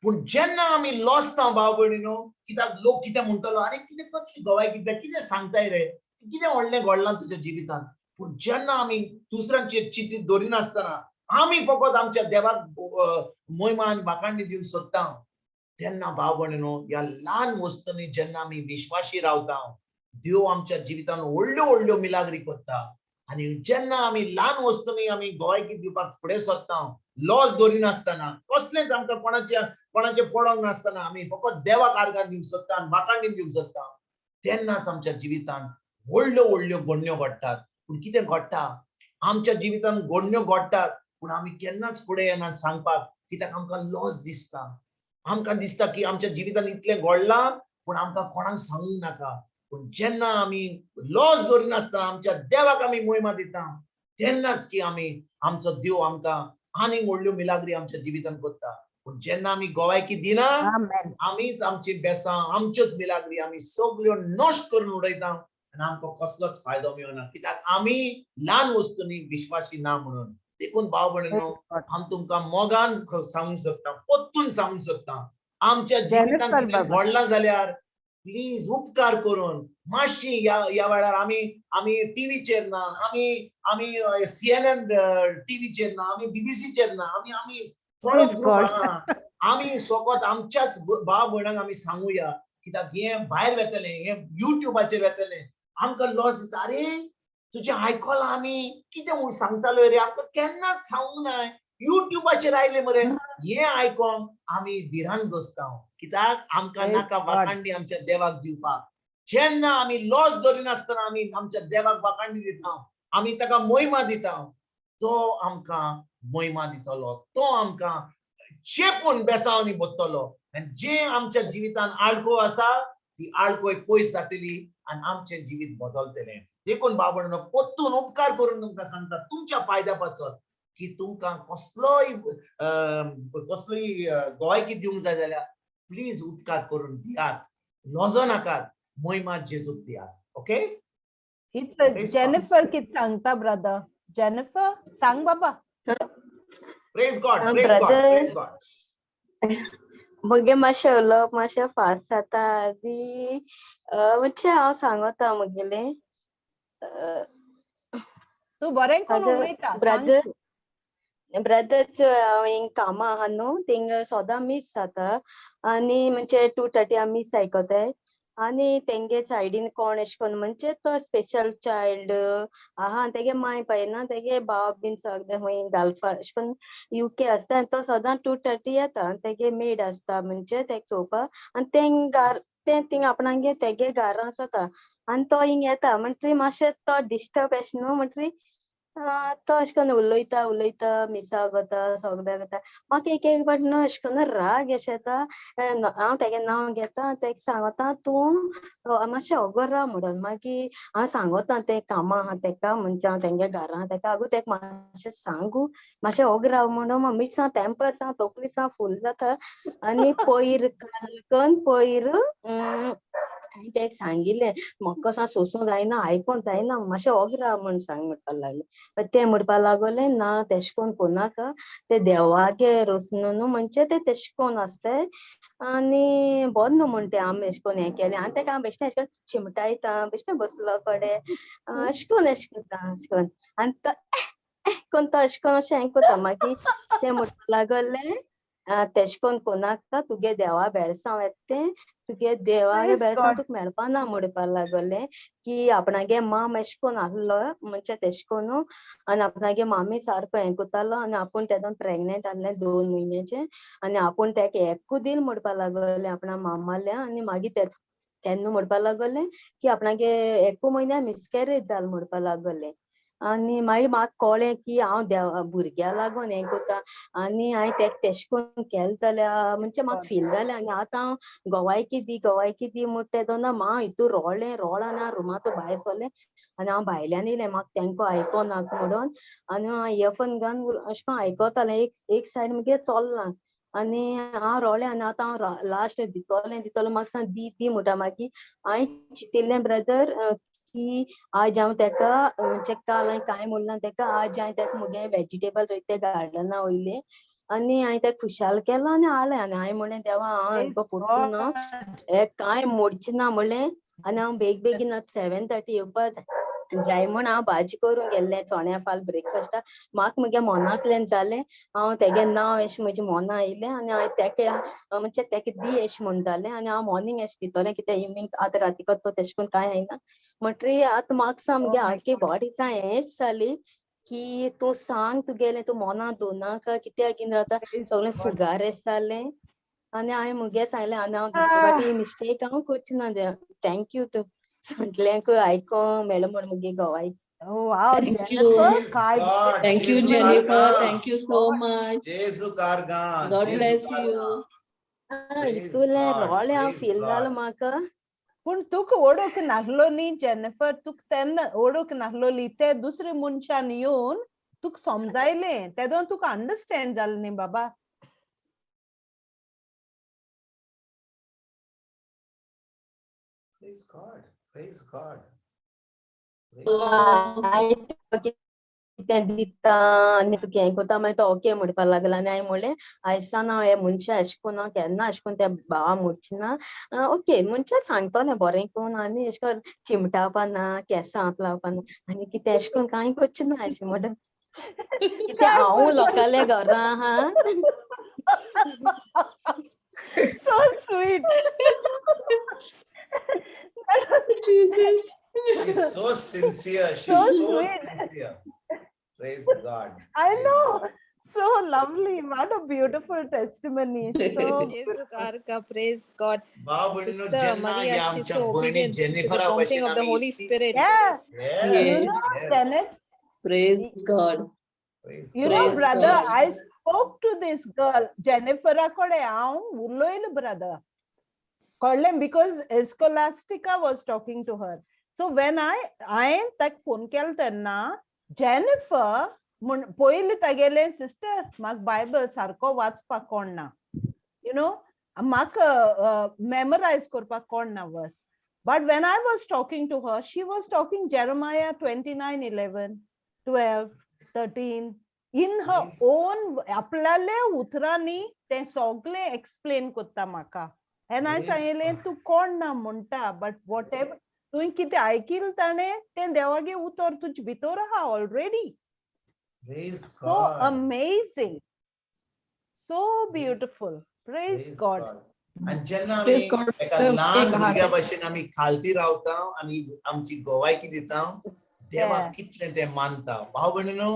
पूण जेन्ना आमी लजता भाव भयणीनो, कित्याक लोक कितें म्हणटलो, आरे कितें कसली गवाय कितें कितें सांगताय रे, कितें व्हडलें घडलां तुज्या जिवितांत. पूण जेन्ना आमी दुसऱ्यांचेर चिंतीत दवरिनासतना आमी फकत आमच्या देवाक मोहिमा आनी वाखाणणी दिवंक सोदता, तेन्ना भाव भयणीनो, ह्या ल्हान वस्तूंनी जेन्ना आमी विश्वाशी रावता, देव आमच्या जिवितांत व्हडल्यो व्हडल्यो मिलाग्री करता. आनी जेन्ना आमी ल्हान वस्तूंनी आमी गोवायकी दिवपाक फुडें सरता, लॉस दवरिनासतना, कसलेंच आमकां कोणाचें पडोंक नासतना आमी फकत देवाक आर्गां दिवंक सोदता आनी वाखाणणी दिवंक सोदता, तेन्नाच आमच्या जिवितांत व्हडल्यो व्हडल्यो घडण्यो घडटात. पूण कितें घडटा आमच्या जिवितान, घडण्यो घडटात, पूण आमी केन्नाच फुडें येना सांगपाक, कित्याक आमकां लॉस दिसता. आमकां दिसता की आमच्या जिवितान इतलें घडलां, पूण आमकां कोणाक सांगूंक नाका. पूण जेन्ना आमी लॉस दवरिनासतना आमच्या देवाक आमी मोहिमा दिता, तेन्नाच की आमी आमचो देव आमकां आनीक व्हडल्यो मिलाग्री आमच्या जिवितान करता. पूण जेन्ना आमी गोवायकी दिना, आमीच आमची बेसां, आमच्योच मिलाग्री आमी सगल्यो नश्ट करून उडयता आनी आमकां कसलोच फायदो मेळना, कित्याक आमी ल्हान वस्तूंनी विश्वासी ना म्हणून. देखून भाव भयणीनो, हांव तुमकां मोगान सांगूंक सोदता, परतून सांगूंक सोदता, आमच्या जिवितांत कितें घडलां जाल्यार प्लीज उपकार करून मातशी ह्या वेळार आमी आमी टिवीचेर ना, आमी आमी सीएनएन टिवीचेर ना, आमी बीबीसीचेर ना, आमी आमी थोडो ग्रुप आहा, आमी सोकोत आमच्याच भाव भयणांक आमी सांगुया, कित्याक हें भायर वेतलें, हें युट्यूबाचेर वेतलें, आमकां लॉस दिसता. अरे तुजें आयकलां आमी, कितें म्हूण सांगतालो रे, आमकां केन्नाच सांगूंक नाय, युट्यूबाचेर आयले मरे. हें आयकोन आमी भिरांत बसता, कित्याक आमकां नाका वाखांडी आमच्या देवाक दिवपाक. जेन्ना आमी लॉस दवरिनासतना आमी आमच्या देवाक वाखांडी दिता, आमी ताका मोहिमा दिता, तो आमकां मोहिमा दितलो, तो आमकां चेपून बेसांवांनी बसतलो आनी जे आमच्या जिवितान आळको आसा ती आळकोय पयस जातली आनी आमचें जिवीत बदलतलें. देखून बाबडनो, परतून उपकार करून तुमकां सांगता, तुमच्या फायद्या पासत की तुमकां कसलोय कसलोय गोवायकी दिवंक जाय जाल्यार प्लीज उपकार करून दियात, लजो नाकात, मोहिमा जेजूक दियात. ओके, जेनिफर कितें सांगता ब्रदर? जेनिफर सांग बाबा. Praise God, praise God, praise God. मगे मातशें उलोवप मातशें फास्ट जाता आनी मातशें हांव सांगता म्हगेलें. तूं बरें करून उलयता. ब्रदर ब्रदर हांव हिंग कामां आहा न्हू, थिंग सोदां मीस जाता आनी म्हणजे 2:30 हांव मीस आयकताय आनी तेंगे सायडीन कोण एशें कोन्न म्हणजे तो स्पेशल चायल्ड आहा आनी तेगे माय पाय ना, तेगे भाव बीन सगळे खंय गाल्फा एशें कोन्न युके आसता आनी तो सदां 2:30 येता आनी तेगे मेड आसता म्हणजे तेका चोवपाक आनी तेंग घार तें थिंग आपणागे तेगे घारां जाता आनी तो हिंग येता म्हणटरी मातशें तो डिस्टर्ब एशें न्हू, म्हणटरी तो अशें करून उलयता उलयता मिसाक वता सगळ्याक वता. म्हाका एक एक फावट न्हू अशें करून राग अशें येता, हांव तेगे नांव घेता तेका सांगता तूं मातशें ओगोर राव म्हणून. मागीर हांव सांगता तें कामां आहा तेका, म्हणजे हांव तेंगे घरां आहा तेका, आगो तेका मातशें सांगू मातशें ओगोर राव म्हणून. मिसां टेम्पर सां तकली सां फूल जाता आनी पयर कन पयर हांवें तेका सांगिल्लें म्हाका सां सोसूं जायना, आयकोंक जायना, मातशें ओगोर राव म्हूण सांग म्हणपाक लागलें. तें म्हणपाक लागलें ना तेशें कोन्न कोनाका, ते देवागे रोसनो न्हू म्हणजे ते तेशें कोन्न आसताय आनी बरें न्हू म्हण तें आमी एशें कोन्न हें केलें. आनी तेका हांव बेश्टें एशें कोन्न चिमटायता, बेश्टें बसलो कडेन अशें कोन्न एशें करता अशें कोन्न आनी तो कोन्न तो अशें कोन्न अशें हें करता. मागीर तें म्हणपाक लागलें तेशें कोन्न कोनाका, तुगे देवा बेळसांव येता तें, तुगे देवागे बेळसांव तुका मेळपा ना म्हणपाक लागलें की आपणागे माम एशें कोन्न आहलो म्हणजे तेशें कोन्न आनी आपणागे मामी सारको हें करतालो आनी आपूण तेदोन प्रेगनेंट आहलें 2 म्हयन्याचें आनी आपूण तेका एकू दिल म्हणपाक लागलें आपणा मामालें. आनी मागीर तेन्ना म्हणपाक लागलें की आपणागे 1 म्हयन्या मिसकॅरेज जाल म्हणपाक लागलें. आनी मागीर म्हाका कळ्ळें की हांव देवा भुरग्या लागून हें करता आनी हांवें तेका तेशें करून केलें जाल्यार म्हणजे म्हाका फील जालें. आनी आतां हांव गोवायकी दी गोवायकी दी म्हणटा तेदोना हांव हितू रोळ्ळें रोळान हांव रुमांत भायर सरलें आनी हांव भायल्यान येयलें म्हाका तेंको आयकोनाका म्हणून. आनी हांव इयरफोन घालून अशें करून आयकतालें, एक सायड मुगे चल्लां आनी हांव रोळ्ळें. आनी आतां हांव लास्ट दितोलें दितोलें म्हाका सांग दी दी म्हणटा. मागीर हांवें चिंतिल्लें ब्रदर की आज हांव तेका म्हणजे काल हांवें कांय म्हणना तेका, आज हांवें तेका मुगे वेजिटेबल रोयता गार्डना वयलें आनी हांवें तेका खुशाल केलो आनी हाडलें. आनी हांवें म्हणलें देवा हांव हांकां परतून ना हें कांय मोडचें ना म्हणलें. आनी हांव बेग बेगीन 7:30 येवपा जाय म्हूण हांव भाजी करूंक गेल्लें चण्या फाल ब्रेकफास्टाक. म्हाका म्हगे मनांतल्यान जालें हांव तेगे नांव एशें म्हज्या मना आयलें आनी हांवें तेका म्हणजे तेका दी एशें म्हूण जालें. आनी हांव मॉर्निंग एशें दितलें कित्याक इवनींग आतां राती करता तेशें करून कांय जायना म्हणटरी आतां म्हाका सा मुगे आख्खी बॉडी सा हेंच जाली की तूं सांग तुगेलें तूं मनां दवरनाका कित्याक घेवन रावता, सगळें फुगार एशें जालें. आनी हांवें मुगे सांगलें आनी हांव दुसरे फावटी मिस्टेक हांव करचें ना. Thank you तूं सगल्यांक आयकोंक मेळ्ळें म्हूण मुगे गोवाय. Wow, Thank you. Jennifer, काय God, Thank you, Jesu Jennifer. कारगां. Thank you so much. जेजू कारगां. God Jesu bless कारगां. you. Praise इतुलें God, रोळें हांव praise feel जालें God. म्हाका. पूण तुका ओडूंक नासलो न्ही जेनिफर, तुका तेन्ना ओडूंक नासलोली, ते दुसरे मनशान येवन तुका समजायलें तेदोन तुका अंडरस्टँड जालें न्ही बाबा. Praise God. Praise God. Praise कितें दिता आनी तुका हें करता, मागीर तो ओके म्हणपाक लागलो. आनी हांवें म्हणलें आयसान हांव हे मनशा अशें करून हांव केन्ना अशें करून त्या भावा म्हणची ना. ओके मनशां सांगतलें बरें करून आनी अशें करून चिमटावपा ना, केंसां हात लावपा ना आनी कितें अशें करून कांय करचें ना अशें म्हणून. कितें हांव लोकांल्या घरा आहा. So sweet. She's so sincere. She's So so sweet. sincere. Praise God. I Praise know. God. So lovely. What a beautiful testimony. So Jesu Karka, praise God. भाव भयणीनो, Sister जेन्ना Maria, ह्या she's आमच्या so भयणी obedient to the जेनिफरा prompting भशेन of the आमी Holy इतली- Spirit. Yeah. Yes, You Yes. know, yes. Janet, Praise God. Praise you know, Praise brother, God. I spoke to this girl, Jennifer कडे हांव उलयलें brother. कळ्ळें, because Escolastica was talking to her. So when I हांवें ताका फोन केलो तेन्ना जेनिफर म्हण पयलीं तागेलें सिस्टर म्हाका बायबल सारको वाचपाक कोण ना, you know, म्हाका मेमोरायज करपाक कोण ना verse. But when I was talking to her, she was talking Jeremiah 29:11, 12, 13 in her Nice. own आपल्याले उतरांनी तें सगळें एक्सप्लेन करता म्हाका. आनी हांवें Praise सांगिल्लें God. तूं कोण ना म्हणटा, बट what ever तुवें कितें आयकिल ताणें तें देवागे उतर तुजे भितर आहा already. Praise So God. amazing, so Praise- beautiful. Praise Praise God. God. आनी जेन्ना Praise आमी God. एका एक ल्हान हात. भुरग्या भशेन आमी खालती रावता आनी आमची गोवायकी दिता, देवाक Yeah. कितलें तें मानता. भाव भयणीनो,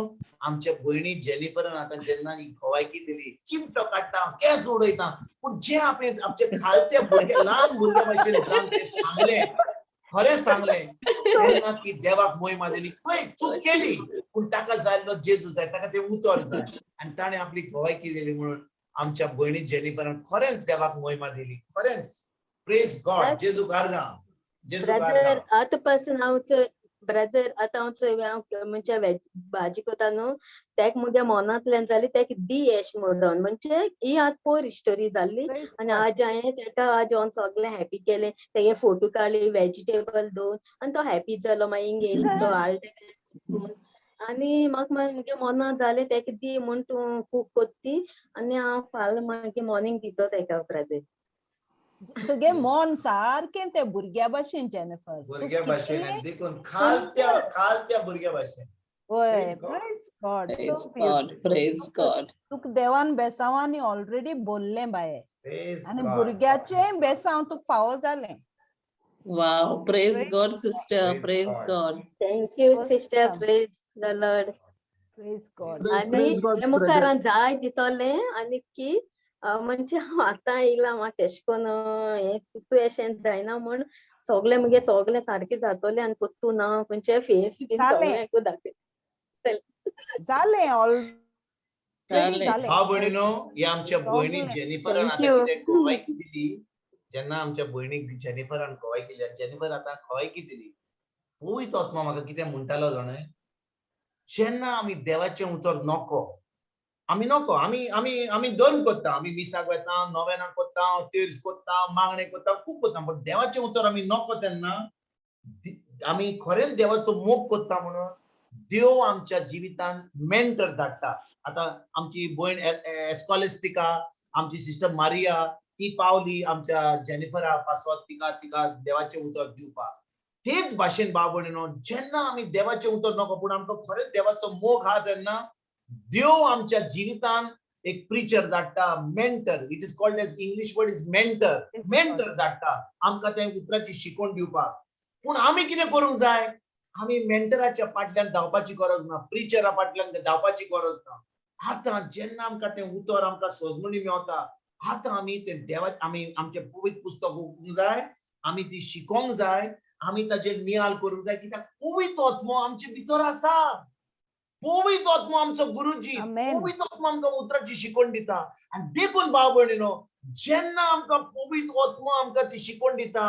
आमच्या भयणी जेनिफरान आतां जेन्ना ही गोवायकी दिली, चिमटो काडटा, केंस उडयता, पूण जे आपणे आमच्या खालत्या भुरग्या ल्हान भुरग्या भशेन जावन तें सांगलें, खरें सांगलें तेन्ना की देवाक मोहिमा दिली. पळय चूक केली पूण ताका जाय जेजू जाय, ताका तें उतर जाय आनी ताणें आपली गोवायकी दिली. म्हणून आमच्या भयणी जेनिफरान खरेंच देवाक मोहिमा दिली. खरेंच प्रेज गॉड. जेजू कारगां, जेजू ब्रदर कारगां. आतां पासून हांव ब्रदर आतां हांव चोय हांव म्हणजे वेज भाजी कोता न्हू, तेक मुगे मनांतल्यान जाली तेक दी एश म्हणून, म्हणजे ही आतां पोर स्टोरी जाल्ली. Praise आनी God. आज हांवें तेका आज हांव सगळें हॅपी केलें, तेगे फोटो काडली वेजिटेबल दोन आनी तो हॅपी जालो. मागीर हिंग येयलो तो हाडलो तेका आनी म्हाका मागीर मुगे मनां जालें तेका दी म्हूण तूं कूक कोत्ती आनी हांव फाल्यां मागीर मॉर्निंग दितो तेका ब्रदर. तुगे मन सारकें ते भुरग्या भशेन जेनिफर. भुरग्या भशेन आनी देखून खालत्या खालत्या भुरग्या भशेन. वय. Praise God. Praise God. So Praise God. Beautiful. Praise God. तुका देवान बेसांवांनी ऑलरेडी बोल्लें बाये Praise आनी God. भुरग्याचें बेसांव तुका फावो जालें. Wow. Praise Praise God, sister. Praise Praise God. God. Thank you sister. Welcome. Praise the Lord. Praise God. आनी Praise God, हे मुखार हांव जाय दितलें आनी की म्हणजे हांव आतां येयलां म्हाका तेश कोन्न हें तूं अशें जायना म्हूण सगळें मुगे सगळें सारकें जातलें आनी पोत्तून ना खंयचे फेस बीन जालें. सगळें दाखय. जालें ऑलरेडी. जालें. जालें. भाव भयणीनो, ह्या आमच्या भयणी सगळें. जेनिफरान Thank आतां you. कितें गोवायकी दिली, जेन्ना आमच्या भयणीक जेनिफरान गोवायकी दिली, जेनिफर आतां गोवायकी दिली, पवित्र आत्मा म्हाका कितें म्हणटालो जाणा, जेन्ना आमी देवाचें उतर नको, आमी नको, आमी आमी आमी दोन करता, आमी मिसाक वता, नोवेनां करता, तेर्स करता, मागणें करता, खूब करता, पूण देवाचें उतर आमी नको तेन्ना आमी खरेंच देवाचो मोग करता म्हणून देव आमच्या जिवितान मेंटर धाडटा. आतां आमची भयण एस्कॉलिस्टिका, आमची सिस्टर मारिया, ती पावली आमच्या जेनिफरा पासत तिका तिका देवाचें उतर दिवपाक. तेच भाशेन भाव भयणीनो, जेन्ना आमी देवाचें उतर नको पूण आमकां खरेंच देवाचो मोग आहा तेन्ना देव आमच्या जिवितान एक प्रिचर धाडटा, mentor. It is called as English word is mentor. Mentor धाडटा आमकां त्या उतराची शिकवण दिवपाक. पूण आमी कितें करूंक जाय, आमी मेंटराच्या फाटल्यान धांवपाची गरज ना, प्रिचरा फाटल्यान धांवपाची गरज ना. आतां जेन्ना आमकां तें उतर आमकां सजमणी मेवता, आतां आमी तें देवा आमी आमचें पवित्र पुस्तक उगडूंक जाय, आमी ती शिकोंक जाय आमी ताचेर नियाळ करूंक जाय, कित्याक पवित्र आत्मो आमचे भितर आसा. पवित्र आत्मो आमचो गुरुजी, पवित्र आत्मो आमकां उतराची शिकवण दिता. आनी देखून भाव भयणीनो, जेन्ना आमकां पवित्र आत्मो आमकां ती शिकवण दिता,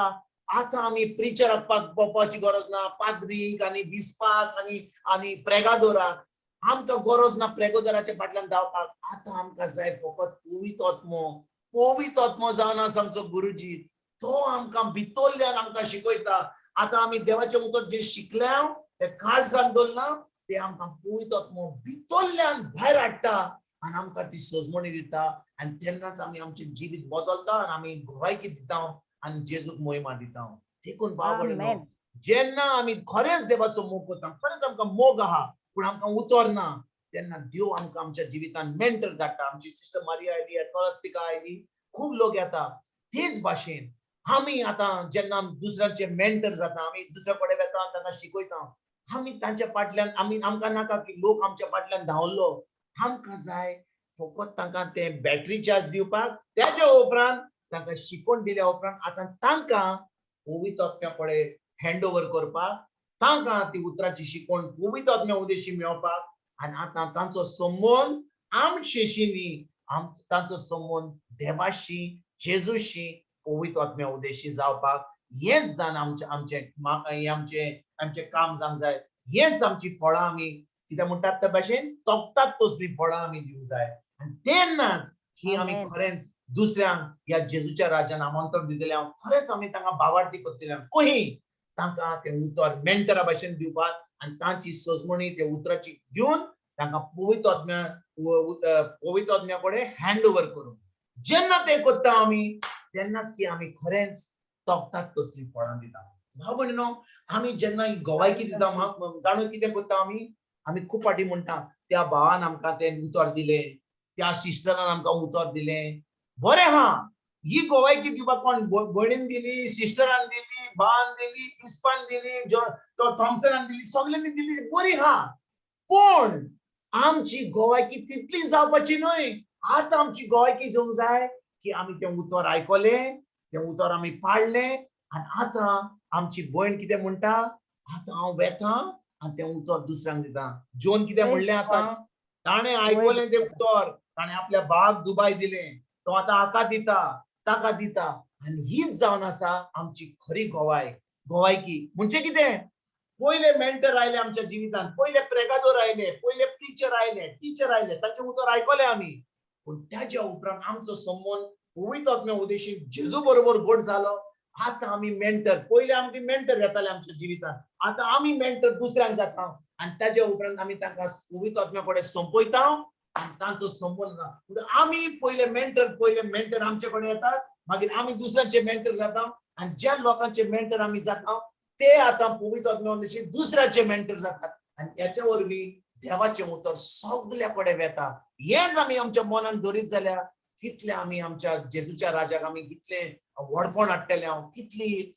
आतां आमी प्रिचराक पळोवपाची गरज ना, पाद्रीक आनी बिस्पाक आनी आनी प्रेगादोराक आमकां गरज ना प्रेगोदराच्या फाटल्यान धांवपाक. आतां आमकां जाय फकत पवित्र आत्मो. पवित्र आत्मो जावन आसा आमचो गुरुजी, तो आमकां भितरल्यान आमकां शिकयता. आतां आमी देवाचें उतर जें शिकल्या तें काळजान दवरलां, तें आमकां पवित्र आत्मो भितरल्यान भायर हाडटा आनी आमकां ती सजमणी दिता. आनी तेन्नाच आमी आमचें जिवीत बदलता आनी आमी गोवायकी दिता आनी जेजूक मोहिमा दिता. देखून भाव भयणीनो, जेन्ना आमी खरेंच देवाचो मोग करता, खरेंच आमकां मोग आहा पूण आमकां उतर ना, तेन्ना देव आमकां आमच्या जिवितान मेंटर धाडटा. आमची सिस्टर मारिया आयली, एथॉलस्टिका आयली, खूब लोक येता. तेच भाशेन आमी आतां जेन्ना दुसऱ्यांचे मेंटर जाता, आमी दुसऱ्या कडेन वेता, तांकां शिकयता, आमी तांच्या फाटल्यान आमी आमकां नाका की लोक आमच्या फाटल्यान धांवलो. आमकां जाय फकत तांकां तें बॅटरी चार्ज दिवपाक, त्याच्या उपरांत तांकां शिकवण दिल्या उपरांत आतां तांकां पवित्र आत्म्या कडेन हँड ओवर करपाक, तांकां ती उतराची शिकवण पवित्र आत्म्या उदेशी मेळपाक. आनी आतां तांचो संबंद आमचेशी न्ही, तांचो संबंद देवाशी, जेजूशी, पवित्र आत्म्या उदेशी जावपाक. हेंच जाण आमचें आमचें आमचें आमचें काम जावंक जाय. हेंच आमची फळां आमी कितें म्हणटात त्या भाशेन तोखतात तसलीं फळां आमी दिवंक जाय. आनी तेन्नाच ही आमी खरेंच दुसऱ्यांक ह्या जेजूच्या राज्यान आमंत्रण दितले. हांव खरेंच आमी तांकां भावार्थी करतले, कही तांकां तें उतर मेंटरा भाशेन दिवपाक आनी तांची सजमणी ते उतराची दिवन तांकां पवित्र आत्म्या पवित्र आत्म्या कडेन हँड ओवर करूंक. जेन्ना तें करता आमी तेन्नाच की आमी खरेंच तोखतात तसलीं फळां दिता. भाव भयणीनो, आमी जेन्ना ही गोवायकी दिता, जाणू कितें करता आमी, आमी खूब फावटी म्हणटा त्या भावान आमकां तें उतर दिलें, त्या सिस्टरान आमकां उतर दिलें. बरें हा, ही गोवायकी दिवपाक कोण भयणीन दिली, सिस्टरान दिली, भावान दिली, बिस्पान दिली, तो थॉमसनान दिली, सगल्यांनी दिली, बरी हा. पूण आमची गोवायकी तितली जावपाची न्हय. आतां आमची गोवायकी जावंक जाय की आमी तें उतर आयकलें, तें उतर आमी पाळ्ळें आनी आतां आमची भयण कितें म्हणटा, आतां हांव वेता आनी तें उतर दुसऱ्यांक दिता. जोन कितें म्हणलें, आतां ताणें आयकलें तें उतर, ताणें आपल्या भावाक दुबाय दिलें, तो आतां हाका दिता, ताका दिता. आनी हीच जावन आसा आमची खरी गोवाय गोवायकी. म्हणजे कितें, पयले मेंटर आयले आमच्या जिवितान, पयले प्रेगादोर आयले, पयले प्रिचर आयले, टिचर आयले, तांचें उतर आयकलें आमी. पूण त्याच्या उपरांत आमचो संबंद पवित्र आत्म्या उदेशी जेजू बरोबर घट जालो. आतां आमी मेंटर, पयले आमकां मेंटर येताले आमच्या जिवितान, आतां आमी मेंटर दुसऱ्यांक जाता आनी ताच्या उपरांत आमी तांकां पवित्र आत्म्या कडेन सोंपयता आनी तांचो संबंद. आमी पयले मेंटर, पयले मेंटर आमचे कडेन येतात, मागीर आमी दुसऱ्यांचे मेंटर जाता आनी ज्या लोकांचे मेंटर आमी जाता ते आतां पवित्र आत्म्या उदेशी दुसऱ्याचे मेंटर जातात. आनी ह्याच्या वरवीं देवाचें उतर सगल्या कडेन वेता. हेंच आमी आमच्या मनान दवरीत जाल्यार कितले आमी आमच्या जेजूच्या राजाक आमी कितले व्हडपण हाडटले, हांव कितली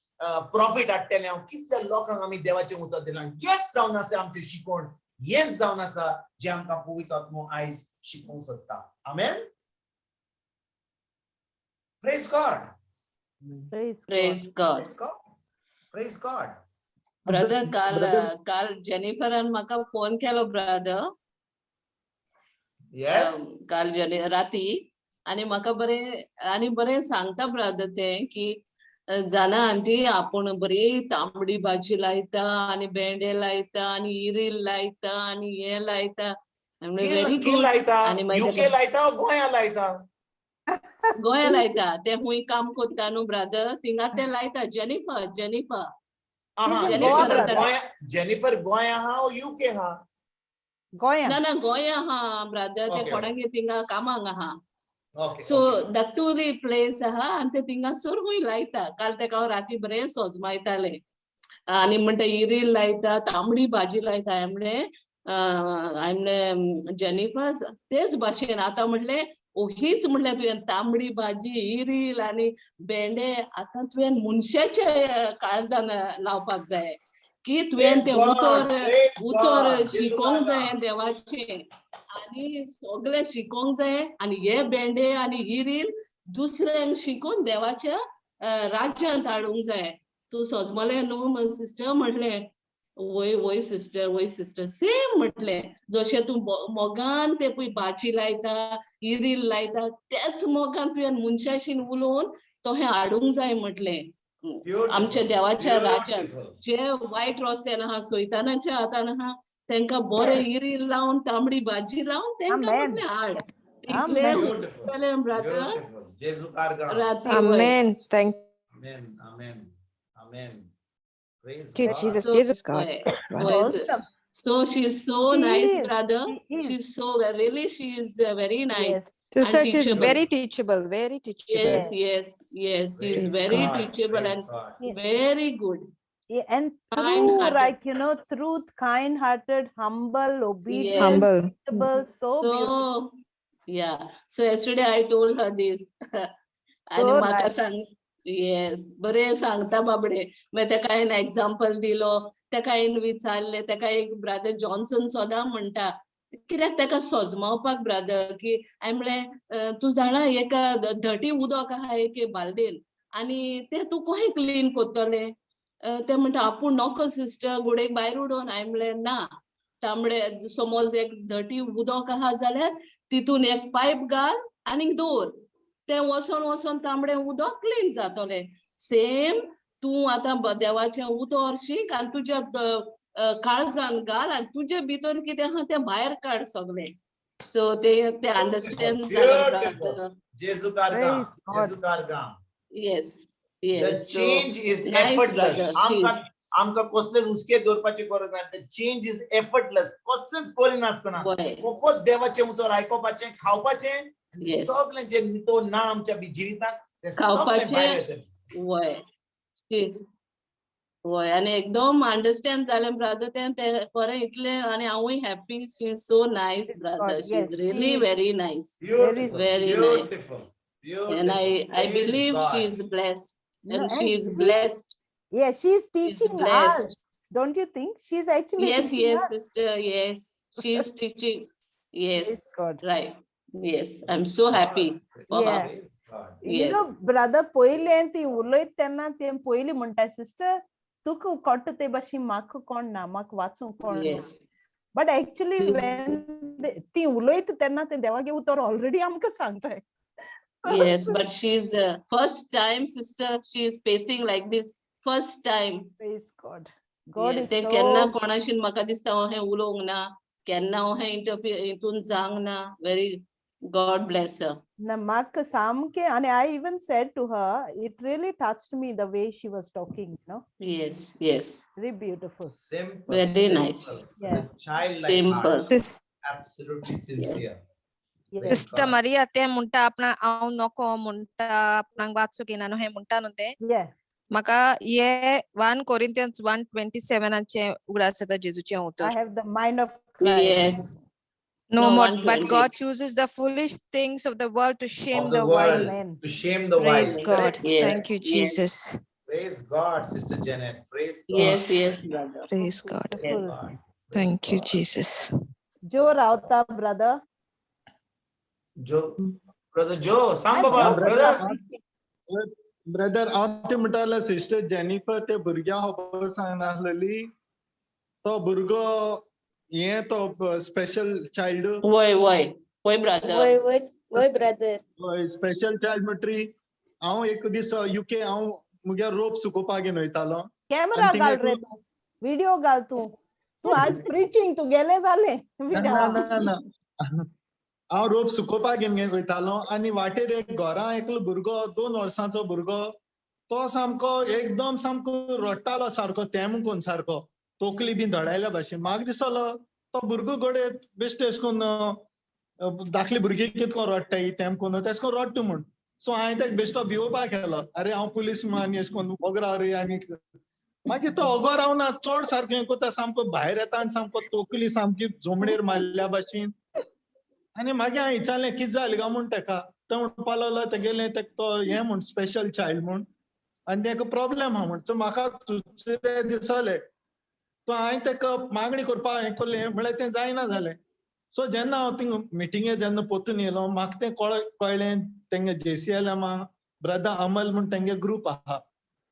प्रॉफीट हाडटले, हांव कितल्या लोकांक आमी देवाचें उतर दिलां. हेंच जावन आसा आमचें शिकवण, हेंच जावन आसा जें आमकां पवित्र आत्मो आयज शिकोवंक सोदता. आमेन. Praise God. Praise Praise God. Praise God. Brother, काल काल जेनिफरान म्हाका फोन केलो ब्रदर. येस. काल राती, आनी म्हाका बरें आनी बरें सांगता ब्रदर तें की जाणा आंटी, आपूण बरी तांबडी भाजी लायता आनी भेंडे लायता आनी इरील लायता आनी हें लायता. Very good. लायता, आनी मागीर युके लायता, गोंया लायता, गोंया लायता. ते खूंय काम करता न्हू ब्रदर, थिंगा ते लायता. जेनिफर, जेनिफर जेनिफर जेनिफर गोंया हा युके हा? गोंया. ना ना, गोंया हा ब्रदर. ते कोणागे थिंगा कामांक आहा. सो धाकटुली प्लेस आहा आनी ते थिंगासर खूंय लायता. काल तेका हांव राती बरें सोजमायतालें आनी म्हणटा इरील लायता, तांबडी भाजी लायता. हांवें म्हणलें, हांवें म्हणलें जेनिफर तेच भाशेन आतां म्हणलें ओहीच म्हणलें तुवें तांबडी भाजी, इरील आनी भेंडे आतां तुवें मनशाच्या काळजान लावपाक जाय की तुवें तें उतर उतर शिकोंक जाय देवाचें आनी सगळें शिकोंक जाय आनी हे भेंडे आनी इरील दुसऱ्यांक शिकून देवाच्या राज्यांत हाडूंक जाय. तूं सोजमलें न्हू सिस्टर म्हटलें, वय वय सिस्टर, वय सिस्टर, सेम म्हटलें जशें तूं मोगान ते पळय भाजी लायता, इरील लायता, तेच मोगान तुवें मनशाशीन उलोवन तो हें हाडूंक जाय म्हटलें आमच्या देवाच्या राज्यान. जे वायट रस्त्यान आहा, सैतानाच्या हातान आहा, तेंका बरें इरील लावन तांबडी भाजी लावन तेंका म्हटलें हाड. इतलें उलयतालें ब्रदर राती. Amen. Thank Amen. Amen. Amen. Praise you, God. Jesus. So, Jesus God. Wow. So she's so She nice, is. brother. She is. She's so really, she is very nice. Yes. Sister, and she's teachable. very teachable, very teachable. Yes, yes, yes. She is Praise very God. teachable Praise and God. Yeah. very good. Yeah, and true, Kind-hearted. like, you know, truth, kind-hearted, humble, obedient, Yes. Humble. teachable, so beautiful. So, yeah. So yesterday I told her this. आणि So म्हाका nice. सांग, येस, बरें सांगता बाबडे. मागीर तेका हांवें एग्जाम्पल दिलो, तेका हांवें विचारलें, तेका एक ब्रादर जॉन्सन सदां म्हणटा कित्याक तेका सोजमावपाक ब्रादर की हांवें म्हणलें, तूं जाणा एका धटी उदक आहा एके बालदेन आनी तें तूं कशें क्लीन करतलें? ते म्हणटा आपूण नको सिस्टर, गुडेक भायर उडोवन. हांवें म्हणलें ना, तांबडे समज एक धटी उदक आहा जाल्यार तितून एक पायप घाल आनीक दवर, तें वचोन वचोन तांबडें उदक क्लीन जातलें. सेम तूं आतां देवाचें उतर शीक आनी तुज्या काळजान घाल आनी तुजे भितर कितें आहा तें भायर काड सगळें. सो ते ते अंडरस्टँड जालें. जेजू कारगाम, जेजू कारगाम. Yes, The yes. So change is nice, effortless. brother. आमकां आमकां कसलेच हुस्के दवरपाची गरज ना. The change is effortless. कसलेच करिनासतना फकत देवाचें उतर आयकुपाचें, खावपाचें, Yes. सगळें जें नितो ना आमच्या जिवितांत तें सगळें भायर खावपाचें येतलें. वय वय आनी एकदम अंडरस्टँड जालें ब्रदर तें तें बरें इतलें आनी हांवूय happy. She is so nice brother, God, she is yes, really she is very nice, Beautiful, very nice. beautiful, And beautiful. I Praise believe she God. is blessed. No, And she and is she- blessed. Yeah, she's She's teaching blessed. us. Don't you think? She's actually Yes, teaching yes, us. sister. Yes. She is teaching. Praise Yes. God. Right. Yes. I'm so happy for Yeah. her. Praise God. You know, Yes. brother, पयलें ती उलयत तेन्ना तें पयलीं म्हणटा, सिस्टर तुका कळटा ते भाशेन म्हाका कोण ना, म्हाका वाचूंक कोण ना. Yes. But actually when ती उलयता तेन्ना ते देवागे उतर ऑलरेडी आमकां सांगताय. Yes, but she's first time, sister, she is facing like this. First time. Praise God. God Yeah, is तें केन्ना so कोणाशीन म्हाका दिसता अहें उलोवंक ना, केन्ना अहें इंटरफियर हितून जावंक ना. Very God bless her. ना म्हाका सामकें, आनी I even said to her, it really touched me the way she was talking, you know. Yes, yes. Very beautiful. Simple, Very nice. simple. Yeah. The childlike Simple. heart. Sis- Absolutely sincere. Yes. Praise Sister God. Maria तें म्हणटा आपणा हांव नको म्हणटा आपणाक वाचूंक येना न्हू हें म्हणटा न्हू तें. Yeah. म्हाका हे 1 Corinthians 1:27 उगडास जाता जेजूचें I उतर. have the mind of Christ. Yes. No No, more, but 120. God chooses the foolish things of the world to shame Of the the world, wise. Amen. to shame the Praise wise. God. Correct? Yes. Thank you, Yes. Jesus. Praise God, Sister Janet. Praise God. Yes, yes, brother. Praise God. Praise Beautiful. God. Praise Thank you, God. Jesus. Joe Rauta, brother. Joe, brother Joe, सांग Hi, बाबा, Joe, brother. Brother, हांव तें म्हणटालें सिस्टर जेनिफर ते भुरग्या खबर सांगनासलेली, तो भुरगो हें तो स्पेशल चायल्ड. वय वय वय ब्रदर. वय वय वय ब्रदर. स्पेशल चायल्ड म्हणटरी हांव एक दीस युके हांव मुगे रोप सुकोवपाक घेवन वयतालो. कॅमेरा आनी घाल थिंगा रे तूं, व्हिडिओ घाल तूं, तूं आज प्रिचींग तुगेलें जालें. ना ना ना, हांव रोप सुकोवपाक घेवन वयतालो आनी वाटेर एक घरा एकलो भुरगो, 2 वर्सांचो भुरगो, तो सामको एकदम सामको रडटालो सारको तेम करून सारको तोकली बी धडायल्या भाशेन. म्हाका दिसलो तो भुरगो घडये बेश्टे अशें करून धाकली भुरगीं कितको रडटाय तेम करून तेश करून रडटा म्हूण. सो हांवें तेका बेश्टो भिवोवपाक केलो, अरे हांव पुलीस आनी अशें करून ओगरा रे. आनी मागीर तो ओगो रावना, चड सारकें हें करता, सामको भायर येता आनी सामको तोकली सामकी जोमणेर मारल्या भाशेन. आनी मागीर हांवें विचारलें कितें जालें काय म्हूण तेका, तो म्हणपाक लागलो तेगेलें तेका तो हें म्हूण स्पेशल चायल्ड म्हूण आनी तेका प्रॉब्लेम आहा म्हूण. सो म्हाका चुचुरे दिसले, तो हांवें तेका मागणी करपाक हें केलें म्हळ्यार तें जायना जालें. सो जेन्ना हांव थिंग मिटिंगे जेन्ना पोतून येयलो म्हाका तें कळ्ळें तेंगे JCLM brother अमल म्हूण तेंगे ग्रूप आहा.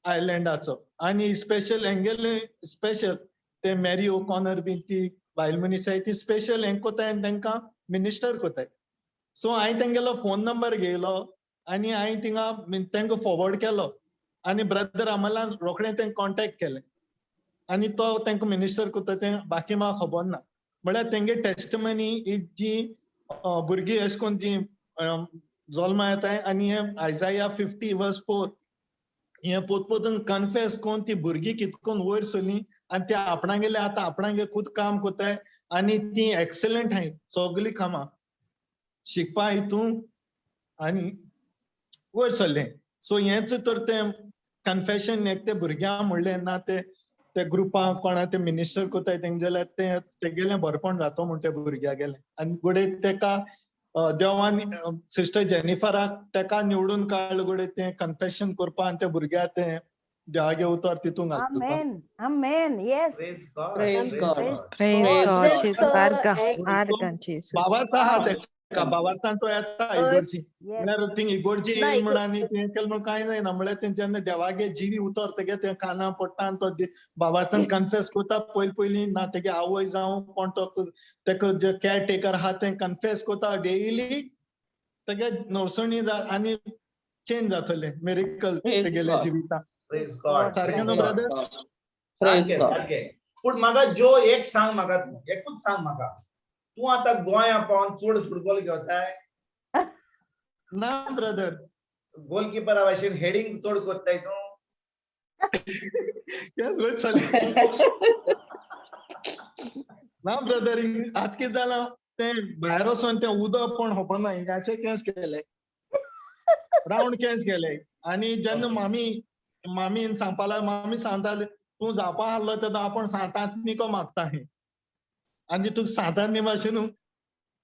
आयलंडाचो आनी स्पेशल हेंगेले स्पेशल ते मॅरी ओकॉनर बीन ती बायल मनीस आहाय ती स्पेशल हें कोताय आनी तांकां मिनिस्टर कोताय. सो हांवें तेंगेलो फोन नंबर घेयलो आनी हांवें थिंगा तांकां फॉवर्ड केलो आनी ब्रदर अमलान रोखडें तेंकां कॉन्टेक्ट केलें आनी तो तांकां मिनिस्टर कोता तें बाकी म्हाका खबर ना. म्हळ्यार तेंगे टेस्टमनी ही जी भुरगीं अशें करून जी जल्मा येताय आनी हे आयजाया 50:4 हे पोत पोतून कन्फेस करून ती भुरगीं कितकोन वयर सरली आनी ते आपणागेले आतां आपणागे खूद काम कोताय आनी ती एक्सलंट हाय सगळीं कामां शिकपा हितून आनी वयर सरलें. सो हेंच तर तें कन्फेशन एक ते भुरग्यांक म्हणलें ना ते ते ग्रुपाक कोणा ते मिनिस्टर कोताय तेंगे जाल्यार ते तेगेलें बरेपण जाता म्हण त्या भुरग्यागेलें. आनी घडये तेका देवान सिस्टर जेनिफराक तेका निवडून काडलें घडये तें कन्फेशन करपा आनी त्या भुरग्याक तें देवागे उतर तितून घालपा. Amen. Amen. Yes. Praise God. Praise God. Praise Praise God. God. जेजू आर्गां आर्गां जेजू. बाबार्थ आहा तेका, बाबार्थान तो येता इगोर्जी. Yes. म्हळ्यार थिंग इगोर्जी ना, येयल म्हण आनी तें केलें म्हण कांय जायना. म्हळ्यार तें जेन्ना देवागे जिवी उतर तेगे तें काना पडटा आनी तो बाबार्थान कन्फेस करता पयलीं पयलीं ना तेगे आवय जावं कोण तो तेका जे केअर टेकर आहा तें कन्फेस करता डेली तेगे नवसणी आनी चेंज जातलें मिरेकल Praise तेगेले God. जिवितां. Praise God. सारकें न्हू Praise God. Brother? Praise सारकें God. सारकें. पूण म्हाका जो एक सांग म्हाका, तूं एकूच सांग म्हाका, तूं आतां गोंया पावन चड फुटबॉल घेवताय? ना ब्रदर. गोलकिपरा भाशेन हेडिंग चड करताय तूं? Yes, वयर सरलें. ना ब्रदर, आतां कितें जालां तें भायर वचोन तें उदक पण खबर ना हिंगाचे केंस केले, रावंड केंस केले. आनी जेन्ना मामी मामीन सांगपा लागली, मामी सांगताली तूं जावपा आहलो तेन्ना आपूण सांतांत निको मागता हें आनी तुका सांतांत भाशेन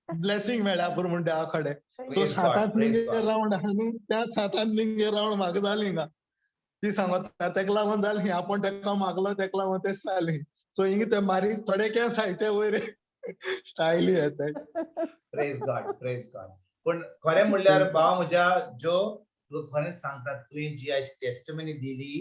ब्लेसिंग मेळ्ळ्या पुरो म्हण देवा कडेन. So Praise God, सांतांत praise निगे God. Round आहा न्हू, त्या सांतांत निगे रावंड म्हाका जाली हिंगा. ती सांगता तेका लागून जाली, आपूण तेका मागलो तेका लागून तें जालें. सो हिंगा ते मारी थोडे केंस आहाय ते वयर स्टायली येताय. Praise God, praise God. पूण खरें म्हणल्यार भाव म्हज्या जो तुका खरेंच सांगता, तुवें जी आयज टेस्टमनी दिली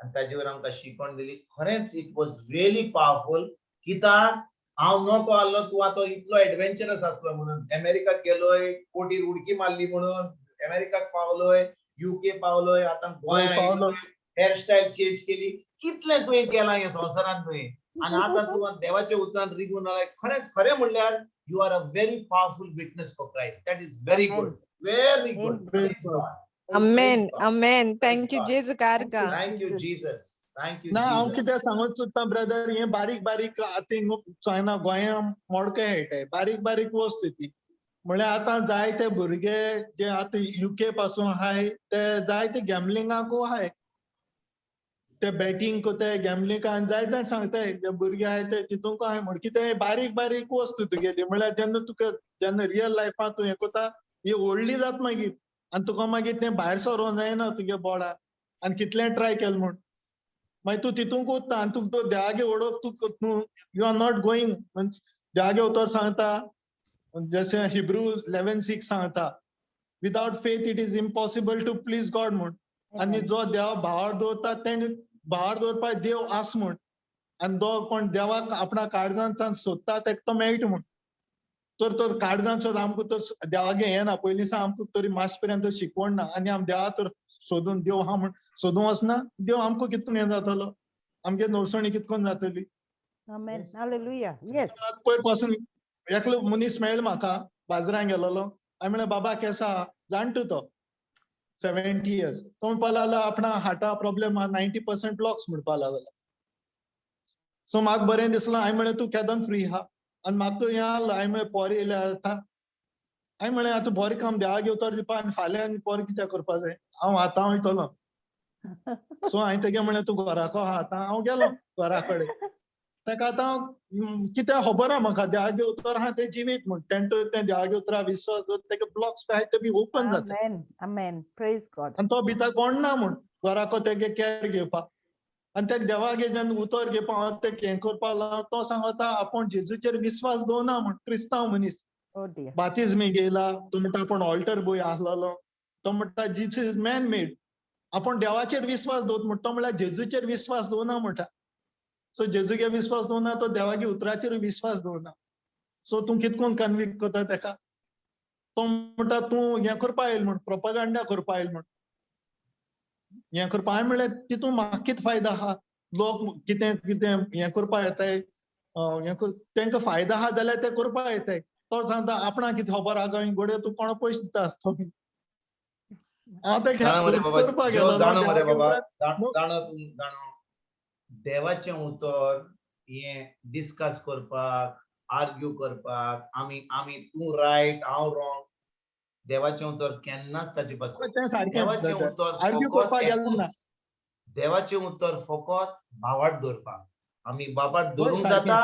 आनी ताजेवर आमकां शिकवण दिली, खरेंच it was really powerful. कित्याक हांव नको आहलो तूं आतां इतलो एडवेंचरस आसलो म्हणून अमेरिकाक गेलोय, बोटीर उडकी मारली म्हणून अमेरिकाक पावलोय, युके पावलोय, आतां गोंया पावलो. हेअरस्टायल चेंज केली, कितलें तुवें केलां हें संवसारांत तुवें आनी आतां तूं देवाच्या उतरान रिगून आलाय. खरेंच खरें म्हणल्यार you are a very powerful witness for Christ. That is very good, very good. Praise God. Amen. Amen. Thank you God. जेजू आर्गां. Thank you Jesus, thank you. ना हांव कितें सांगूंक सोदता ब्रदर, हें बारीक बारीक आतां हिंगा चोयना गोंया मोडके खेळटाय, बारीक बारीक वस्त ती. म्हळ्यार आतां जायते भुरगे जे आतां युके पासून आहाय ते जायते गॅमलिंगाकू आहाय, ते बॅटींग कोताय गॅमलिंग आनी जायते जाण सांगताय जे भुरगे आहाय ते तितूंक आहाय. म्हण कितें बारीक बारीक वस्तू तुगेली. म्हळ्यार जेन्ना तुका जेन्ना रियल लायफान तूं हें कोता ही व्हडली जाता मागीर आनी तुका मागीर तें भायर सरोंक जायना तुगे बोडार आनी कितलें ट्राय केलें म्हूण मागीर तूं तितूंक वता आनी तुका तो देवागे वडोवंक तुका you are not going. देवागे उतर सांगता जशें हिब्रू 11:6 सांगता, without faith it is impossible to please God म्हूण. आनी जो देवा भावार दवरता तेणे भावार दवरपाक देव आस म्हूण आनी तो कोण देवाक आपणा काळजान सोदता तेका तो मेळटा म्हूण. तर तर काळजान सोद आमकां तर देवागे हें ना, पयलीं सावन आमकां तरी मातशें पर्यंत शिकवण ना आनी आम देवा तर सोदून देव आहा म्हूण सोदूंक वचना, देव आमकां कितकून हें जातलो, आमगे नवसणी कितकून जातली. Amen. Hallelujah. Yes. पयर पासून एकलो मनीस मेळ्ळो म्हाका बाजारान गेलोलो, हांवें म्हणलें बाबा केसो आहा, जाणटो तो 70 इयर्स, तो म्हणपा लागलो आपणा हार्टा प्रॉब्लेम आहा, 90% ब्लॉक्स म्हणपा लागलो. सो म्हाका बरें दिसलो, हांवें म्हणलें तूं केदोन फ्री आहा आनी म्हाका तूं हें आहलो, हांवें म्हणलें पोर येयल्या आतां, हांवें म्हणलें आतां बरें काम देवाक उतर दिवपा आनी फाल्यां आनी पोर कित्याक करपा जाय, हांव आतां वयतलो. सो हांवें तेगे म्हणलें तूं घराको आहा आतां, हांव गेलो घरा कडेन. ताका आतां कितें खबर आहा म्हाका देवागे उतर आहा तें जिवीत म्हूण, तेणें तें देवागे उतरा विश्वास दवर तेगे ब्लॉक्स आहाय ते बी ओपन जाता. Amen. Amen. Praise God. आनी तो भितर कोण ना म्हूण घराको तेगे कॅर घेवपाक आनी तेका देवागे जेन्ना उतर घेवपाक हांव तें हें करपाक लागलो, तो सांगता आपूण जेजूचेर विश्वास दवरना म्हूण, क्रिस्तांव मनीस. Oh dear. बातिज्म घेयला, तो म्हणटा आपूण ऑल्टर बॉय आहलोलो, तो म्हणटा Jesus is man made. आपूण देवाचेर विस्वास दवर म्हणटा म्हणल्यार जेजूचेर विस्वास दवरना म्हणटा. सो जेजूगे विस्वास दवरना तो देवागे उतराचेर विस्वास दवरना. सो तूं कितकोन कन्विक्ट करता तेका? तो म्हणटा तूं हें करपा येयल म्हूण, प्रोपागांडा करपा येयल म्हूण, हें करपा. हांवें म्हणलें तितून म्हाका कितें फायदो आहा? लोक कितें कितें हें करपा येताय, हें तेंकां फायदो आहा जाल्यार ते करपा येताय. तो सांगता आपणाक कितें खबर आहा काय घडये तूं कोणा पयशे दिता आसतो. हांव तें करपाक गेलो. जाणो मरे बाबा, जाणो तूं, जाणो देवाचें उतर हें डिस्कस करपाक, आर्ग्यू करपाक, आमी आमी तूं रायट हांव रॉंग, देवाचें उतर केन्नाच ताचे पासून देवाचें उतर फकत, देवाचें उतर फकत भावार्थ दवरपाक. आमी बाबार धरूंक जाता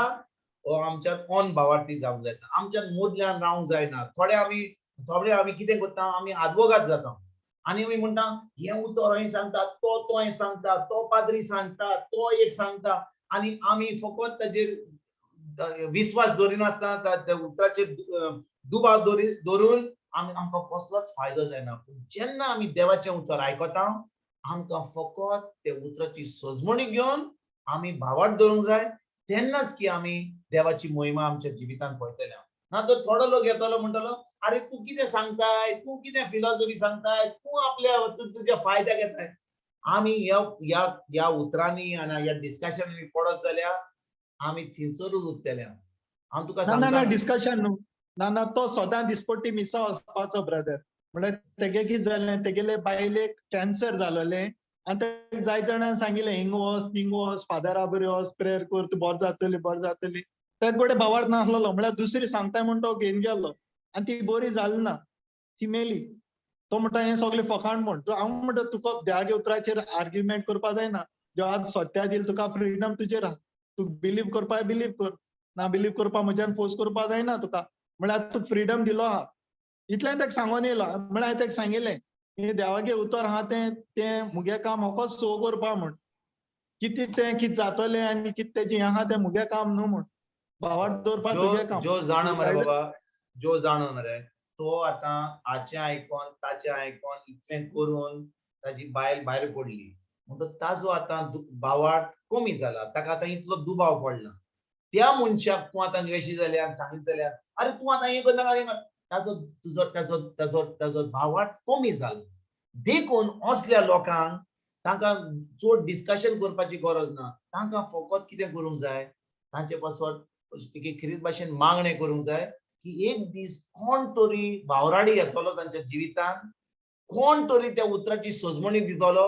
ओ आमच्यान ऑन भावार्थी जावंक जायना, आमच्यान मोदल्यान रावंक जायना. थोडे आमी कितें करता, आमी आदवोगाद जाता आनी आमी म्हणटा हें उतर हें सांगता, तो तो हें सांगता, तो पाद्री सांगता, तो एक सांगता, आनी आमी फकत ताजेर विस्वास दवरिनासतना त्या उतराचेर दुबाव दवरून आमी आमकां कसलोच फायदो जायना. पूण जेन्ना आमी देवाचें उतर आयकता, आमकां फकत त्या उतराची सजमणी घेवन आमी भावार्थ दवरूंक जाय, तेन्नाच की आमी देवाची मोहिमा आमच्या जिवितांत पळयतले. ना तर थोडो लोक येतलो म्हणटलो अरे तूं कितें सांगताय, तूं कितें फिलॉसॉफी सांगताय, तूं आपल्या तुज्या फायद्याक येताय. आमी ह्या ह्या उतरांनी आनी ह्या डिस्कशनांनी पडत जाल्यार आमी थिंचरूच उरतले. हांव तुका सांगता ना डिस्कशन न्हू, ना ना, तो सदां दिसपट्टी मिसा वचपाचो ब्रदर. म्हणल्यार तेगे कितें जालें, तेगेले बायलेक कॅन्सर जालोलें आनी ते जाय जाणांनी सांगिल्लें हिंग वच थिंग वच, फादरा बरी वच, प्रेयर कर, तूं बरें जातली बरें जातली. तेका कडेन भावार्थ नासलेलो, म्हणल्यार दुसरी सांगताय म्हूण तो घेवन गेलो आनी ती बरी जाली ना, ती मेली. तो म्हणटा हें सगळें फकांड म्हूण. हांव म्हणटा तुका देवागे उतराचेर आर्ग्युमेंट करपा जायना. देवान सत्या दिल तुका फ्रिडम तुजेर आहा, तूं बिलीव करपा बिलीव कर, ना बिलीव करपा म्हज्यान फोर्स करपा जायना तुका. म्हणल्यार तुका फ्रिडम दिलो आहा. इतलें तेका सांगून येयलो. म्हणल्यार हांवें तेका सांगिल्लें हें देवागे उतर आहा तें तें मुगे काम होकोच सो करपा म्हूण, कितें तें कितें जातलें आनी कितें तेजें आहा तें मुगे काम न्हू म्हूण, भावार्थ दवरपा तुगे काम. जो जाणा मरे बाबा, जो जाणो मरे तो आतां हाचें आयकोन ताचें आयकोन इतलें करून ताजी बायल भायर पडली म्हणटो ताजो आतां भावार्थ कमी जाला, ताका आतां इतलो दुबाव पडला. त्या मनशाक तूं आतां वेशी जाल्यार सांगीत जाल्यार अरे तूं आतां हें करनाका हें कर, ताजो तुजो ताजो ताजो ताजो भावार्थ कमी जाला. देखून असल्या लोकांक तांकां चड डिस्कशन करपाची गरज ना. तांकां फकत कितें करूंक जाय, तांचे पासत खेरीत भाशेन मागणें करूंक जाय की एक दीस कोण तरी वावराडी येतलो तांच्या जिवितान, कोण तरी त्या उतराची सजमणी दितलो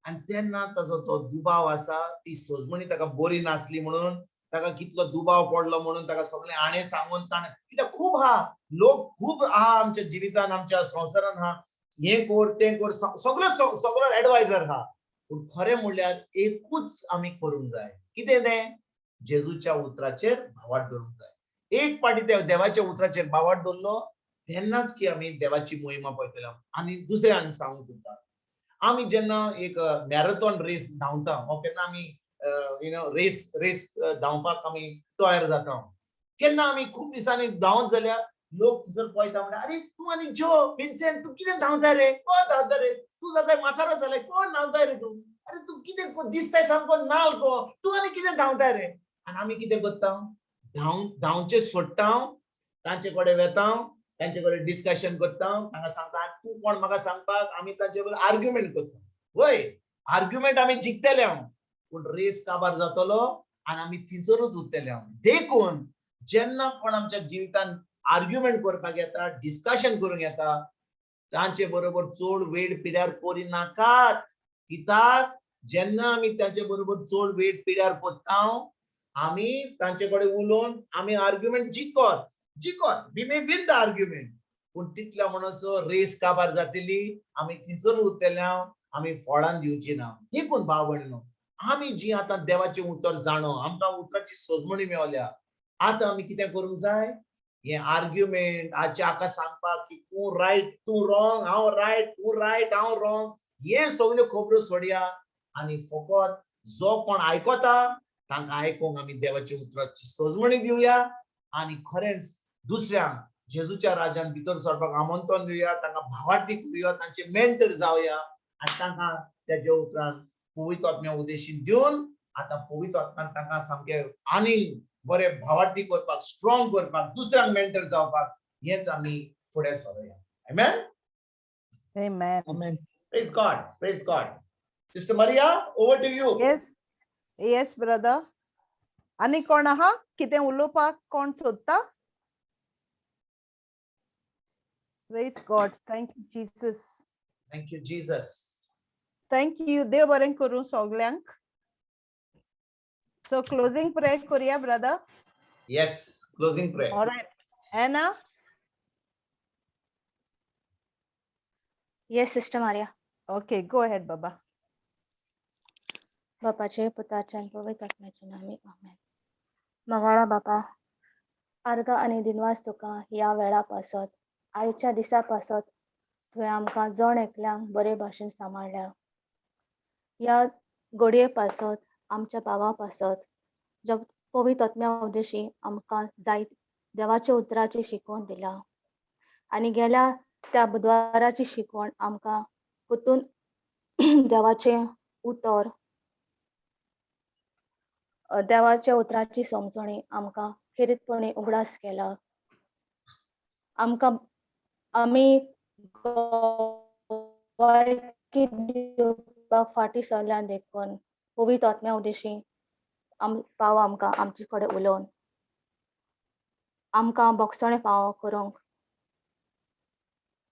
आनी तेन्ना ताजो तो दुबाव आसा ती सजमणी ताका बरी नासली म्हणून ताका कितलो दुबाव पडलो म्हणून ताका सगळें आणें सांगून ताणें कित्याक खूब आहा लोक, खूब आहा आमच्या जिवितान, आमच्या संवसारान आहा, हें कर तें कर, सगळो सगळो एडवायजर आहा. पूण खरें म्हणल्यार एकूच आमी करूंक जाय, कितें तें जेजूच्या उतराचेर भावार्थ दवरूंक जाय. एक पाटी त्या देवाच्या उतराचेर भावार्थ दवरलो तेन्नाच की आमी देवाची मोहिमा पळयतले. आनी दुसरें आनी सांगूंक तुमकां, आमी जेन्ना एक मॅरेथॉन रेस धांवता वा केन्ना आमी you know race race धांवपाक आमी तयार जाता, केन्ना आमी खूब दिसांनी धांवत जाल्यार लोक जर पळयता म्हणटा अरे तूं आनी जो विन्सेंट तूं कितें धांवताय रे, कोण धांवता रे, तूं जाताय म्हातारो जालाय, कोण धांवताय रे तूं, अरे तूं कितें दिसताय सामको नाल को, तूं आनी कितें धांवताय रे. आनी आमी कितें करता, धांवचे सोडटा, तांचे कडेन वेता, तांचे कडेन डिस्कशन करता, तांकां सांगता तूं कोण म्हाका सांगपाक, आमी तांचे बरोबर आर्ग्युमेंट करता. वय आर्ग्युमेंट आमी जिखतले हांव, पूण रेस काबार जातलो आनी आमी थिंचरूच उरतले हांव. देखून जेन्ना कोण आमच्या जिवितान आर्ग्युमेंट करपाक येता, डिस्कशन करूंक येता, तांचे बरोबर चड वेळ पिड्यार करिनाकात. कित्याक जेन्ना आमी तांचे बरोबर चड वेळ पिड्यार करता, आमी तांचे कडेन उलोवन आमी argument जिखत जिखत, we may win the argument, पूण तितल्या म्हणसर रेस काबार जातली, आमी थिंचर उरतले, आमी फळान दिवची ना. देखून भाव भयणीनो, आमी जी आतां देवाचें उतर जाणो, आमकां उतराची सजमणी मेवल्या, आतां आमी कितें करूंक जाय, हे आर्ग्युमेंट आजचे आका सांगपाक की तूं रायट तूं रॉंग, हांव रायट तूं रायट हांव रॉंग, हे सगल्यो खबरो सोडया आनी फकत जो कोण आयकता तांकां आयकूंक आमी देवाच्या उतराची सजमणी दिवया आनी खरेंच दुसऱ्यांक जेजूच्या राजान भितर सरपाक आमंत्रण दिवया, तांकां भावार्थी करुया, तांचे मेंटर जावया आनी तांकां तेजे उपरांत पवित्र आत्म्या उद्देशीन दिवन आतां पवित्र आत्म्यान तांकां सामकें आनी बरे भावार्थी करपाक, स्ट्रॉंग करपाक, दुसऱ्यांक मेंटर जावपाक हेच आमी फुडें Saroya. Amen? Amen. Amen. Praise God. Praise God. Sister Maria, over to you. Yes. Yes, brother. आनी कोण आहा कितें उलोवपाक कोण सोदता? Praise God. Thank you, Jesus. Thank you, Jesus. Thank you. देव बरें करूं सगल्यांक. So closing prayer करूया, brother. Yes, closing prayer. All right. Anna? Yes, Sister Maria. Okay, go ahead, Baba. बापाचे, पुताचे आनी पवित्र आत्म्याचे नामी, आमेन. मोगाळा बापा, आर्गां आनी दिनवास तुका ह्या वेळा पासत, आयच्या दिसा पासत. तुवें आमकां जण एकल्यांक बरे भाशेन सांबाळ्ळ्या. ह्या घडये पासत, आमच्या भावा पासत, जो पवित्र आत्म्या उद्देशी आमकां जायत देवाच्या उतराची शिकवण दिल्या आनी गेल्या त्या बुधवाराची शिकवण आमकां परतून देवाचें उतर, देवाच्या उतराची समजणी आमकां खेरीतपणी उगडास केला. आमकां आमी गोवायकी दिवपाक फाटीं सरल्या देखून पवित्र आत्म्या उद्देशी आम पाव आमकां आमचे कडेन उलोवन आमकां भोगसणें फावो करूंक,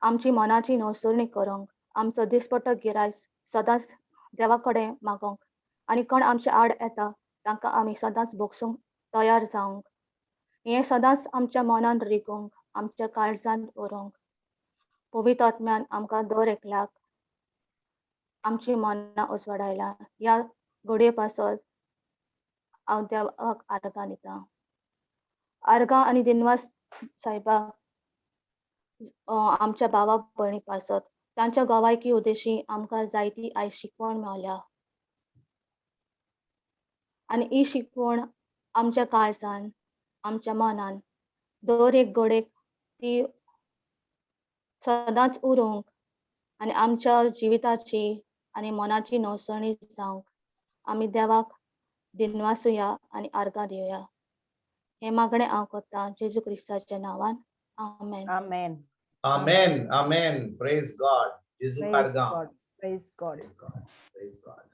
आमची मनाची नवसरणी करूंक, आमचो दिसपट्टो गिरायस सदांच देवा कडेन मागोंक आनी कोण आमचे आड येता तांकां आमी सदांच भोगसूंक तयार जावंक, हें सदांच आमच्या मनान रिगोवंक, आमच्या काळजांत उरोंक पवित्र आत्म्यान आमकां दर एकल्याक आमची मनां उजवाडायला. ह्या घडये पासत हांव देवाक आर्गां दितां. आर्गां आनी दिनवास सायबा आमच्या भावा भयणी पासत, तांच्या गवायकी उद्देशी आमकां जायती आयज शिकवण मेवल्या आनी ही शिकवण आमच्या काळजान, आमच्या मनान दर एक घडयेक ती सदांच उरूंक आनी आमच्या जिविताची आनी मनाची नवसणी जावंक आमी देवाक दिनवासुया आनी आर्गां दिवया. हें मागणें हांव करतां जेजू क्रिस्ताच्या नांवान. आमेन. Amen. Amen. Amen. Praise God. Jesu Praise आर्गां. God. Praise God. Praise God. Praise God.